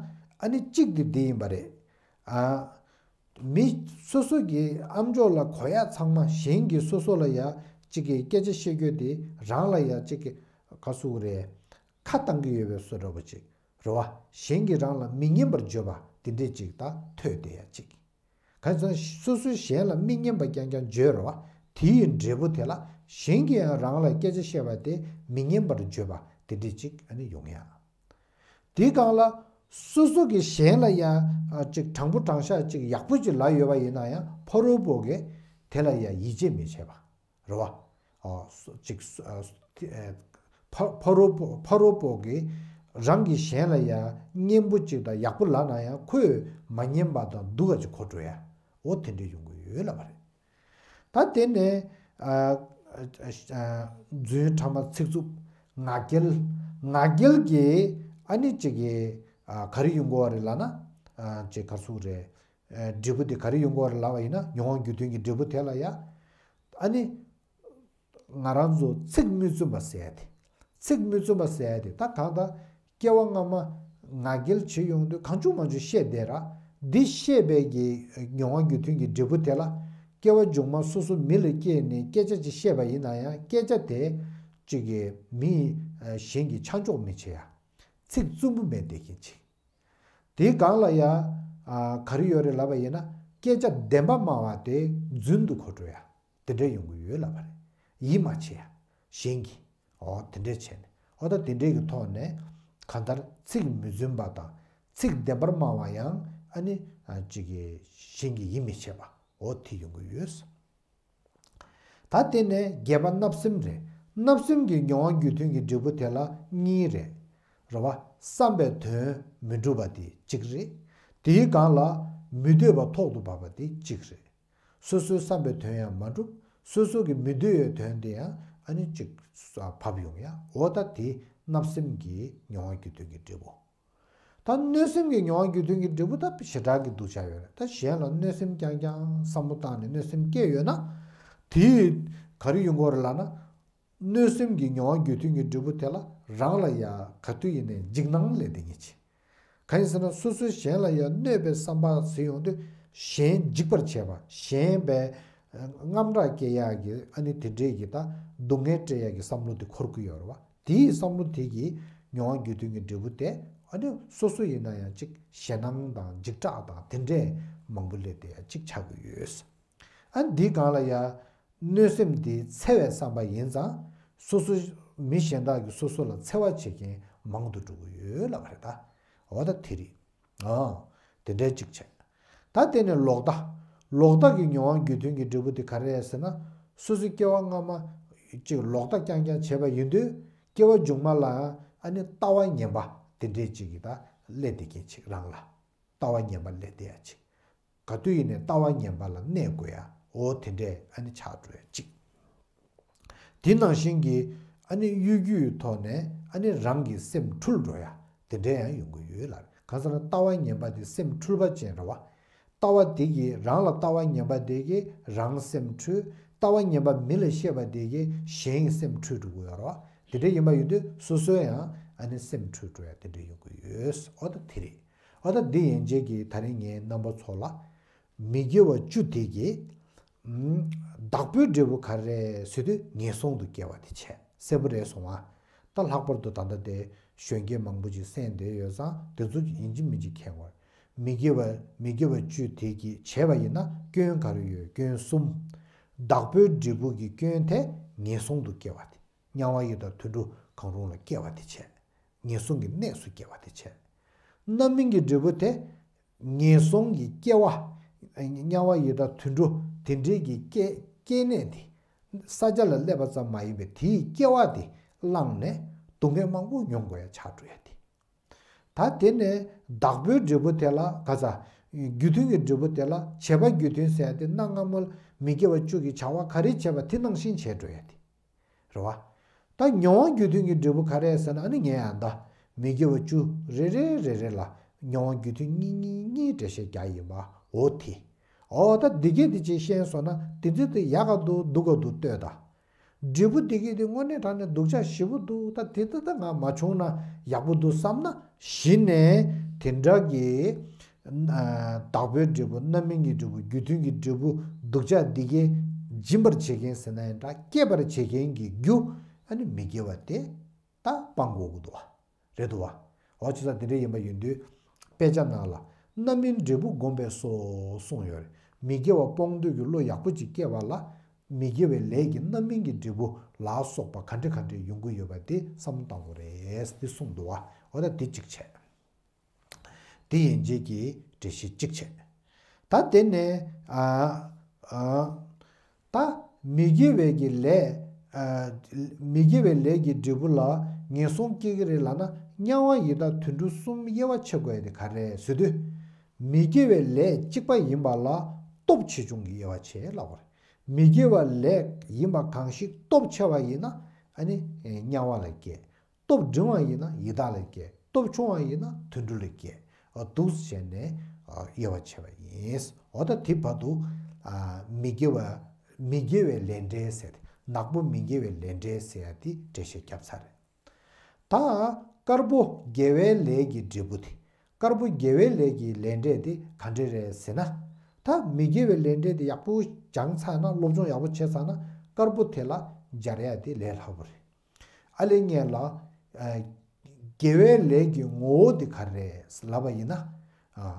ཨ་ནི་གཅིག་དེ་འདི་ཡིན་པ་རེད། ཨ། མི་སོ་སོ་གི་ཨ་མཆོག་ལ་གོ་ཡ་ཚང་མ་གཞན་གྱིས་སོ་སོ་ལ་ཡ་གཅིག་གི་སྐད་ཆ་བཤད་རྒྱུ་དེ་རང་ལ་ཡ་གཅིག་གི་ག་ཟེར་དགོས་རེད། ཁ་བཏང་གི་ཡོད་པའི་བཟོ་འདྲ་པོ་ཅིག་རེད་བ། གཞན་གྱིས་རང་ལ་མི་སྙན་པར་བརྗོད་པ་དེ་འདྲས་ཅིག་ད་ཐོས་བསྡད་ཡ་ཅིག་གང་ཡིན་ཟེར་ན་སོ་སོས་གཞན་ལ་མི་སྙན་པ་རྐྱང་རྐྱང་བརྗོད་རེད་བ། དེའི་འབྲས་བུ་དེ་ལ་གཞན་གྱིས་ཡང་རང་ལ་སྐད་ཆ་བཤད་པ་དེ་མི་སྙན་པར་བརྗོད་པ་དེ་འདྲས་ཅིག་ཨ་ནི་ཡོང་ཡ། དེའི་སྒང་ལ་སོ་སོ་གིས་གཞན་ལ་ཡང་ཅིག་དྲང་པོ་དྲང་བཞག་ཅིག་ཡག་པོ་ཅིག་ལབ་ཡོད་པ་ཡིན་ན་ཡང་ཕ་རོལ་པོ་གིས་དེ་ལ་ཡང་ཡིད་ཆེས་མི་བྱེད་པ། རེད་བ། ཨ། སོ་ཅིག་སོ་ཨ་སོ་དེ་ཨ་ཕ་ཕ་རོལ་པོ་ཕ་རོལ་པོ་གིས་རང་གིས་གཞན་ལ་ཡང་སྙན་པོ་ཅིག་དང་ཡག་པོ་ལབ་ན་ཡང་ཁོས་མ་ཉན་པ་དང་སྡུག་ག་ཅིག་གོ་འགྲོ་ཡ། འོ་དེ་འདྲ་ཡོང་གི་ཡོད་ལབ་པ་རེད། ད་དེ་ནས་ཨ་ཨ་ཨ་རྫུན། ཕྲ་མ། ཚིག་རྩུབ། ང་རྒྱལ། ང་རྒྱལ་གྱིས་ཨ་ནི་ཅིག་གིས་ཨ་ག་རེ་ཡོང་གི་ཡོད་རེད་ལབ་ན། ཨ་ཅིག་ག་ཟེར་དགོས་རེད། ཨ་འབྲས་བུ་དེ་ག་རེ་ཡོང་གི་ཡོད་རེད་ལབ་པ་ཡིན་ན། མྱོང་བ་རྒྱུ་མཐུན་གྱི་འབྲས་བུ་དེ་ལ་ཡ། ཨ་ནི། ང་རང་ཚོ་ཚིག་མི་བཙུན་པ་ཟེར་ཡ་དེ། ཚིག་མི་བཙུན་པ་ཟེར་ཡ་དེ་ད་གང་ལྟར་སྐྱེ་བ་སྔ་མ་ང་རྒྱལ་བྱེད་ཡོང་དུས་གང་བྱུང་མང་བྱུང་བཤད་བསྡད་ར། འདི་བཤད་པའི་གི་མྱོང་བ་རྒྱུ་མཐུན་གྱི་འབྲས་བུ་དེ་ལ། སྐྱེ་བ་མཇུག་མ་སོ་སོ་མི་ལ་སྐྱེས་ནས་སྐད་ཆ་ཅིག་བཤད་པ་ཡིན་ན་ཡང་སྐད་ཆ་དེ་གཅིག་གི་མི་གཞན་གྱིས་ཆ་འཇོག་མི་བྱེད་ཡ། ཚིག་རྩུབ་པོ་མེད་བསྡད་མཁན་ཅིག་དེའི་སྒང་ལ་ཡ། ཨ། ག་རེ་ཡོད་རེད་ལབ་པ་ཡིན་ན། སྐད་ཆ་བདེན་པ་སྨྲ་བ་དེ་རྫུན་དུ་གོ་འགྲོ་ཡ། དེ་འདྲ་ཡོང་གི་ཡོད་ལབ་པ་རེད། ཡིད་མ་ཆེས་ཡ། གཞན་གྱིས། འོ་དེ་འདྲ་བྱས་ནས། འོ་ད་དེ་འདྲའི་གི་ཐོག་ནས། གང་ལྟར་ཚིག་མི་རྫུན་པ་དང་། ཚིག་བདེན་པར་སྨྲ་བ་ཡང་ཨ་ནི། ཨ། གཅིག་གི་གཞན་གྱིས་ཡིད་མི་ཆེས་པ། འོ་དེ་ཡོང་གི་ཡོད། ད་དེ་ནས་བརྒྱད་པ་བརྣབ་སེམས་རེད། བརྣབ་སེམས་ཀྱི་མྱོང་བ་རྒྱུ་མཐུན་གྱི་འབྲས་བུ་དེ་ལ་གཉིས་རེད། རེད་བ། བསམ་པའི་དོན་མི་འགྲུབ་པ་དེ་གཅིག་རེད། དེའི་སྒང་ལ་མི་འདོད་པ་ཐོག་ཏུ་བབས་པ་དེ་གཅིག་རེད། སོ་སོའི་བསམ་པའི་དོན་ཡང་མ་འགྲུབ། སོ་སོ་གི་མི་འདོད་པའི་དོན་དེ་ཡང་ཨ་ནི་གཅིག་བབས་ཡོང་ཡ། འོ་ད་དེ་བརྣབ་སེམས་ཀྱི་མྱོང་བ་རྒྱུ་མཐུན་གྱི་འབྲས་བུ། ད་གནོད་སེམས་ཀྱི་མྱོང་བ་རྒྱུ་མཐུན་གྱི་འབྲས་བུ་ད་ཞེ་དྲག་གི་སྡུག་ཅག་ཡོད་རེད། ད་གཞན་ལ་གནོད་སེམས་རྐྱང་རྐྱང་བསམ་བློ་བཏང་ནས་གནོད་སེམས་སྐྱེས་ཡོད་ན། དེས་ག་རེ་ཡོང་གི་ཡོད་རེད་ལབ་ན། གནོད་སེམས་ཀྱི་མྱོང་བ་རྒྱུ་མཐུན་གྱི་འབྲས་བུ་དེ་ལ་རང་ལ་ཡ་ག་དུས་ཡིན་ནའི་འཇིགས་སྣང་སླེབས་བསྡད་མཁན་ཅིག་གང་ཡིན་ཟེར་ན། སོ་སོས་གཞན་ལ་ཡ་གནོད་པའི་བསམ་པ་ཟེར་ཡོང་དུས། གཞན་འཇིགས་པར་བྱེད་པ། གཞན་པའི་དངངས་སྐྲག་སྐྱེ་ཡག་གི་ཨ་ནི་དེ་འདྲས་ཀྱི་ད་སྡུག་བསྔལ་སྤྲད་ཡག་གི་བསམ་བློ་དེ་འཁོར་གྱི་ཡོད་རེད་བ། དེའི་བསམ་བློ་དེ་གིས་མྱོང་བ་རྒྱུ་མཐུན་གྱི་འབྲས་བུ་དེ་ཨ་ནི་སོ་སོ་ཡིན་ན་ཡང་ཅིག་ཞེད་སྣང་དང་འཇིགས་སྐྲག་དང་དེ་འདྲས་མང་པོ་སླེབས་ཏེ་ཅིག་ཆགས་ཀྱི་ཡོད། ཨ་ནི་འདིའི་སྒང་ལ་ཡ། གནོད་སེམས་དེ་འཚེ་བའི་བསམ་པ་ཡིན་ཙང་། སོ་སོ། མི་གཞན་དག་གིས་སོ་སོ་ལ་འཚེ་བ་བྱེད་མཁན་མང་དུ་འགྲོ་གི་ཡོད་ལབ་པ་རེད་ད། འོ་ད་དེ་རེད། ཨ། དེ་འདྲའི་གཅིག་བྱས། ད་དེ་ནས་ལོག་ལྟ། ལོག་ལྟ་གི་མྱོང་བ་རྒྱུ་མཐུན་གྱི་འབྲས་བུ་དེ་ག་རེ་རེད་ཟེར་ན། སོ་སོའི་སྐྱེ་བ་སྔ་མ་ཅིག་ལོག་ལྟ་རྐྱང་རྐྱང་བྱས་པ་ཡིན་དུས། སྐྱེ་བ་མཇུག་མ་ལའང་ཨ་ནི་ལྟ་བ་ངན་པ་དེ་འདྲའི་ཅིག་གིས་ད་སླེབས་བསྡད་མཁན་ཅིག་རང་ལ། ལྟ་བ་ངན་པ་སླེབས་བསྡད་ཡ་ཅིག་ག་དུས་ཡིན་ནའི་ལྟ་བ་ངན་པ་ལ་གནས་དགོས་ཡ། འོ་དེ་འདྲས་ཨ་ནི་ཆགས་འགྲོ་ཡ་གཅིག་དེ་ནང་བཞིན་གྱི་ཨ་ནི་གཡོ་སྒྱུའི་ཐོག་ནས་ཨ་ནི་རང་གི་སེམས་འཁྲུལ་འགྲོ་ཡ། དེ་འདྲས་ཡང་ཡོང་གི་ཡོད་ལ། གང་ཟེར་ན་ལྟ་བ་ངན་པ་དེ་སེམས་འཁྲུལ་པ་ཅན་རེད་བ། ལྟ་བ་དེ་གིས་རང་ལ་ལྟ་བ་ངན་པ་དེ་གིས་རང་སེམས་འཁྲུལ། ལྟ་བ་ངན་པ་མི་ལ་བཤད་པ་དེ་གིས་གཞན་གྱི་སེམས་འཁྲུལ་འགྲོ་གི་ཡོད་རེད་བ། དེ་འདྲས་ཡིན་པ་ཡིན་དུས་སོ་སོའི་ཡང་ཨ་ནི་སེམས་འཁྲུལ་འགྲོ་ཡ་དེ་འདྲས་ཡོང་གི་ཡོད། འོ་ད་དེ་རེད། ཨ། ད་འདི་ཡན་ཆད་ཀྱི་ད་རིང་ངས་རྣམ་པ་ཚོ་ལ། མི་དགེ་བ་བཅུ་དེ་གི། ཨམ། བདག་པོའི་འབྲས་བུ་ག་རེ་རེད་ཟེར་དུས་ངན་སོང་དུ་སྐྱེ་བ་དེ་བྱས། གསལ་པོ་རེད་སོང་ང་། ད་ལྷག་པར་དུ་ད་ལྟ་དེ་གཞོན་སྐྱེས་མང་པོ་ཅིག་གསན་བསྡད་ཡོད་ཙང་དེ་ཚོ་ཡིན་གཅིག་མིན་གཅིག་མཁྱེན་དགོས། མི་དགེ་བ། མི་དགེ་བ་བཅུ་དེ་གི་བྱས་པ་ཡིན་ན་སྐྱོན་ག་རེ་ཡོད། སྐྱོན་གསུམ། བདག་པོའི་འབྲས་བུ་གི་སྐྱོན་དེ་ངན་སོང་དུ་སྐྱེ་བ་དེ། དམྱལ་བ་ཡི་དྭགས་དུད་འགྲོ་གང་རུང་ལ་སྐྱེ་བ་དེ་བྱས། ངན་སོང་གི་གནས་སུ་སྐྱེ་བ་དེ་བྱས། རྣམ་སྨིན་གྱི་འབྲས་བུ་དེ། ངན་སོང་གི་སྐྱེ་བ། དམྱལ་བ་ཡི་དྭགས་དུད་འགྲོ་དེ་འདྲའི་གི་སྐྱེ། སྐྱེ་གནས་དེ། ས་ཆ་ལ་སླེབས་པ་ཙམ་མ་ཡིན་པའི་དེའི་སྐྱེ་བ་དེ་བླངས་ནས་སྡུག་བསྔལ་མང་པོ་མྱོང་དགོས་ཡ་ཆགས་འགྲོ་ཡ་དེ། ད་དེ་ནས་བདག་པོའི་འབྲས་བུ་དེ་ལ་ག་ས། རྒྱུ་མཐུན་གྱི་འབྲས་བུ་དེ་ལ་བྱས་པ་རྒྱུ་མཐུན་ཟེར་ཡ་དེ་གནའ་སྔ་མོ་མི་དགེ་བ་བཅུ་གི་བྱ་བ་ག་རེ་བྱས་པ་དེ་ནང་བཞིན་བྱས་འགྲོ་ཡ་དེ། རེད་བ། ད་མྱོང་བ་རྒྱུ་མཐུན་གྱི་འབྲས་བུ་ག་རེ་ཟེར་ན། ཨ་ནི་ངས་ཡང་ད་མི་དགེ་བ་བཅུ་རེ་རེ་རེ་རེ་ལ་མྱོང་བ་རྒྱུ་མཐུན་གཉིས་གཉིས་གཉིས་འགྲེལ་བཤད་རྒྱག་ཡིན་པ། འོ་དེ། འོ་ད་འདི་གས་དེ་ཅིག་ཤེས་སོང་ན་དེ་ཚོ་དེ་ཡག་ག་འདུག་སྡུག་ག་འདུག་ལྟོས་དང་། འབྲས་བུ་འདི་གས་དེ་དངོས་གནས་དྲང་གནས་སྡུག་ཅག་ཞེ་པོ་འདུག་ད་དེ་ད་ད་ང་མ་བྱུང་ན་ཡག་པོ་འདུག་བསམ་ན། གཞི་ནས་དེ་འདྲ་གི། ཨ། བདག་པོའི་འབྲས་བུ། རྣམ་སྨིན་གྱི་འབྲས་བུ། རྒྱུ་མཐུན་གྱི་འབྲས་བུ་སྡུག་ཅག་འདི་གས་སྦྱིན་པར་བྱེད་མཁན་ཟེར་ན་ཡང་འདྲ། བསྐྱེད་པར་བྱེད་མཁན་གྱི་རྒྱུ། ཨ་ནི་མི་དགེ་བ་དེ་ད་སྤང་དགོས་ཀྱི་འདུག་བ། རེད་འདུག་བ། འོ་བྱས་ཙང་དེ་འདྲ་ཡིན་པ་ཡིན་དུས། དཔེ་ཆ་ནང་ལ་རྣམ་སྨིན་འབྲས་བུ་བསྒོམས་པས་སོ་གསུངས་ཡོད་རེད། མི་དགེ་བ་སྤོང་འདོད་ཀྱི་བློ་ཡག་པོ་ཅིག་སྐྱེས་པ་ལ། མི་དགེ་བའི་ལས་ཀྱི་རྣམ་སྨིན་གྱི་འབྲས་བུ་ལ་སོགས་པ་ག་འདྲ་ག་འདྲ་ཡོང་གི་ཡོད་པ་དེ་བསམ་བློ་གཏོང་དགོས་རེད་དེ་གསུངས་འདུག་བ། འོ་ད་དེ་གཅིག་བྱས། དེ་ཡན་ཆད་ཀྱི་འགྲེལ་བཤད་གཅིག་བྱས། ད་དེ་ནས། ཨ། ཨ། ད་མི་དགེ་བའི་གི་ལས། ཨ། མི་དགེ་བའི་ལས་ཀྱི་འབྲས་བུ་ལ་ངན་སོང་སྐྱེ་གི་རེད་ལབ་ན། དམྱལ་བ་ཡི་དྭགས་དུད་འགྲོ་གསུམ་དབྱེ་བ་ཕྱེ་དགོས་ཡ་དེ་ག་རེ་རེད་ཟེར་དུས། མི་དགེ་བའི་ལས་གཅིག་པ་ཡིན་པ་ལ་སྟོབས་ཆེ་ཆུང་གི་དབྱེ་བ་ཕྱེ་ལབ་པ་རེད། མི་དགེ་བ་ལས་ཡིན་པ་གང་ཞིག་སྟོབས་ཆེ་བ་ཡིན་ན། ཨ་ནི་དམྱལ་བ་ལ་སྐྱེ། སྟོབས་འབྲིང་བ་ཡིན་ན་ཡི་དྭགས་ལ་སྐྱེ། སྟོབས་ཆུང་བ་ཡིན་ན་དུད་འགྲོ་ལ་སྐྱེ། འདུག་སེ་བྱས་ནས་དབྱེ་བ་ཕྱེ་བ་ཡིན། འོ་ད་དེ་བར་དུ། ཨ། མི་དགེ་བ། མི་དགེ་བའི་ལས་འབྲས་ཟེར་ཏེ། ནག་པོ་མི་དགེ་བའི་ལས་འབྲས་ཟེར་ཡ་དེ་འགྲེལ་བཤད་བརྒྱབ་ཚར་རེད། ད་དཀར་པོ་དགེ་བའི་ལས་ཀྱི་འབྲས་བུ་དེ། དཀར་པོ་དགེ་བའི་ལས་ཀྱི་ལས་འབྲས་དེ་ག་འདྲ་རེད་ཟེར་ན། ད་མི་དགེ་བའི་ལས་འབྲས་དེ་ཡག་པོ་སྦྱངས་ཚར་ན། སློབ་སྦྱོང་ཡག་པོ་བྱས་ཚར་ན། དཀར་པོ་དེ་ལ་སྦྱར་ཡ་དེ་ལས་སླ་པོ་རེད། ཨ་ལས་ངན་ལ། ཨ། དགེ་བའི་ལས་ཀྱི་ངོ་བོ་དེ་ག་རེ་རེད་ལབ་པ་ཡིན་ན། ཨ།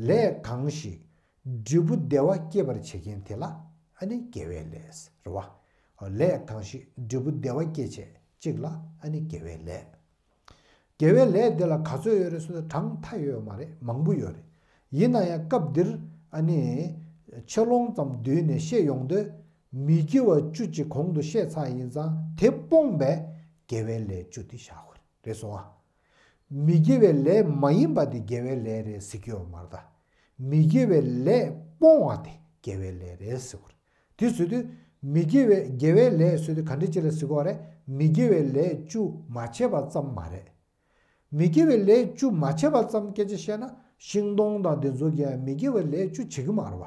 ལས་གང་ཞིག་འབྲས་བུ་བདེ་བ་སྐྱེད་པར་བྱེད་མཁན་དེ་ལ་ཨ་ནི་དགེ་བའི་ལས་རེད་བ། ལས་གང་ཞིག་འབྲས་བུ་བདེ་བ་སྐྱེད་བྱེད་ཅིག་ལ་ཨ་ནི་དགེ་བའི་ལས། དགེ་བའི་ལས་དེ་ལ་ག་ཚོད་ཡོད་རེད་ཟེར་ན་གྲངས་མཐའ་ཡོད་མ་རེད། མང་པོ་ཡོད་རེད། ཡིན་ན་ཡང་སྐབས་འདིར་ཨ་ནི་ཆེ་ལོང་ཙམ་བསྡུས་ནས་བཤད་ཡོང་དུས། མི་དགེ་བ་བཅུ་གཅིག་གོང་དུ་བཤད་ཚར་ཡིན་ཙང་། དེ་སྤོང་བའི་དགེ་བའི་ལས་བཅུ་དེ་བཞག་དགོས་རེད། རེད་སོང་ཨ། མི་དགེ་བའི་ལས་མ་ཡིན་པ་དེ་དགེ་བའི་ལས་རེད་ཟེར་གྱི་ཡོད་མ་རེད་ད། མི་དགེ་བའི་ལས་སྤོང་བ་དེ་དགེ་བའི་ལས་རེད་ཟེར་དགོས་རེད། དེ་ཟེར་དུས་མི་དགེ་བའི་དགེ་བའི་ལས་ཟེར་དུས་ག་འདྲ་ཅིག་ལ་ཟེར་དགོས་རེད། མི་དགེ་བའི་ལས་བཅུ་མ་བྱས་པ་ཙམ་མ་རེད། མི་དགེ་བའི་ལས་བཅུ་མ་བྱས་པ་ཙམ་སྐད་ཆ་བཤད་ན། ཤིང་སྡོང་དང་དེ་ཚོ་གིས་མི་དགེ་བའི་ལས་བཅུ་བྱེད་ཀྱི་མ་རེད་བ།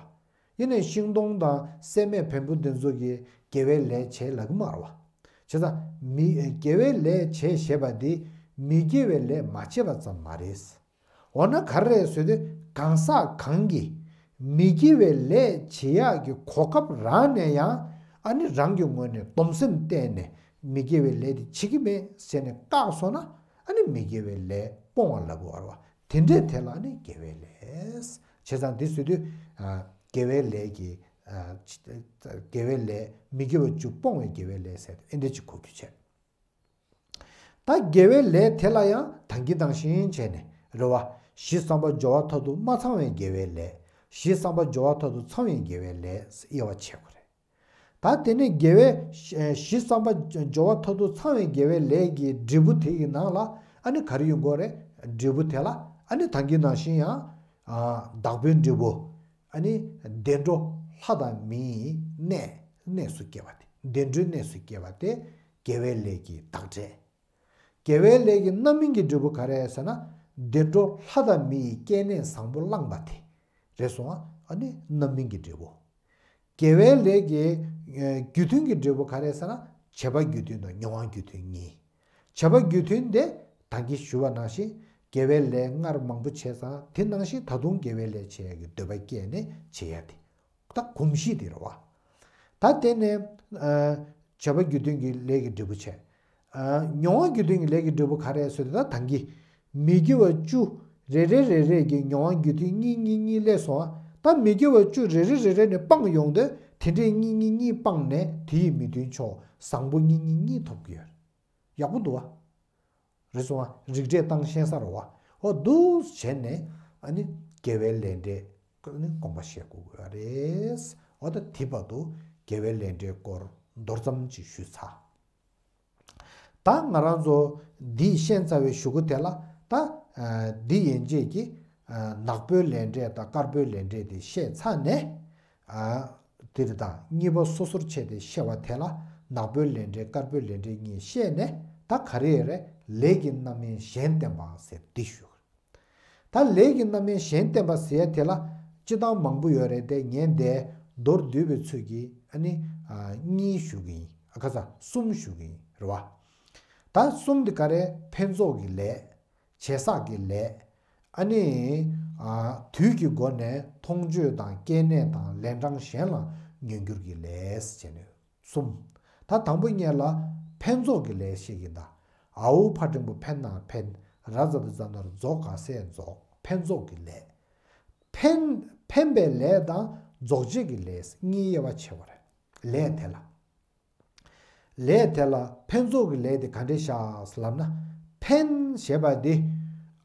ཡིན་ནའི་ཤིང་སྡོང་དང་སྲན་མས་བེམ་པོ་དེ་ཚོ་གིས་དགེ་བའི་ལས་བྱེད་ལབ་ཀྱི་མ་རེད་བ། བྱས་ཙང་མི་དགེ་བའི་ལས་བྱེད་ཞེས་པ་འདི་མི་དགེ་བའི་ལས་མ་བྱས་པ་ཙམ་མ་རེད། འོ་ན་ག་རེ་རེད་ཟེར་དུས། གང་ཟག་གང་གིས་མི་དགེ་བའི་ལས་བྱེད་ཡག་གི་གོ་སྐབས་རག་ནས་ཡང་། ཨ་ནི་རང་གི་ངོས་ནས་སྡོམ་སེམས་བསྟེན་ནས་མི་དགེ་བའི་ལས་དེ་བྱེད་ཀྱི་མེད་ཟེར་ནས་བཀག་སོང་ན། ཨ་ནི་མི་དགེ་བའི་ལས་སྤོང་བ་ལབ་དགོས་རེད་བ། དེ་འདྲའི་དེ་ལ་ནི་དགེ་བའི་ལས། བྱས་ཙང་འདི་ཟེར་དུས། ཨ། དགེ་བའི་ལས་ཀྱི། ཨ། དགེ་བའི་ལས། མི་དགེ་བ་བཅུ་སྤོང་བའི་དགེ་བའི་ལས་ཟེར་དུས་ཨེ་འདྲ་ཅིག་གོ་རྒྱུ་བྱས། ད་དགེ་བའི་ལས་དེ་ལ་ཡང་ད་གིན་ནང་བཞིན་བྱས་ནས་རེད་བ། གཞི་བསམ་པ་སྦྱོར་བ་མཐར་ཐུག་མ་ཚང་བའི་དགེ་བའི་ལས། གཞི་བསམ་པ་སྦྱོར་བ་མཐར་ཐུག་ཚང་བའི་དགེ་བའི་ལས་དབྱེ་བ་ཕྱེ་དགོས་རེད། ད་དེ་ནས་དགེ་བའི་གཞི་བསམ་པ་སྦྱོར་བ་མཐར་ཐུག་ཚང་བའི་དགེ་བའི་ལས་ཀྱི་འབྲས་བུ་དེ་ཡི་ནང་ལ་ཨ་ནི་ག་རེ་ཡོང་གི་ཡོད་རེད། འབྲས་བུ་དེ་ལ་ཨ་ནི་ད་གིན་ནང་བཞིན་ཡང་། ཨ། བདག་པོའི་འབྲས་བུ། ཨ་ནི་བདེ་འགྲོ་ལྷ་དང་མིའི་གནས། གནས་སུ་སྐྱེ་བ་དེ། བདེ་འགྲོའི་གནས་སུ་སྐྱེ་བ་དེ་དགེ་བའི་ལས་ཀྱི་བདག་འབྲས། དགེ་བའི་ལས་ཀྱི་རྣམ་སྨིན་གྱི་འབྲས་བུ་ག་རེ་ཟེར་ན། བདེ་འགྲོ་ལྷ་དང་མི་ཡི་སྐྱེ་གནས་བཟང་པོ་བླངས་པ་དེ་རེད་སོང་ཨ། ཨ་ནི་རྣམ་སྨིན་གྱི་འབྲས་བུ། དགེ་བའི་ལས་ཀྱི་རྒྱུ་མཐུན་གྱི་འབྲས་བུ་ག་རེ་ཟེར་ན། བྱེད་པ་རྒྱུ་མཐུན་དང་མྱོང་བ་རྒྱུ་མཐུན་གཉིས། བྱེད་པ་རྒྱུ་མཐུན་དེ་ད་གིན་ཞུས་པ་ནང་བཞིན། དགེ་བའི་ལས་སྔར་མང་པོ་བྱས་ཙང་དེ་ནང་བཞིན་ད་དུང་དགེ་བའི་ལས་བྱེད་ཡག་གི་འདོད་པ་སྐྱེས་ནས་བྱེད་ཡག་དེ། ད་གོམས་གཤིས་དེ་རེད་བ། ད་དེ་ནས། ཨ། བྱེད་པ་རྒྱུ་མཐུན་གྱི་ལས་ཀྱི་འབྲས་བུ་བྱས། ཨ། མྱོང་བ་རྒྱུ་མཐུན་གྱི་ལས་ཀྱི་འབྲས་བུ་ག་རེ་ཟེར་དུས། ད་ད་གིན་མི་དགེ་བ་བཅུ་རེ་རེ་རེ་རེ་གི་མྱོང་བ་རྒྱུ་མཐུན་གཉིས་གཉིས་གཉིས་སླེབས་སོང་ཨ། ད་མི་དགེ་བ་བཅུ་རེ་རེ་རེ་རེ་ནས་སྤངས་ཡོང་དུས། དེ་འདྲའི་གཉིས་གཉིས་གཉིས་སྤངས་ནས་དེ་ཡི་མི་མཐུན་ཕྱོགས་བཟང་པོ་གཉིས་གཉིས་གཉིས་ཐོབ་ཀྱི་ཡོད། ཡག་པོ་འདུག་བ། རེད་སོང་བ། རིགས་འགྲེས་སྟངས་ཤེས་ས་རེད་བ། འོ་འདུག་བྱས་ནས་ཨ་ནི་དགེ་བའི་ལས་འབྲས་ནི་དགོངས་པ་བཞེས་དགོས་ཀྱི་རེད། འོ་ད་དེ་བར་དུ་དགེ་བའི་ལས་འབྲས་སྐོར་མདོར་ཙམ་ཅིག་ཞུས་ཚར། ད་ང་རང་ཚོ་འདི་ཤེས་ཚར་བའི་གཞུག་གུ་དེ་ལ། ད་འདི་ཡན་ཆད་ཀྱི་ནག་པོའི་ལས་འབྲས་དང་དཀར་པོའི་ལས་འབྲས་དེ་ཤེས་ཚར་ནས། དེ་རེད། ད་གཉིས་པ་སོ་སོར་ཕྱེ་སྟེ་ཤེས་པ་དེ་ལ་ནག་པོའི་ལས་འབྲས་དཀར་པོའི་ལས་འབྲས་གཉིས་ཤེས་ནས། ད་ག་རེ་རེད། ལས་ཀྱི་རྣམ་སྨིན་གཞན་བསྟན་པ་ཟེར་འདི་ཞུ། ད་ལས་ཀྱི་རྣམ་སྨིན་གཞན་བསྟན་པ་ཟེར་ཡ་དེ་ལ་སྤྱིར་བཏང་མང་པོ་ཡོད་རེད་དེ། ངས་འདི་མདོར་བསྡུས་པའི་ཚུལ་གྱིས་ཨ་ནི་གཉིས་ཞུ་གི་ཡིན། ཨ། ཁ་ས་གསུམ་ཞུ་གི་ཡིན་རེད་བ། ད་གསུམ་དེ་ག་རེ། ཕན་ཚོགས་ཀྱི་ལས། བྱས་བསགས་ཀྱི་ལས། ཨ་ནི། ཨ། དུས་ཀྱི་སྒོ་ནས་མཐོང་ཆོས་དང་སྐྱེ་གནས་དང་ལན་གྲངས་གཞན་ལ་ཉོན་འགྱུར་གྱི་ལས་བྱས་ནས་གསུམ། ད་དང་པོ་ཉིད་ལ་ཕན་ཚོགས་ཀྱི་ལས་ཤིག་ཡིན་ད། ཨའུ་ཕ་འགྲེང་བུ་ཕན་ན་ཕན། ར་ཛ་བཏགས་རྫ་ན་རྫོགས། ག་ས་རྫོགས། ཕན་ཚོགས་ཀྱི་ལས། ཕན། ཕན་པའི་ལས་དང་རྫོགས་བྱེད་ཀྱི་ལས་གཉིས་དབྱེ་བ་ཕྱེ་བ་རེད། ལས་དེ་ལ། ལས་དེ་ལ་ཕན་ཚོགས་ཀྱི་ལས་དེ་ག་འདྲ་ཤག་ལབ་ན། ཕན་ཞེས་པ་དེ་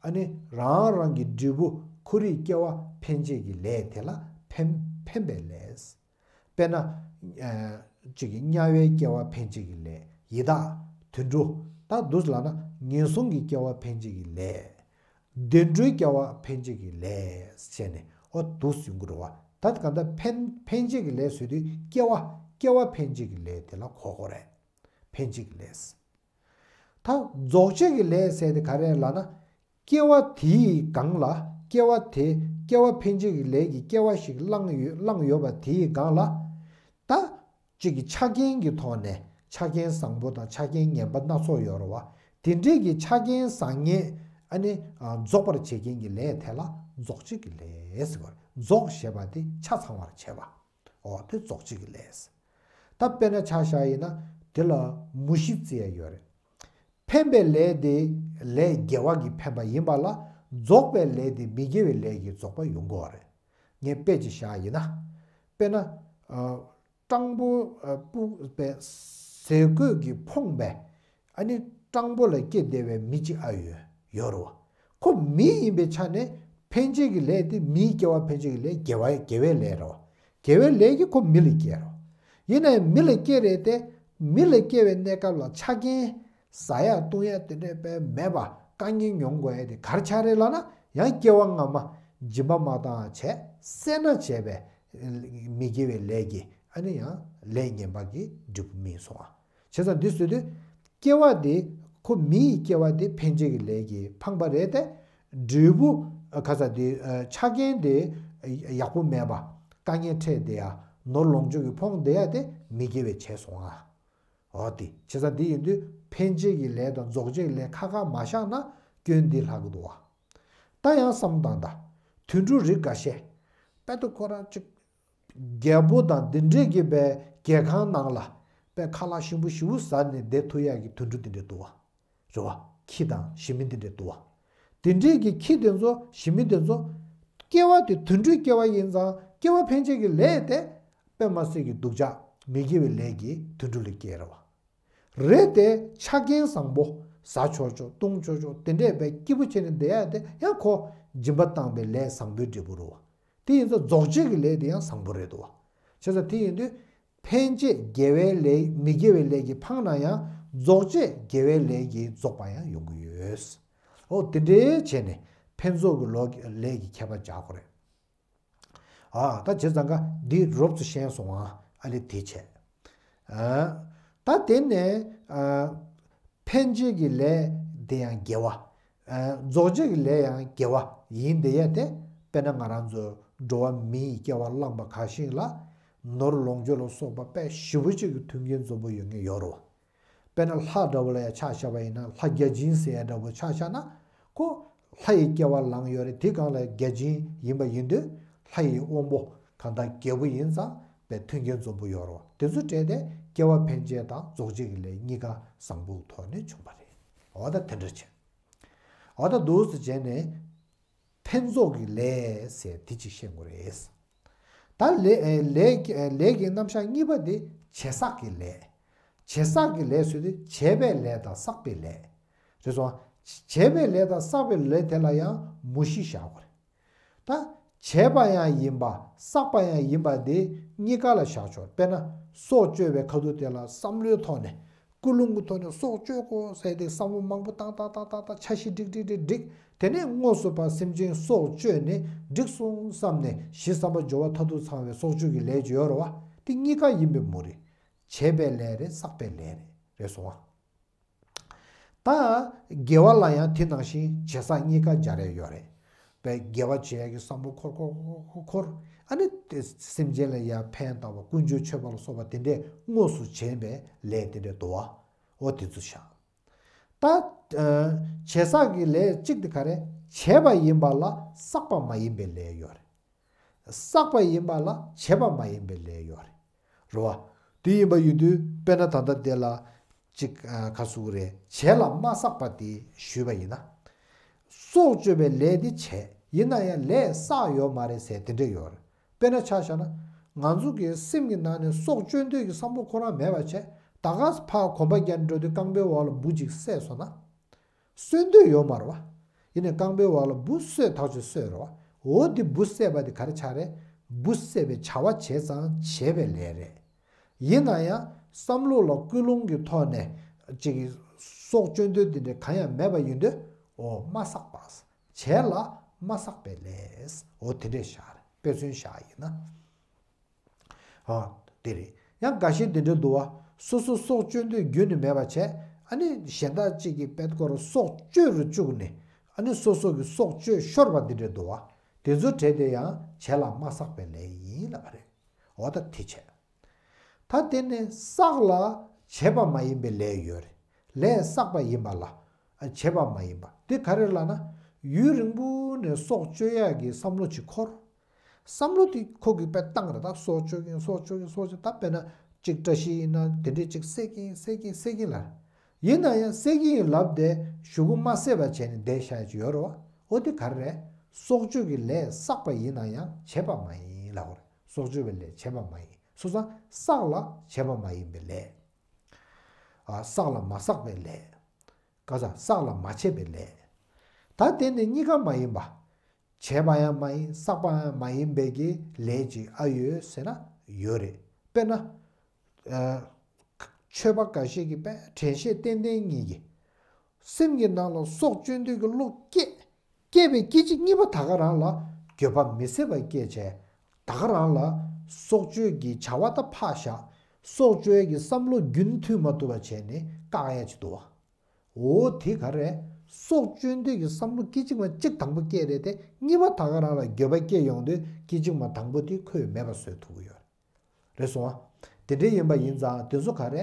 ཨ་ནི་རང་རང་གི་འབྲས་བུ་ཁོ་རའི་སྐྱེ་བ་ཕན་བྱེད་ཀྱི་ལས་དེ་ལ་ཕན། ཕན་པའི་ལས། དཔེར་ན། ཨ། གཅིག་གི་དམྱལ་བའི་སྐྱེ་བ་ཕན་བྱེད་ཀྱི་ལས། ཡི་དྭགས། དུད་འགྲོ། ད་འདུག་ལབ་ན་ངན་སོང་གི་སྐྱེ་བ་ཕན་བྱེད་ཀྱི་ལས། བདེ་འགྲོའི་སྐྱེ་བ་ཕན་བྱེད་ཀྱི་ལས་བྱས་ནས་འོ་འདུག་ཡོང་གི་རེད་བ། ད་གང་ལྟར་ཕན། ཕན་བྱེད་ཀྱི་ལས་ཟེར་དུས་སྐྱེ་བ། སྐྱེ་བ་ཕན་བྱེད་ཀྱི་ལས་དེ་ལ་གོ་དགོས་རེད། ཕན་བྱེད་ཀྱི་ལས། ད་རྫོགས་བྱེད་ཀྱི་ལས་ཟེར་དེ་ག་རེ་ལབ་ན། སྐྱེ་བ་དེའི་སྒང་ལ། སྐྱེ་བ་དེ། སྐྱེ་བ་ཕན་བྱེད་ཀྱི་ལས་ཀྱི་སྐྱེ་བ་ཞིག་བླངས་ཡོད། བླངས་ཡོད་པ་དེའི་སྒང་ལ། ད་གཅིག་གི་ཆ་རྐྱེན་གྱི་ཐོག་ནས་ཆ་རྐྱེན་བཟང་པོ་དང་ཆ་རྐྱེན་ངན་པ་སྣ་ཚོགས་ཡོད་རེད་བ། དེ་འདྲས་ཀྱི་ཆ་རྐྱེན་བཟང་ངན་ ཨ་ནི་ཨ་རྫོགས་པར་བྱེད་མཁན་གྱི་ལས་དེ་ལ་རྫོགས་བྱེད་ཀྱི་ལས་ཟེར་བ་རེད། རྫོགས་ཞེས་པ་དེ་ཆ་ཚང་བར་བྱེད་པ། འོ་དེ་རྫོགས་བྱེད་ཀྱི་ལས། ད་དཔེར་ན་ཆ་བཞག་ཡིན་ན་དེ་ལ་མུ་བཞི་བརྩི་ཡ་ཡོད་རེད། འཕེན་པའི་ལས་དེ་ལས་དགེ་བ་གིས་འཕེན་པ་ཡིན་པ་ལ་རྫོགས་པའི་ལས་དེ་མི་དགེ་བའི་ལས་ཀྱིས་རྫོགས་པ་ཡོང་དགོས་པ་རེད། ངས་དཔེ་ཅིག་བཞག་ཡིན་ན། དཔེར་ན། ཨ། སྤྲང་པོ་ཨ་སྤུ་པའི་ཟས་གོས་ཀྱིས་ཕོངས་པའི་ཨ་ནི་སྤྲང་པོ་ལ་སྐྱེས་བསྡད་པའི་མི་གཅིག་ཨ་ཡོད་ཡོད་རེད་བ། ཁོ་མི་ཡིན་པའི་ཆ་ནས་འཕེན་བྱེད་ཀྱི་ལས་དེ་མིའི་སྐྱེ་བ་འཕེན་བྱེད་ཀྱི་ལས་དགེ་བ་དགེ་བའི་ལས་རེད་བ། དགེ་བའི་ལས་ཀྱིས་ཁོ་མི་ལ་སྐྱེས་རེད་བ། ཡིན་ནའི་མི་ལ་སྐྱེས་རེད་དེ། མི་ལ་སྐྱེས་པའི་གནས་སྐབས་ལ་ཆ་རྐྱེན། ཟ་ཡ་བཏུང་ཡ་དེ་འདྲས་དཔེ་མེད་པ་དཀའ་ངལ་མྱོང་དགོས་ཡ་དེ་ག་རེ་ཆགས་རེད་ལབ་ན། ཡང་སྐྱེ་བ་སྔ་མ་སྦྱིན་པ་མ་བཏང་བྱས་སེར་སྣ་བྱས་པའི་མི་དགེ་བའི་ལས་ཀྱིས་ཨ་ནི་ཡང་ལས་ངན་པ་གི་འབྲས་བུ་སྨིན་སོང་ཨ། བྱས་ཙང་འདི་བཟོས་དུས་སྐྱེ་བ་དེ་ཁོ་མི་ཡི་སྐྱེ་བ་དེ་འཕེན་བྱེད་ཀྱི་ལས་ཀྱིས་འཕངས་པ་རེད་དེ། འབྲས་བུ་ཁ་ས་དེ་ཆ་རྐྱེན་དེ་ཡག་པོ་མེད་པ་དཀའ་ངལ་འཕྲད་བསྡད་ཡ་ནོར་ལོངས་སྤྱོད་ཀྱིས་ཕོངས་བསྡད་ཡ་དེ་མི་དགེ་བས་བྱས་སོང་ཨ། འོ་དེ་བྱས་ཙང་འདི་ཡིན་དུས་འཕེན་བྱེད་ཀྱི་ལས་དང་རྫོགས་བྱེད་ཀྱི་ལས་ཁ་ཁ་མ་བཞག་ན་སྐྱོན་འདི་ལྷག་གི་འདུག་བ། ད་ཡང་བསམ་བཏང་ད། དུད་འགྲོ་རིགས་འགའ་ཤས། དཔེ་ད་ཁོ་རང་ཅིག་རྒྱལ་པོ་དང་འདི་འདྲས་ཀྱི་པའི་རྒྱལ་ཁང་ནང་ལ་པའི་ཁ་ལག་ཞིམ་པོ་ཞིམ་པོ་ཟ་ནས་བསྡད་ཐུབ་ཡག་གི་དུད་འགྲོ་འདི་འདྲས་འདུག་བ། རེད་བ། ཁྱི་དང་ཞི་མི་འདི་འདྲས་འདུག་བ། འདི་འདྲས་ཀྱི་ཁྱི་དེ་ཚོ་ཞི་མི་དེ་ཚོ། སྐྱེ་བ་དེ་དུད་འགྲོའི་སྐྱེ་བ་ཡིན་ཙང་སྐྱེ་བ་འཕེན་བྱེད་ཀྱི་ལས་དེ། དཔེ་མ་སྲིད་ཀྱི་སྡུག་ཅག་མི་དགེ་བའི་ལས་ཀྱིས་དུད་འགྲོ་ལ་སྐྱེས་རེད་བ། རེད་དེ་ཆ་རྐྱེན་བཟང་པོ་ཟ་ཆོག་ཆོག་བཏུང་ཆོག་ཆོག་དེ་འདྲས་པའི་སྐྱིད་པོ་བྱས་ནས་བསྡད་ཡ་དེ་ཡང་ཁོ་སྦྱིན་པ་བཏང་པའི་ལས་བཟང་པོའི་འབྲས་བུ་རེད་བ། དེ་ཡིན་ཙང་རྫོགས་བྱེད་ཀྱི་ལས་དེ་ཡང་བཟང་པོ་རེད་འདུག་བ། བྱས་ཙང་དེ་ཡིན་དུས། འཕེན་བྱེད་དགེ་བའི་ལས་མི་དགེ་བའི་ལས་ཀྱིས་འཕངས་ན་ཡང་རྫོགས་བྱེད་དགེ་བའི་ལས་ཀྱིས་རྫོགས་པ་ཡང་ཡོང་གི་ཡོད། འོ་དེ་འདྲའི་བྱས་ནས་འཕེན་རྫོགས་ཀྱི་ལོ་ལས་ཀྱི་ཁྱད་པར་འཇགས་དགོས་རེད། ཨ་ད་བྱས་ཙང་ཀ་འདི་རོབ་ཙམ་ཤེས་སོང་ཨ། ཨ་ལེ་དེ་བྱས། ཨ་ད་དེ་ནས་ཨ། འཕེན་བྱེད་ཀྱི་ལས་དེ་ཡང་དགེ་བ། ཨ་རྫོགས་བྱེད་ཀྱི་ལས་ཡང་དགེ་བ་ཡིན་དེ་ཡ་དེ། དཔེར་ན་ང་རང་ཚོ་འགྲོ་བ་མིའི་སྐྱེ་བ་བླངས་པ་ག་ཤིང་ལ། ནོར་ལོངས་སྤྱོད་ལ་སོགས་པ་དཔེ་ཞེ་པོ་ཅིག་གི་མཐུན་རྐྱེན་འཛོམས་པོ་ཡོད་མཁན་ཡོད་རེད་བ། དཔེར་ན་ལྷ་འདྲ་བོ་ལ་ཡང་ཆ་བཞག་པ་ཡིན་ན་ལྷ་བརྒྱ་བྱིན་ཟེར་ཡ་འདྲ་བོ་ཆ་བཞག་ན། ཁོ་ལྷ་ཡི་སྐྱེ་བ་བླངས་ཡོད་རེད། དེ་སྒང་ལ་བརྒྱ་བྱིན་ཡིན་པ་ཡིན་དུས་ལྷ་ཡི་དབང་པོ་གང་དག་རྒྱལ་པོ་ཡིན་ཙང་པའི་མཐུན་རྐྱེན་འཛོམས་པོ་ཡོད་རེད་བ། དེ་ཚོ་སྤྲད་དེ་སྐྱེ་བ་འཕེན་བྱེད་དང་རྫོགས་བྱེད་ཀྱི་ལས་གཉིས་ཀ་བཟང་པོའི་ཐོག་ནས་བྱུང་བ་རེད། འོ་ད་དེ་འདྲ་བྱས། འོ་ད་འདུག་སེ་བྱས་ནས། འཕེན་རྫོགས་ཀྱི་ལས་ཟེར་དེ་ཅིག་ཤེས་དགོས་རེད། ད་ལས་ལས་ལས་ཀྱི་རྣམ་གཞག་གཉིས་པ་དེ་བྱས་བསགས་ཀྱི་ལས། བྱས་བསགས་ཀྱི་ལས་ཟེར་དུས་བྱས་པའི་ལས་དང་བསགས་པའི་ལས། རེད་སོང་། བྱས་པའི་ལས་དང་བསགས་པའི་ལས་དེ་ལ་ཡང་མུ་བཞི་བཞག་དགོས་རེད། ད། བྱས་པ་ཡང་ཡིན་པ་བསགས་པ་ཡང་ཡིན་པ་འདི་གཉིས་ཀ་ལ་བཞག་ཆོག་དཔེར་ན་སྲོག་གཅོད་པའི་ཁ་ཐུག་དེ་ལ་བསམ་བློའི་ཐོག་ནས་ཀུན་སློང་གི་ཐོག་ནས་སྲོག་གཅོད་དགོས་ཟེར་ཏེ་བསམ་བློ་མང་པོ་བཏང་བཏང་བཏང་བཏང་བཏང་འཆར་གཞི་སྒྲིག་སྒྲིག་སྒྲིག་སྒྲིག་དེ་ནས་དངོས་སུ་ཕར་སེམས་ཅན་སྲོག་གཅོད་ནས་འགྲིག་སོང་བསམ་ནས་གཞི་བསམ་པ་སྦྱོར་བ་མཐར་ཐུག་ཚང་བའི་སྲོག་གཅོད་ཀྱི་ལས་ཀྱི་ཡོད་རེད་བ། དེ་གཉིས་ཀ་ཡིན་པའི་མུ་རེད། བྱས་པའི་ལས་རེད་བསགས་པའི་ལས་རེད། རེད་སོང་བ། ད་དགེ་བ་ལ་ཡང་དེ་ནང་བཞིན་བྱས་བསགས་གཉིས་ཀ་སྦྱར་ཡ་ཡོད་རེད། པའི་དགེ་བ་བྱེད་ཡ་གི་བསམ་བློ་འཁོར་འཁོར་འཁོར་འཁོར་འཁོར། ཨ་ནི་དེ་སེམས་ཅན་ལ་ཡ་ཕན་བཏགས་པ་ཀུན་སྦྱོར་མཆོད་པ་ལ་སོགས་པ་དེ་འདྲས་དངོས་སུ་བྱས་པའི་ལས་དེ་འདྲས་འདུག་བ། འོ་དེ་ཚོ་བཞག་ད་བྱས་བསགས་ཀྱི་ལས་གཅིག་དེ་ག་རེ། བྱས་པ་ཡིན་པ་ལ་བསགས་པ་མ་ཡིན་པའི་ལས་ཡོད་རེད། བསགས་པ་ཡིན་པ་ལ་བྱས་པ་མ་ཡིན་པའི་ལས་ཡོད་རེད། རེད་བ། དེ་ཡིན་པ་ཡིན་དུས་དཔེར་ན་ད་ལྟ་དེ་ལ་ཅིག་ཨ་ག་ཟེར་དགོས་རེད། བྱས་ལ་མ་བསགས་པ་དེ་ཞུས་པ་ཡིན་ན། སྲོག་གཅོད་པའི་ལས་དེ་བྱས་ཡིན་ན་ཡང་ལས་བསགས་ཡོད་མ་རེད་ཟེར་དེ་འདྲས་ཡོད་རེད། དཔེར་ན་ཆ་བཞག་ན། ང་ཚོ་གི་སེམས་ཀྱི་ནང་ནས་སྲོག་གཅོད་འདོད་ཀྱི་བསམ་བློ་ཁོ་རང་མེད་པ་བྱས། ད་ག་ཕར་གོམ་པ་རྒྱག་འགྲོ་དུས་རྐང་པའི་འོག་ལ་འབུ་ཅིག་བསད་སོང་ན། གསོད་འདོད་ཡོད་མ་རེད་བ། ཡིན་ནའི་རྐང་པའི་འོག་ལ་འབུ་གསོད་ཐག་ཆོད་གསོད་རེད་བ། འོ་དེ་འབུ་བསད་པ་དེ་ག་རེ་ཆགས་རེད། འབུ་བསད་པའི་བྱ་བ་བྱས་ཙང་བྱས་པའི་ལས་རེད། ཡིན་ན་ཡང་བསམ་བློ་ལ་ཀུན་སློང་གི་ཐོག་ནས་ཅིག་གི་སྲོག་གཅོད་འདོད་དེ་འདྲ་གང་ཡང་མེད་པ་ཡིན་དུས་འོ་མ་བསགས་པ། བྱས་ལ་མ་བསགས་པའི་ལས། འོ་དེ་འདྲས་བཞག་རེད། དཔེ་མཚོན་བཞག་ཡིན་ན། ཨ། དེ་རེད། ཡང་འགའ་ཤས་དེ་འདྲ་འདུག་བ། སོ་སོ་སྲོག་གཅོད་འདོད་རྒྱུན་ནས་མེད་པ་བྱས། ཨ་ནི་གཞན་དག་ཅིག་གིས་དཔེ་སྐོར་སྲོག་གཅོད་རུ་བཅུག་ནས། ཨ་ནི་སོ་སོ་གི་སྲོག་གཅོད་ཤོར་བ་དེ་འདྲ་འདུག་བ། དེ་ཚོ་གྲས་དེ་ཡང་བྱས་ལ་མ་བསགས་པའི་ལས་ཡིན་ལབ་པ་རེད། འོ་ད་དེ་བྱས། ད་དེ་ནས་བསགས་ལ་བྱས་པ་མ་ཡིན་པའི་ལས་ཡོད་རེད། ལས་བསགས་པ་ཡིན་པ་ལ། བྱེད་པ་མ་ཡིན་པ། དེ་ག་རེ་ལབ་ན། ཡུན་རིང་པོ་ནས་སྲོག་གཅོད་ཡག་གི་བསམ་བློ་ཅིག་འཁོར། བསམ་བློ་དེ་ཁོ་གིས་དཔེ་བཏང་རེད། ད་སྲོག་གཅོད་ཀྱིན་སྲོག་གཅོད་ཀྱིན་སྲོག་གཅོད། ད་དཔེར་ན་གཅིག་བཀྲ་ཤིས་ཡིན་ན་དེ་འདྲས་ཅིག་བསད་ཀྱིན་བསད་ཀྱིན་བསད་ཀྱིན་ལ། ཡིན་ན་ཡང་བསད་ཀྱིན་ཡིན་ལབ་དེ་གཞུག་གུ་མ་བསད་པ་བྱས་ནས་བསྡད་བཞག་ཡ་ཅིག་ཡོད་རེད་བ། འོ་དེ་ག་རེ་རེད། སྲོག་གཅོད་ཀྱི་ལས་བསགས་པ་ཡིན་ན་ཡང་བྱེད་པ་མ་ཡིན་ལབ་དགོས་རེད། སྲོག་གཅོད་པའི་ལས་བྱེད་པ་མ་ཡིན། སོ་སོ་བསགས་ལ་བྱེད་པ་མ་ཡིན་པའི་ལས། ཨ། བསགས་ལ་མ་བསགས་པའི་ལས། ག་ས་བསགས་ལ་མ་བྱས་པའི་ལས། ད་དེ་ནི་གཉིས་ཀ་མ་ཡིན་པ། བྱས་པ་ཡང་མ་ཡིན། བསགས་པ་ཡང་མ་ཡིན་པའི་གི་ལས་ཅིག་ཨ་ཡོད་ཟེར་ན་ཡོད་རེད། དཔེར་ན། ཨ། ཆོས་པ་འགའ་ཞིག་གིས་དཔེ་དྲན་ཤེས་ཏན་ཏན་གཉིས་ཀྱིས། སེམས་ཀྱི་ནང་ལ་སྲོག་གཅོད་འདོད་ཀྱི་བློ་སྐྱེས། སྐྱེས་པའི་སྐད་ཅིག་གཉིས་པ་ད་ག་རང་ལ་འགྱོད་པ་མི་བཟད་པ་སྐྱེས་བྱས། ད་ག་རང་ལ་སྲོག་གཅོད་ཀྱི་བྱ་བ་ད་ཕར་བཞག། སྲོག་གཅོད་ཀྱི་བསམ་བློ་རྒྱུན་མཐུད་མ་ཐུབ་པ་བྱས་ནས་བཀག་ཡ་ཅིག་འདུག་བ། འོ་དེ་ག་རེ། སྲོག་གཅོད་འདོད་ཀྱི་བསམ་བློ་སྐད་ཅིག་མ་གཅིག་དང་པོ་སྐྱེས་རེད་དེ། གཉིས་པ་ད་ག་རང་ལ་འགྱོད་པ་སྐྱེས་ཡོང་དུས་སྐད་ཅིག་མ་དང་པོ་དེ་ཁོས་མེད་པ་བཟོས་ཐུབ་ཀྱི་ཡོད་རེད། རེད་སོང་ཨ། དེ་འདྲའི་ཡིན་པ་ཡིན་ཙང་དེ་ཚོ་ག་རེ།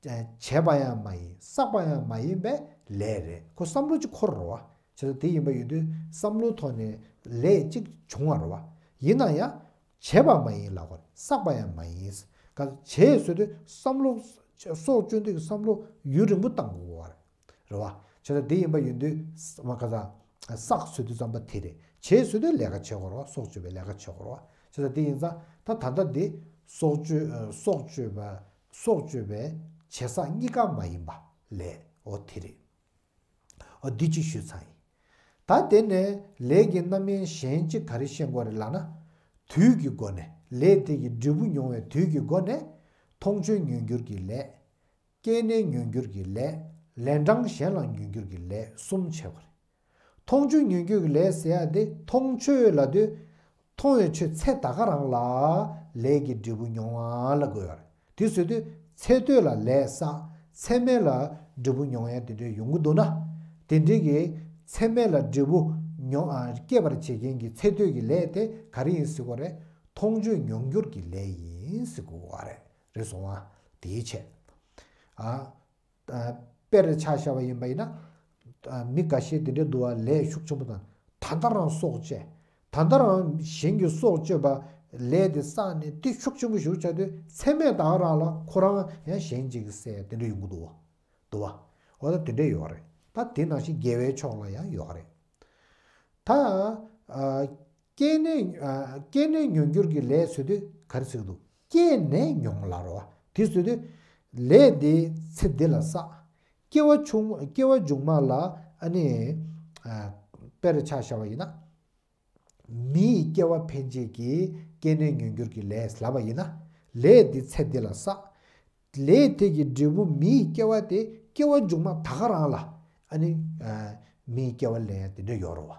བྱས་པ་ཡང་མ་ཡིན། བསགས་པ་ཡང་མ་ཡིན་པའི་ལས་རེད། ཁོ་བསམ་བློ་ཅིག་འཁོར་རོ་བ། བྱས་ཙང་དེ་ཡིན་པ་ཡིན་དུས་བསམ་བློའི་ཐོག་ནས་ལས་ཅིག་བྱུང་བ་རོ་བ། ཡིན་ན་ཡང་། བྱས་པ་མ་ཡིན་ལབ་དགོས་རེད། བསགས་པ་ཡང་མ་ཡིན། ག་བྱས་ཟེར་དུས་བསམ་བློ། སྲོག་གཅོད་འདོད་ཀྱི་བསམ་བློ་ཡུན་རིང་པོ་བཏང་དགོས་པ་རེད། རེད་བ། བྱས་ཙང་དེ་ཡིན་པ་ཡིན་དུས་མ་ག་ས། བསགས་ཟེར་དུས་ཙམ་པ་དེ་རེད། བྱས་ཟེར་དུས་ལས་ཀ་བྱེད་དགོས་རེད་བ། སྲོག་གཅོད་པའི་ལས་ཀ་བྱེད་དགོས་རེད་བ། བྱས་ཙང་དེ་ཡིན་ཙང་ད་ད་ལྟ་འདི་སྲོག་གཅོད། སྲོག་གཅོད་པ། སྲོག་གཅོད་པའི་བྱས་བསགས་གཉིས་ཀ་མ་ཡིན་པ་ལས། འོ་དེ་རེད། འོ་འདི་གཅིག་ཞུས་ཚར་ཡིན། ད་དེ་ནས་ལས་ཀྱི་རྣམ་གཞག་གཞན་གཅིག་ག་རེ་ཤེས་དགོས་རེད་ལབ་ན། དུས་ཀྱི་སྒོ་ནས། ལས་དེ་གི་འབྲས་བུ་མྱོང་བའི་དུས་ཀྱི་སྒོ་ནས། མཐོང་ཆོས་མྱོང་འགྱུར་གྱི་ལས། སྐྱེས་ནས་མྱོང་འགྱུར་གྱི་ལས། ལན་གྲངས་གཞན་ལ་མྱོང་འགྱུར་གྱི་ལས་གསུམ་བྱས་པ་རེད། མཐོང་ཆོས་མྱོང་འགྱུར་གྱི་ལས་ཟེར་ཡ་དེ། མཐོང་ཆོས་ལབ་དུས། མཐོང་བའི་ཆོས་ཚེ་ད་ག་རང་ལ་ལས་ཀྱི་འབྲས་བུ་མྱོང་བ་ལ་གོ་ཡ་རེད། དེ་ཟེར་དུས་ཚེ་སྟོད་ལ་ལས་བསགས། ཚེ་སྨད་ལ་འབྲས་བུ་མྱོང་ཡ་དེ་འདྲ་ཡོང་གི་འདུག་ན། དེ་འདྲའི་གི་ཚེ་སྨད་ལ་འབྲས་བུ་མྱོང་། ཨ། སྐྱེད་པར་བྱེད་མཁན་གྱི་ཚེ་སྟོད་ཀྱི་ལས་དེ་ག་རེ་ཡིན་ཟེར་དགོས་རེད། མཐོང་ཆོས་མྱོང་འགྱུར་གྱི་ལས་ཡིན་ཟེར་དགོས་པ་རེད། རེད་སོང་ཨ། དེའི་ཆེད། ཨ། ཨ། དཔེར་ཆ་བཞག་པ་ཡིན་པ་ཡིན་ན། ཨ། མི་འགའ་ཤས་དེ་འདྲའི་འདུག་བ། ལས་ཤུགས་ཆེན་པོ་དང་། ད་ལྟ་རང་སྲོག་བཅད། ད་ལྟ་རང་གཞན་གྱི་སྲོག་གཅོད་པ་ལས་དེ་བསགས་ནས་དེ་ཤུགས་ཆེན་པོ་ཞིག་བྱ་དུས་ཚེ་སྨད་ད་ག་རང་ལ་ཁོ་རང་ཡང་གཞན་གཅིག་གིས་བསད་དེ་འདྲ་ཡོང་གི་འདུག་བ། འདུག་བ། འོ་ད་དེ་འདྲ་ཡོད་རེད། ད་དེ་ནང་བཞིན་དགེ་བའི་ཕྱོགས་ལ་ཡང་ཡོད་རེད། ད། ཨ། སྐྱེས་ནས། ཨ། སྐྱེས་ནས་མྱོང་འགྱུར་གྱི་ལས་ཟེར་དུས་ག་རེ་ཟེར་གྱི་འདུག་སྐྱེས་ནས་མྱོང་ལབ་རེད་བ། དེ་ཟེར་དུས། ལས་དེ་ཚེ་འདི་ལ་བསགས། སྐྱེ་བ་ཆུང་། སྐྱེ་བ་མཇུག་མ་ལ་ཨ་ནི། ཨ། དཔེར་ཆ་བཞག་པ་ཡིན་ན། མིའི་སྐྱེ་བ་ཕན་ཆད་ཀྱི་སྐྱེས་ནས་མྱོང་འགྱུར་གྱི་ལས་ལབ་པ་ཡིན་ན། ལས་འདི་ཚེ་འདི་ལ་བསགས། ལས་དེ་གི་འབྲས་བུ་མིའི་སྐྱེ་བ་དེ་སྐྱེ་བ་མཇུག་མ་ད་ག་རང་ལ་ཨ་ནི། ཨ། མིའི་སྐྱེ་བ་ལེན་ཡ་དེ་འདྲ་ཡོད་རེད་བ།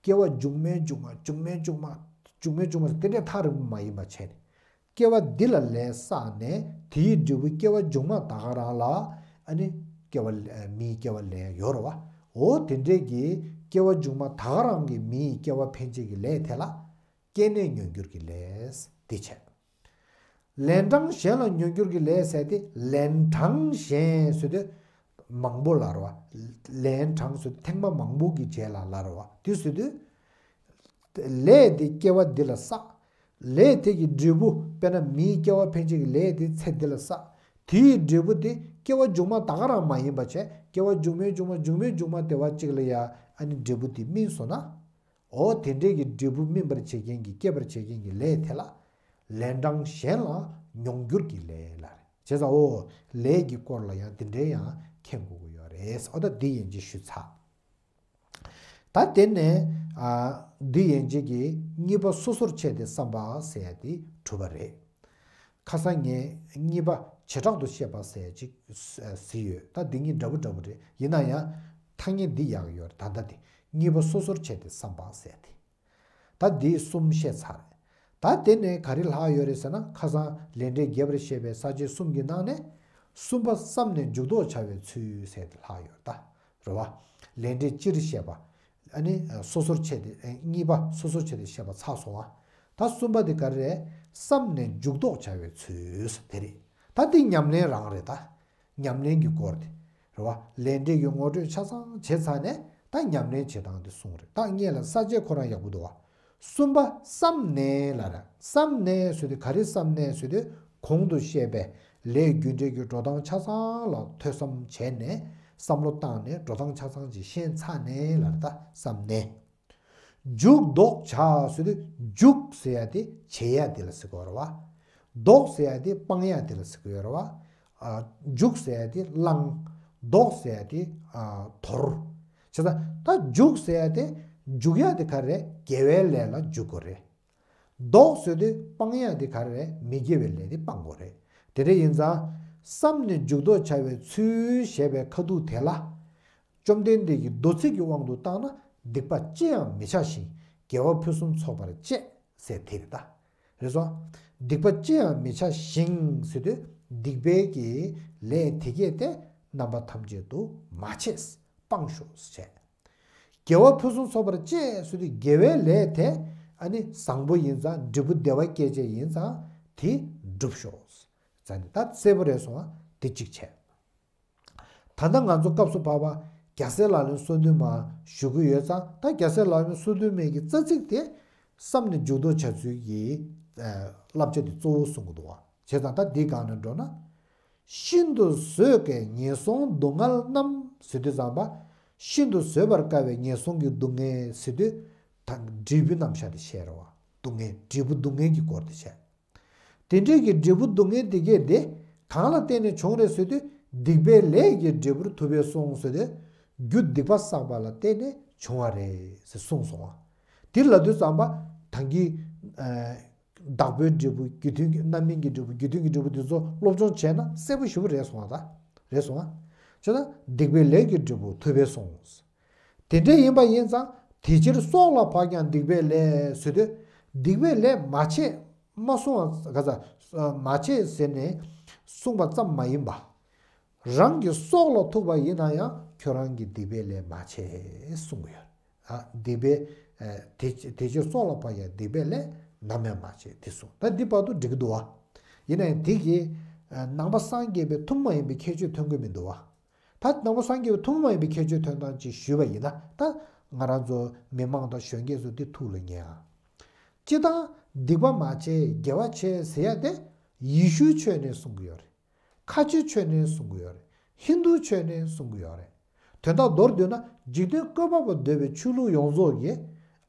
སྐྱེ་བ་མཇུག་མའི་མཇུག་མ། མཇུག་མའི་མཇུག་མ། མཇུག་མའི་མཇུག་མ་ཟེར་དེ་འདྲའི་ཐག་རིང་པོ་མ་ཡིན་པ་བྱས་ནས། སྐྱེ་བ་འདི་ལ་ལས་བསགས་ནས་དེའི་འབྲས་བུ་སྐྱེ་བ་མཇུག་མ་ད་ག་རང་ལ་ཨ་ནི་སྐྱེ་བ། མིའི་སྐྱེ་བ་ལེན་ཡོད་རེད་བ། འོ་དེ་འདྲའི་གི་སྐྱེ་བ་མཇུག་མ་ད་ག་རང་གི་མིའི་སྐྱེ་བ་ཕན་ཆད་ཀྱི་ལས་དེ་ལ་སྐྱེས་ནས་མྱོང་འགྱུར་གྱི་ལས་འདི་བྱས། ལན་གྲངས་གཞན་ལ་མྱོང་འགྱུར་གྱི་ལས་ཟེར་དེ། ལན་གྲངས་གཞན་ཟེར་དུས་མང་པོ་ལབ་རེད་བ། ལན་གྲངས་ཟེར་དུས་ཐེངས་མ་མང་པོ་གི་རྗེས་ལ་ལབ་རེད་བ། དེ་ཟེར་དུས། ལས་དེ་སྐྱེ་བ་འདི་ལ་བསགས། ལས་དེ་གི་འབྲས་བུ། དཔེར་ན་མིའི་སྐྱེ་བ་ཕན་ཆད་ཀྱི་ལས་དེ་ཚེ་འདི་ལ་བསགས། དེའི་འབྲས་བུ་དེ་སྐྱེ་བ་མཇུག་མ་ད་ག་རང་མ་ཡིན་པ་བྱས། སྐྱེ་བ་མཇུག་མའི་མཇུག་མ། མཇུག་མའི་མཇུག་མ་དེ་བ་གཅིག་ལ་ཡ་ཨ་ནི་འབྲས་བུ་དེ་སྨིན་སོང་ན། འོ་དེ་འདྲའི་གི་འབྲས་བུ་སྨིན་པར་བྱེད་མཁན་གྱི། སྐྱེད་པར་བྱེད་མཁན་གྱི་ལས་དེ་ལ་ལན་གྲངས་གཞན་ལ་མྱོང་འགྱུར་གྱི་ལས་ལབ་རེད། བྱས་ཙང་འོ་ལས་ཀྱི་སྐོར་ལ་ཡང་དེ་འདྲའི་ཡང་མཁྱེན་དགོས་ཀྱི་ཡོད་རེད། འོ་ད་འདི་ཡན་ཆད་ཞུས་ཚར། ད་དེ་ནས། ཨ། འདི་ཡན་ཆད་ཀྱི་གཉིས་པ་སོ་སོར་ཕྱེ་སྟེ་བསམ་པ་ཟེར་ཡ་དེ་གྲུབ་པ་རེད། ཁ་སང་ངས་གཉིས་པ་བྱེ་བྲག་ཏུ་བཤད་པ་ཟེར་ཅིག་ཟེར་ཡོད། ད་འདི་གཉིས་འདྲ་པོ་འདྲ་པོ་རེད། ཡིན་ན་ཡང་ཐ་སྙད་འདི་ཡག་ཡོད་རེད། ད་ལྟ་དེ་གཉིས་པ་སོ་སོར་ཕྱེ་སྟེ་བསམ་པ་ཟེར་ཏེ། ད་འདི་གསུམ་བཤད་ཚར་རེད། ད་དེ་ནས་ག་རེ་ལྷག་ཡོད་རེད་ཟེར་ན། ཁ་སང་ལས་འབྲས་རྒྱས་པར་བཤད་པའི་ས་བཅད་གསུམ་གྱི་ནང་ནས། གསུམ་པ་བསམས་ནས་འཇུག་ལྡོག་བྱ་བའི་ཚུལ་ཟེར་ཏེ་ལྷག་ཡོད་ད། རེད་བ། ལས་འབྲས་སྤྱིར་བཤད་པ། ཨ་ནི་སོ་སོར་ཕྱེ་སྟེ། གཉིས་པ་སོ་སོར་ཕྱེ་སྟེ་བཤད་པ་ཚར་སོང་ང་། ད་གསུམ་པ་དེ་ག་རེ་རེད། བསམས་ནས་འཇུག་ལྡོག་བྱ་བའི་ཚུལ་དེ་རེད། ད་དེ་ཉམས་ལེན་རང་རེད་ད། ཉམས་ལེན་གྱི་སྐོར་དེ། བ། ལས་འབྲས་ཀྱི་ངོ་སྤྲོད་ཆ་ཚང་བྱས་ཚར་ནས་ད་ཉམས་ལེན་བྱེད་སྟངས་དེ་གསུངས་རེད། ད་སྔོན་ལ་ས་བཅད་ཁོ་རང་ཡག་པོ་འདུག་བ། གསུམ་པ་བསམ་ནས་ལབ་ར། བསམ་ནས་ཟེར་དུས་ག་རེ་བསམ་ནས་ཟེར་དུས་གོང་དུ་བཤད་པའི་ལས་རྒྱུ་འབྲས་ཀྱི་འགྲོ་སྟངས་ཆ་ཚང་ལ་ཐོས་བསམ་བྱས་ནས་བསམ་བློ་བཏང་ནས་འགྲོ་སྟངས་ཆ་ཚང་ཅིག་ཤེས་ཚར་ནས་ལབ་ར། ད་བསམ་ནས། འཇུག་ལྡོག་བྱ་ཟེར་དུས་འཇུག་ཟེར་ཡ་དེ་བྱེད་ཡ་དེ་ལ་ཟེར་གི་ཡོད་རེད་བ། ལྡོག་ཟེར་ཡ་དེ་སྤང་ཡ་དེ་ལ་ཟེར་གི་ཡོད་རེད་བ། ཨ། འཇུག་ཟེར་ཡ་དེ་བླང་། ལྡོག་ཟེར་ཡ་དེ་ཨ་དོར། བྱས་ཙང་ད་འཇུག་ཟེར་ཡ་དེ་འཇུག་ཡ་དེ་ག་རེ་རེད། དགེ་བའི་ལས་ལ་འཇུག་དགོས་རེད། ལྡོག་ཟེར་དུས་སྤང་ཡ་དེ་ག་རེ་རེད། མི་དགེ་བའི་ལས་དེ་སྤང་དགོས་རེད། དེ་འདྲ་ཡིན་ཙང་བསམ་ནས་འཇུག་ལྡོག་བྱ་བའི་ཚུལ་ཞེས་པའི་ཁ་ཐུག་དེ་ལ། བཅོམ་ལྡན་འདས་ཀྱིས་མདོ་ཚིག་གི་དབང་དུ་བཏང་ན་སྡིག་པ་ཅི་ཡང་མི་བྱ་ཞིང་དགེ་བ་ཕུན་སུམ་ཚོགས་པར་སྤྱད་ཟེར་དེ་རེད་ད། རེད་སོང་། སྡིག་པ་ཅི་ཡང་མི་བྱ་ཞིང་ཟེར་དུས་སྡིག་པའི་གི་ལས་དེ་གས་དེ་རྣམ་པ་ཐམས་ཅད་དུ་མ་བྱེད། སྤངས་ཤོག་ཟེར་བྱས། དགེ་བ་ཕུན་སུམ་ཚོགས་པར་སྤྱད་ཟེར་དུས་དགེ་བའི་ལས་དེ་ཨ་ནི་བཟང་པོ་ཡིན་ཙང་འབྲས་བུ་བདེ་བ་སྐྱེད་བྱེད་ཡིན་ཙང་དེ་སྒྲུབ་ཤོག་ཟེར་ནས་ད་གསལ་པོ་རེད་སོང་བ་དེ་གཅིག་བྱས། ད་ལྟ་ང་ཚོ་སྐབས་སུ་བབ་པ་རྒྱལ་སྲས་ལག་ལེན་སོ་བདུན་མ་ཞུ་གི་ཡོད་ཙང་། ད་རྒྱལ་སྲས་ལག་ལེན་སོ་བདུན་མའི་གི་རྩ་ཚིག་དེ་བསམ་ནས་འཇུག་ལྡོག་བྱ་ཚུལ་གྱི་ཨ་བསླབ་བྱ་དེ་གཙོ་བོ་གསུང་གི་འདུག་བ། བྱས་ཙང་ད་འདིའི་སྒང་ནས་འགྲོ་ན། ཤིན་ཏུ་བཟོད་དཀའི་ངན་སོང་སྡུག་བསྔལ་རྣམས་ཟེར་དུས་ཙམ་པ། ཤིན་ཏུ་བཟོད་པར་དཀའ་བའི་ངན་སོང་གི་སྡུག་བསྔལ་ཟེར་དུས་ད་འབྲས་བུའི་རྣམ་གཞག་དེ་བཤད་རེད་བ། སྡུག་བསྔལ་འབྲས་བུ་སྡུག་བསྔལ་གྱི་སྐོར་དེ་བཤད། དེ་འདྲའི་གི་འབྲས་བུ་སྡུག་བསྔལ་དེ་གས་དེ་གང་ལ་བརྟེན་ནས་བྱུང་རེད་ཟེར་དུས་སྡིག་པའི་ལས་ཀྱི་འབྲས་བུར་ཐུབ་པས་གསུངས་ཟེར་དུས་རྒྱུ་སྡིག་པ་བསགས་པ་ལ་བརྟེན་ནས་བྱུང་བ་རེད་ཟེར་གསུངས་སོང་བ། དེ་ལབ་དུས་ཙམ་པ་ད་གིན་ཨ་བདག་པོའི་འབྲས་བུ་རྒྱུ་མཐུན་གྱི་རྣམ་སྨིན་གྱི་འབྲས་བུ་རྒྱུ་མཐུན་གྱི་འབྲས་བུ་དེ་ཚོ་སློབ་སྦྱོང་བྱས་ན་གསལ་པོ་ཞེ་པོ་རེད་སོང་བ་ད། རེད་སོང་བ། བྱས་ན་སྡིག་པའི་ལས་ཀྱི་འབྲས་བུ་ཐུབ་པས་གསུངས། དེ་འདྲ་ཡིན་པ་ཡིན་ཙང་དེ་ཕྱིར་སྲོག་ལ་བབ་ཀྱང་སྡིག་པའི་ལས་ཟེར་དུས་སྡིག་པའི་ལས་མ་བྱེད་མ་གསུང་བ་ག་ས་མ་བྱེད་ཟེར་ནས་གསུངས་པ་ཙམ་མ་ཡིན་པ། རང་གི་སྲོག་ལ་ཐུག་པ་ཡིན་ན་ཡང་ཁྱོད་རང་གིས་སྡིག་པའི་ལས་མ་བྱེད་གསུང་གི་ཡོད། ཨ་སྡིག་པའི་ཨ་དེ་དེ་ཕྱིར་སྲོག་ལ་བབ་ཀྱང་སྡིག་པའི་ལས་ནམ་ཡང་མ་བྱེད་དེ་གསུངས། ད་འདི་བར་དུ་འགྲིག་གི་འདུག་བ། ཡིན་ན་ཡང་དེ་གིས་ཨ་ནང་པ་སངས་རྒྱས་པའི་ཐུན་མོང་མ་ཡིན་པའི་ཁྱད་ཆོས་ཐོན་གི་མི་འདུག་བ། ད་ནང་པ་སངས་རྒྱས་པའི་ཐུན་མོང་མ་ཡིན་པའི་ཁྱད་ཆོས་ཐོན་སྟངས་ཅིག་ཞུས་པ་ཡིན་ན། ད་ང་རང་ཚོ་མི་མང་དང་གཞོན་སྐྱེས་ཚོ་འདི་ཐུགས་ལ་ངེས་ཨ། སྤྱིར་བཏང་སྡིག་པ་མ་བྱེད་དགེ་བ་བྱེད་ཟེར་ཡ་དེ་ཡེ་ཤུའི་ཆོས་ནས་གསུང་གི་ཡོད་རེད། ཁ་ཆེའི་ཆོས་ནས་གསུང་གི་ཡོད་རེད། ཧིན་དུའི་ཆོས་ནས་གསུང་གི་ཡོད་རེད། དོན་དག་མདོར་བསྡུས་ན་འཇིག་རྟེན་བཀོད་པ་པོ་འདོད་པའི་ཆོས་ལུགས་ཡོངས་རྫོགས་ཀྱིས་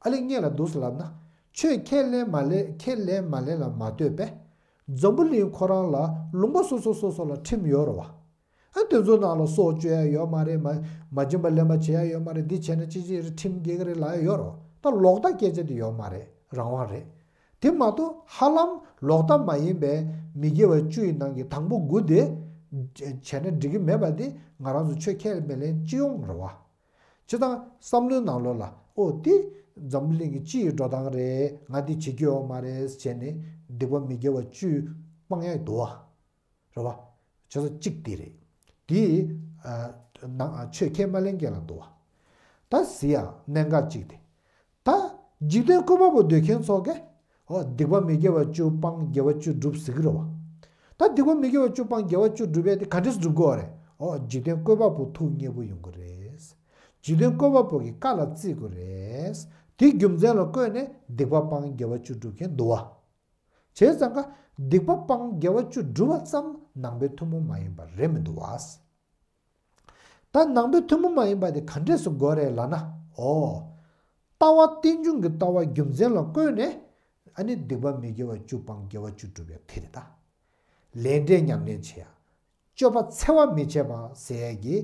ཨ་ལེ་ངེད་ལ་འདུག་སེ་ལབ་ན། ཆོས་ཁས་ལེན་མ་ལེན་ཁས་ལེན་མ་ལེན་ལ་མ་ལྟོས་པས། འཛམ་བུ་གླིང་ཁོ་རང་ལ་ལུང་པ་སོ་སོ་སོ་སོ་ལ་ཁྲིམས་ཡོད་རེད་བ། ཨ་དེ་ཚོའི་ནང་ལ་སྲོག་གཅོད་ཡ་ཡོད་མ་རེད། མ་མ་བྱིན་པ་ལེན་པ་བྱེད་ཡ་ཡོད་མ་རེད། འདི་བྱས་ན་ཅི་ཅི་རེད། ཁྲིམས་འགལ་གི་རེད་ལབ་ཡ་ཡོད་རེད་བ། ད་ལོག་ལྟ་སྐད་ཆ་དེ་ཡོད་མ་རེད། རང་དབང་རེད། དེ་མ་གཏོགས་ཧ་ལམ་ལོག་ལྟ་མ་ཡིན་པའི་མི་དགེ་བ་བཅུ་ཡི་ནང་གི་དང་པོ་དགུ་དེ་བྱས་ན་འགྲིག་གི་མེད་པ་དེ་ང་རང་ཚོ་ཆོས་ཁས་མི་ལེན་སྤྱི་ཡོངས་རེད་བ། སྤྱིར་བཏང་བསམ་བློའི་ནང་ལོགས་ལ་ཨོ་དེ་འཛམ་བུ་གླིང་གི་སྤྱི་ཡི་འགྲོ་སྟངས་རེད། ང་འདི་བྱེད་རྒྱུ་ཡོད་མ་རེད་བྱས་ནས་སྡིག་པ་མི་དགེ་བ་བཅུ་སྤང་ཡ་འདུག་བ། རེད་བ། བྱས་ཙང་གཅིག་དེ་རེད། དེ་ཨ་ནང་ཨ་ཆོས་ཁས་མ་ལེན་མཁན་ལ་འདུག་བ། ད་ཟེར་ཡ་གནད་འགག་གཅིག་དེ། ད་འཇིག་རྟེན་བཀོད་པ་པོ་འདོད་མཁན་ཚོ་གིས་ཨོ་སྡིག་པ་མི་དགེ་བ་བཅུ་སྤང་དགེ་བ་བཅུ་སྒྲུབ་ཟེར་གི་རེད་བ། ད་སྡིག་པ་མི་དགེ་བ་བཅུ་སྤང་དགེ་བ་བཅུ་སྒྲུབ་པས་དེ་ག་འདྲས་སྒྲུབ་དགོས་རེད། ཨོ་འཇིག་རྟེན་བཀོད་པ་པོ་ཐུགས་མཉེས་པོ་ཡོང་གི་རེད། འཇིག་རྟེན་བཀོད་པ་པོ་གི་བཀའ་ལ་བརྩི་དགོས་རེད། དེ་རྒྱུ་མཚན་ལ་བཀོད་ནས་སྡིག་པ་སྤང་དགེ་བ་བཅུ་སྒྲུབ་མཁན་འདུག་བ། བྱས་ཙང་ཀ་སྡིག་པ་སྤང་དགེ་བ་བཅུ་སྒྲུབ་པ་ཙམ་ནང་པའི་ཐུན་མོང་མ་ཡིན་པ་རེད་མི་འདུག་བ། ད་ནང་པའི་ཐུན་མོང་མ་ཡིན་པ་དེ་ག་འདྲས་སུ་དགོས་རེད་ལབ་ན། ཨོ། ལྟ་བ་རྟེན་འབྱུང་གི་ལྟ་བ་རྒྱུ་མཚན་ལ་བཀོད་ནས་ཨ་ནི་སྡིག་པ་མི་དགེ་བ་བཅུ་སྤང་དགེ་བ་བཅུ་སྒྲུབ་པའི་དེ་རེད་ད། ལས་འབྲས་ཉམས་ལེན་བྱེད་ཡ། སྤྱོད་པ་འཚེ་བ་མི་བྱེད་པ་ཟེར་ཡ་གི་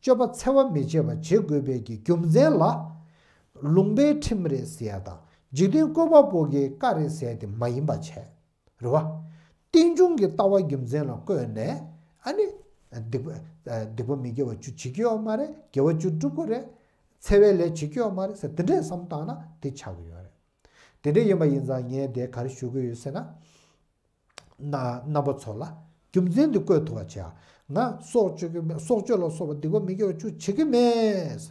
སྤྱོད་པ་འཚེ་བ་མི་བྱེད་པ་བྱེད་དགོས་པའི་གི་རྒྱུ་མཚན་ལ་ལུང་པའི་ཁྲིམས་རེད་ཟེར་ཡ་དང་འཇིག་རྟེན་བཀོད་པ་པོ་གི་བཀའ་རེད་ཟེར་ཡ་དེ་མ་ཡིན་པ་བྱས། རེད་བ། རྟེན་འབྱུང་གི་ལྟ་བ་རྒྱུ་མཚན་ལ་བཀོད་ནས་ཨ་ནི་སྡིག་པ་སྡིག་པ་མི་དགེ་བ་བཅུ་བྱེད་ཀྱི་ཡོད་མ་རེད། དགེ་བ་བཅུ་སྒྲུབ་དགོས་རེད། འཚེ་བའི་ལས་བྱེད་ཀྱི་ཡོད་མ་རེད་ཟེར་དེ་འདྲས་བསམ་བཏང་ན་དེ་ཆགས་ཀྱི་ཡོད་རེད། དེ་འདྲས་ཡིན་པ་ཡིན་ཙང་ངས་དེ་ག་རེ་ཞུ་གི་ཡོད་ཟེར་ན། རྣམ་པ་ཚོ་ལ་རྒྱུ་མཚན་འདི་བཀོད་ཐུབ་པ་བྱས། ང་སྲོག་གཅོད་ཀྱི་མེད། སྲོག་གཅོད་ལ་སོགས་པ་སྡིག་པ་མི་དགེ་བ་བཅུ་བྱེད་ཀྱི་མེད།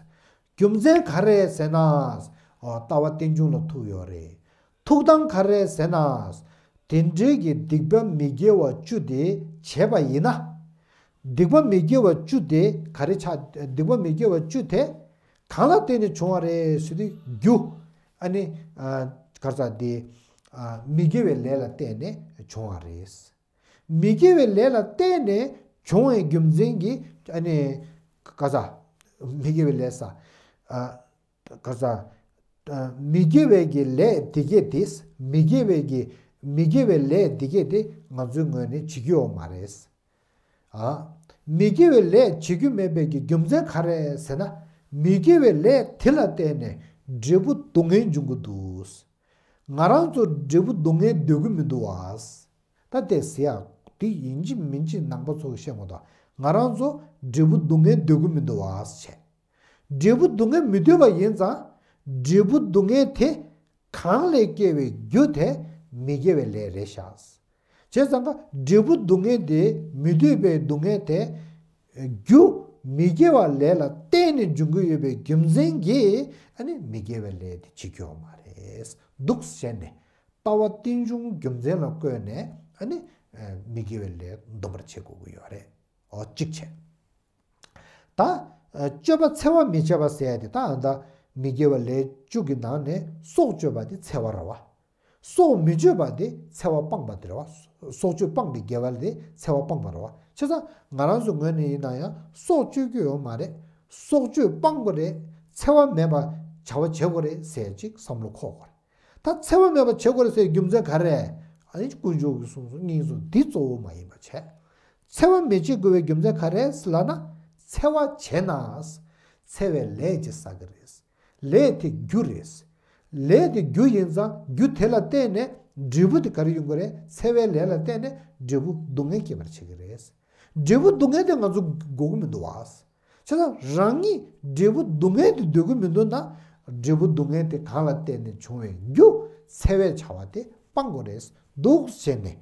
རྒྱུ་མཚན་ག་རེ་ཟེར་ན། ཨོ་ལྟ་བ་རྟེན་འབྱུང་ལ་ཐུག་ཡོད་རེད། ཐུག་སྟངས་ག་རེ་ཟེར་ན། དེ་འདྲའི་གི་སྡིག་པ་མི་དགེ་བ་བཅུ་དེ་བྱས་པ་ཡིན་ན། སྡིག་པ་མི་དགེ་བ་བཅུ་དེ་ག་རེ་ཆགས། སྡིག་པ་མི་དགེ་བ་བཅུ་དེ་གང་ལ་བརྟེན་ནས་བྱུང་བ་རེད་ཟེར་དུས་རྒྱུ། ཨ་ནི་ཨ་ག་རེ་ཟེར་དེ། ཨ་མི་དགེ་བའི་ལས་ལ་བརྟེན་ནས་བྱུང་བ་རེད། མི་དགེ་བའི་ལས་ལ་བརྟེན་ནས་བྱུང་བའི་རྒྱུ་མཚན་གྱིས་ཨ་ནི་ག་རེ་ཟེར། མི་དགེ་བའི་ལས་ཟེར། ཨ་ག་རེ་ཟེར། ཨ་མི་དགེ་བའི་གི་ལས་འདི་གས་དེ། མི་དགེ་བའི་གི་མི་དགེ་བའི་ལས་འདི་གས་དེ་ང་ཚོའི་ངོས་ནས་བྱེད་རྒྱུ་ཡོད་མ་རེད། ཨ། མི་དགེ་བའི་ལས་བྱེད་རྒྱུ་མེད་པའི་གི་རྒྱུ་མཚན་ག་རེ་ཟེར་ན། མི་དགེ་བའི་ལས་དེ་ལ་བརྟེན་ནས་འབྲས་བུ་སྡུག་བསྔལ་འབྱུང་གི་འདུག། ང་རང་ཚོ་འབྲས་བུ་སྡུག་བསྔལ་འདོད་ཀྱི་མི་འདུག་བ། ད་དེ་ཟེར་ཡག་དེ་ཡིན་གཅིག་མིན་གཅིག་ནང་པ་ཚོ་གིས་བཤད་མ་གཏོགས། ང་རང་ཚོ་འབྲས་བུ་སྡུག་བསྔལ་འདོད་ཀྱི་མི་འདུག་བ་བྱས། འབྲས་བུ་སྡུག་བསྔལ་མི་འདོད་པ་ཡིན་ཙང་། འབྲས་བུ་སྡུག་བསྔལ་དེ་གང་ལས་སྐྱེ་བའི་རྒྱུ་དེ་མི་དགེ་བའི་ལས་རེད་ཤག། བྱས་ཙང་ཀ་འབྲས་བུ་སྡུག་བསྔལ་དེ་མི་འདོད་པའི་སྡུག་བསྔལ་དེ་རྒྱུ་མི་དགེ་བ་ལས་ལ་བརྟེན་ནས་འབྱུང་གི་ཡོད་པའི་རྒྱུ་མཚན་གྱིས་ཨ་ནི་མི་དགེ་བའི་ལས་དེ་བྱེད་རྒྱུ་ཡོད་མ་རེད། འདུག་ཟེར་ནས་ལྟ་བ་རྟེན་འབྱུང་རྒྱུ་མཚན་ལ་བཀོད་ནས་ཨ་ནི་མི་དགེ་བའི་ལས་འདོན་པར་བྱེད་དགོས་ཀྱི་ཡོད་རེད། འོ་གཅིག་བྱས། ད་སྤྱོད་པ་འཚེ་བ་མི་བྱེད་པ་ཟེར་ཡ་དེ་ད་ད་མི་དགེ་བ་ལས་བཅུ་གི་ནང་ནས་སྲོག་གཅོད་པ་དེ་འཚེ་བ་རེད་བ། སྲོག་མི་གཅོད་པ་དེ་འཚེ་བ་སྤངས་པ་དེ་རེད་བ། སྲོག་གཅོད་སྤངས་པའི་དགེ་བ་དེ་འཚེ་བ་སྤངས་པ་རེད་བ། བྱས་ཙང་ང་རང་ཚོའི་ངོས་ནས་ཡིན་ན་ཡང་སྲོག་གཅོད་རྒྱུ་ཡོད་མ་རེད། སྲོག་གཅོད་སྤང་དགོས་རེད། འཚེ་བ་མེད་པ་བྱ་བ་བྱེད་དགོས་རེད་ཟེར་ཅིག་བསམ་བློ་འཁོར་དགོས་རེད། ད་འཚེ་བ་མེད་པ་བྱེད་དགོས་རེད་ཟེར་རྒྱུ་མཚན་ག་རེ། ཨ་ནི་དཀོན་མཆོག་གིས་གསུངས་སོ་སྙིང་སོ་འདི་གཙོ་བོ་མ་ཡིན་པ་བྱས། འཚེ་བ་མི་བྱེད་དགོས་པའི་རྒྱུ་མཚན་ག་རེ་ཟེར་ལབ་ན། འཚེ་བ་བྱས་ན། འཚེ་བའི་ལས་ཅིག་བསགས་ཀྱི་རེད། ལས་དེ་རྒྱུ་རེད། ལས་དེ་རྒྱུ་ཡིན་ཙང་རྒྱུ་དེ་ལ་བརྟེན་ནས་འབྲས་བུ་དེ་ག་རེ་ཡོང་གི་རེད། འཚེ་བའི་ལས་ལ་བརྟེན་ནས་འབྲས་བུ་སྡུག་བསྔལ་སྐྱེད་པར་བྱེད་ཀྱི་རེད། འབྲས་བུ་སྡུག་བསྔལ་དེ་ང་ཚོ་དགོས་ཀྱི་མི་འདུག་བ། བྱས་ཙང་རང་ཉིད་འབྲས་བུ་སྡུག་བསྔལ་དེ་འདོད་ཀྱི་མི་འདུག་ན། འབྲས་བུ་སྡུག་བསྔལ་དེ་གང་ལ་བརྟེན་ནས་བྱུང་བའི་རྒྱུ་འཚེ་བའི་བྱ་བ་དེ་སྤང་དགོས་རེད། འདུག་བྱས་ནས་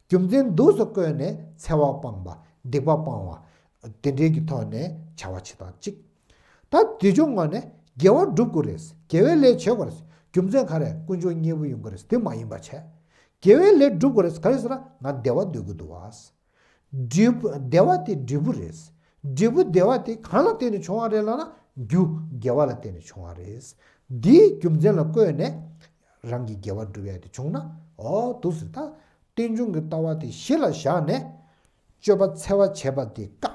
རྒྱུ་མཚན་འདུག་སེ་བཀོད་ནས་འཚེ་བ་སྤངས་པ། སྡིག་པ་སྤང་བ། དེ་འདྲའི་གི་ཐོག་ནས་བྱ་བ་བྱེད་སྟངས་གཅིག། ད་དེ་ཕྱོགས་ངོས་ནས་དགེ་བ་སྒྲུབ་དགོས་རེད། དགེ་བའི་ལས་བྱེད་དགོས་རེད། རྒྱུ་མཚན་ག་རེ། དཀོན་མཆོག་མཉེས་པོ་ཡོང་གི་རེད། དེ་མ་ཡིན་པ་བྱས། དགེ་བའི་ལས་སྒྲུབ་དགོས་རེད། ག་རེ་ཟེར་ན་ང་བདེ་བ་འདོད་ཀྱི་འདུག་བ། འབྲས་བུ་བདེ་བ་དེ་འབྲས་བུ་རེད། འབྲས་བུ་བདེ་བ་དེ་གང་ལ་བརྟེན་ནས་བྱུང་བ་རེད་ལབ་ན་རྒྱུ་དགེ་བ་ལ་བརྟེན་ནས་བྱུང་བ་རེད། འདིའི་རྒྱུ་མཚན་ལ་བཀོད་ནས་རང་གི་དགེ་བ་སྒྲུབ་ཡ་དེ་བྱུང་ན། འོ་འདུག་ཟེར། ད་རྟེན་འབྱུང་གི་ལྟ་བ་དེ་གཞི་ལ་བཞག་ནས་སྤྱོད་པ་འཚེ་བ་བྱེད་པ་དེ་བཀག།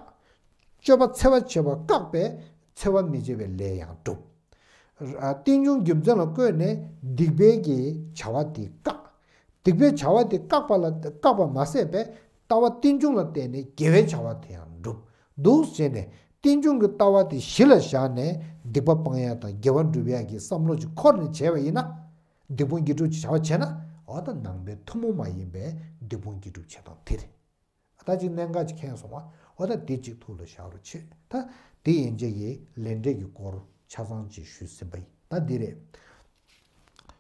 སྤྱོད་པ་འཚེ་བ་བྱེད་པ་བཀག་པས་འཚེ་བ་མི་བྱེད་པའི་ལས་ཡང་སྒྲུབ། རྟེན་འབྱུང་རྒྱུ་མཚན་ལ་བཀོད་ནས་སྡིག་པའི་གི་བྱ་བ་དེ་བཀག། སྡིག་པའི་བྱ་བ་དེ་བཀག་པ་ལ་བཀག་པ་མ་ཟད་པས་ལྟ་བ་རྟེན་འབྱུང་ལ་བརྟེན་ནས་དགེ་བའི་བྱ་བ་དེ་ཡང་སྒྲུབ། འདུག་བྱས་ནས་རྟེན་འབྱུང་གི་ལྟ་བ་དེ་གཞི་ལ་བཞག་ནས་སྡིག་པ་སྤང་ཡ་དང་དགེ་བ་སྒྲུབ་ཡ་གི་བསམ་བློ་ཅིག་འཁོར་ནས་བྱས་པ་ཡིན་ན། སྡིག་སྤོང་དགེ་སྒྲུབ་ཀྱི་བྱ་བ་བྱས་ན། འོ་ད་ནང་པའི་ཐུན་མོང་མ་ཡིན་པའི་སྡིག་སྤོང་དགེ་སྒྲུབ་བྱེད་སྟངས་དེ་རེད། ད་ཅིག་གནད་འགག་ཅིག་མཁྱེན་སོང་བ། འོ་ད་དེ་ཅིག་ཐུགས་ལ་བཞག་རོགས་བྱེད། ད་དེ་ཡན་ཆད་ཀྱི་ལས་འབྲས་ཀྱི་སྐོར་ཆ་ཚང་ཅིག་ཞུས་ཟིན་པ་ཡིན། ད་འདི་རེད།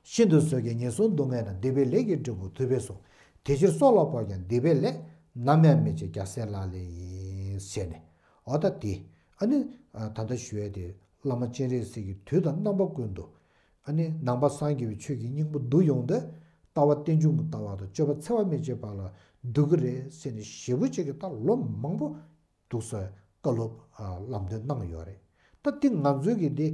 ཤིན་ཏུ་བཟོད་ཀྱང་ངན་སོང་སྡུག་བསྔལ་ན། སྡིག་པའི་ལས་ཀྱིས་འབྲས་བུ་ཐུབ་པས་སོ། དེ་ཕྱིར་སྲོག་ལ་ཕོག་ཀྱང་སྡིག་པའི་ལས། ནམ་ཡང་མི་བྱེད་རྒྱལ་སྲས་ལག་ལེན་ཡིན། ཟེར་ནས། འོ་ད་དེ། ཨ་ནི། ད་ལྟ་ཞུ་ཡས་དེ་བླ་མ་སྤྱན་རས་གཟིགས་ཀྱིས་དུས་དང་རྣམ་པ་ཀུན་ཏུ། ཨ་ནི་ནང་པ་སངས་རྒྱས་པའི་ཆོས་ཀྱི་སྙིང་པོ་བསྡུ་ཡོང་དུས། ལྟ་བ་རྟེན་འབྱུང་གི་ལྟ་བ་དང་སྤྱོད་པ་འཚེ་བ་མི་བྱེད་པ་ལ་བསྡུ་གི་རེད་ཟེར་ནས་ཞེ་པོ་ཅིག་གིས་ད་ལོ་མང་པོ་འདུག་སེ་བཀའ་སློབ་ལམ་སྟོན་གནང་ཡོད་རེད། ད་འདི་ང་ཚོའི་གི་འདི་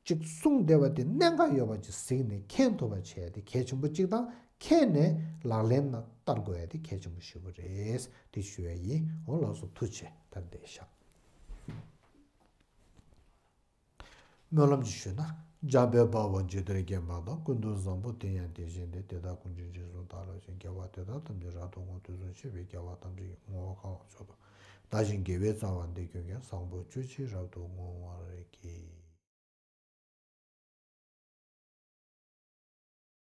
ཅིག་གསུངས་བསྡད་པ་དེ་གནད་འགག་ཡོད་པ་ཅིག་གཟིགས་ནས་མཁྱེན་ཐུབ་པ་བྱས་ཏེ་གལ་ཆེན་པོ་གཅིག་དང་། མཁྱེན་ནས་ལག་ལེན་ལ་བསྟར་དགོས་ཡ་དེ་གལ་ཆེན་པོ་ཞེ་པོ་རེད། དེ་ཞུ་ཡ་ཡིན། འོ་ལགས་སོ། ཐུགས་རྗེ་ཆེ། ད་འདི་བཞག་སྨོན་ལམ་ཅིག་ཞུས་ན། འཇམ་དཔལ་དཔའ་བོས་ཇི་ལྟར་མཁྱེན་པ་དང་། ཀུན་ཏུ་བཟང་པོ་དེ་ཡང་དེ་བཞིན་ཏེ། དེ་དག་ཀུན་གྱི་རྗེས་སུ་བདག་སློབ་ཅིང་། དགེ་བ་དེ་དག་ཐམས་ཅད་རབ་ཏུ་བསྔོ། དུས་གསུམ་གཤེགས་པའི་རྒྱལ་བ་ཐམས་ཅད་ཀྱི་ངོ་བོ་གང་བ་མཆོག་ཏུ་བདག་གཞན་དགེ་བའི་རྩ་བ་འདི་ཀུན་ཀྱང་། བཟང་པོ་སྤྱོད་ཕྱིར་རབ་ཏུ་བསྔོ་བར་བགྱི།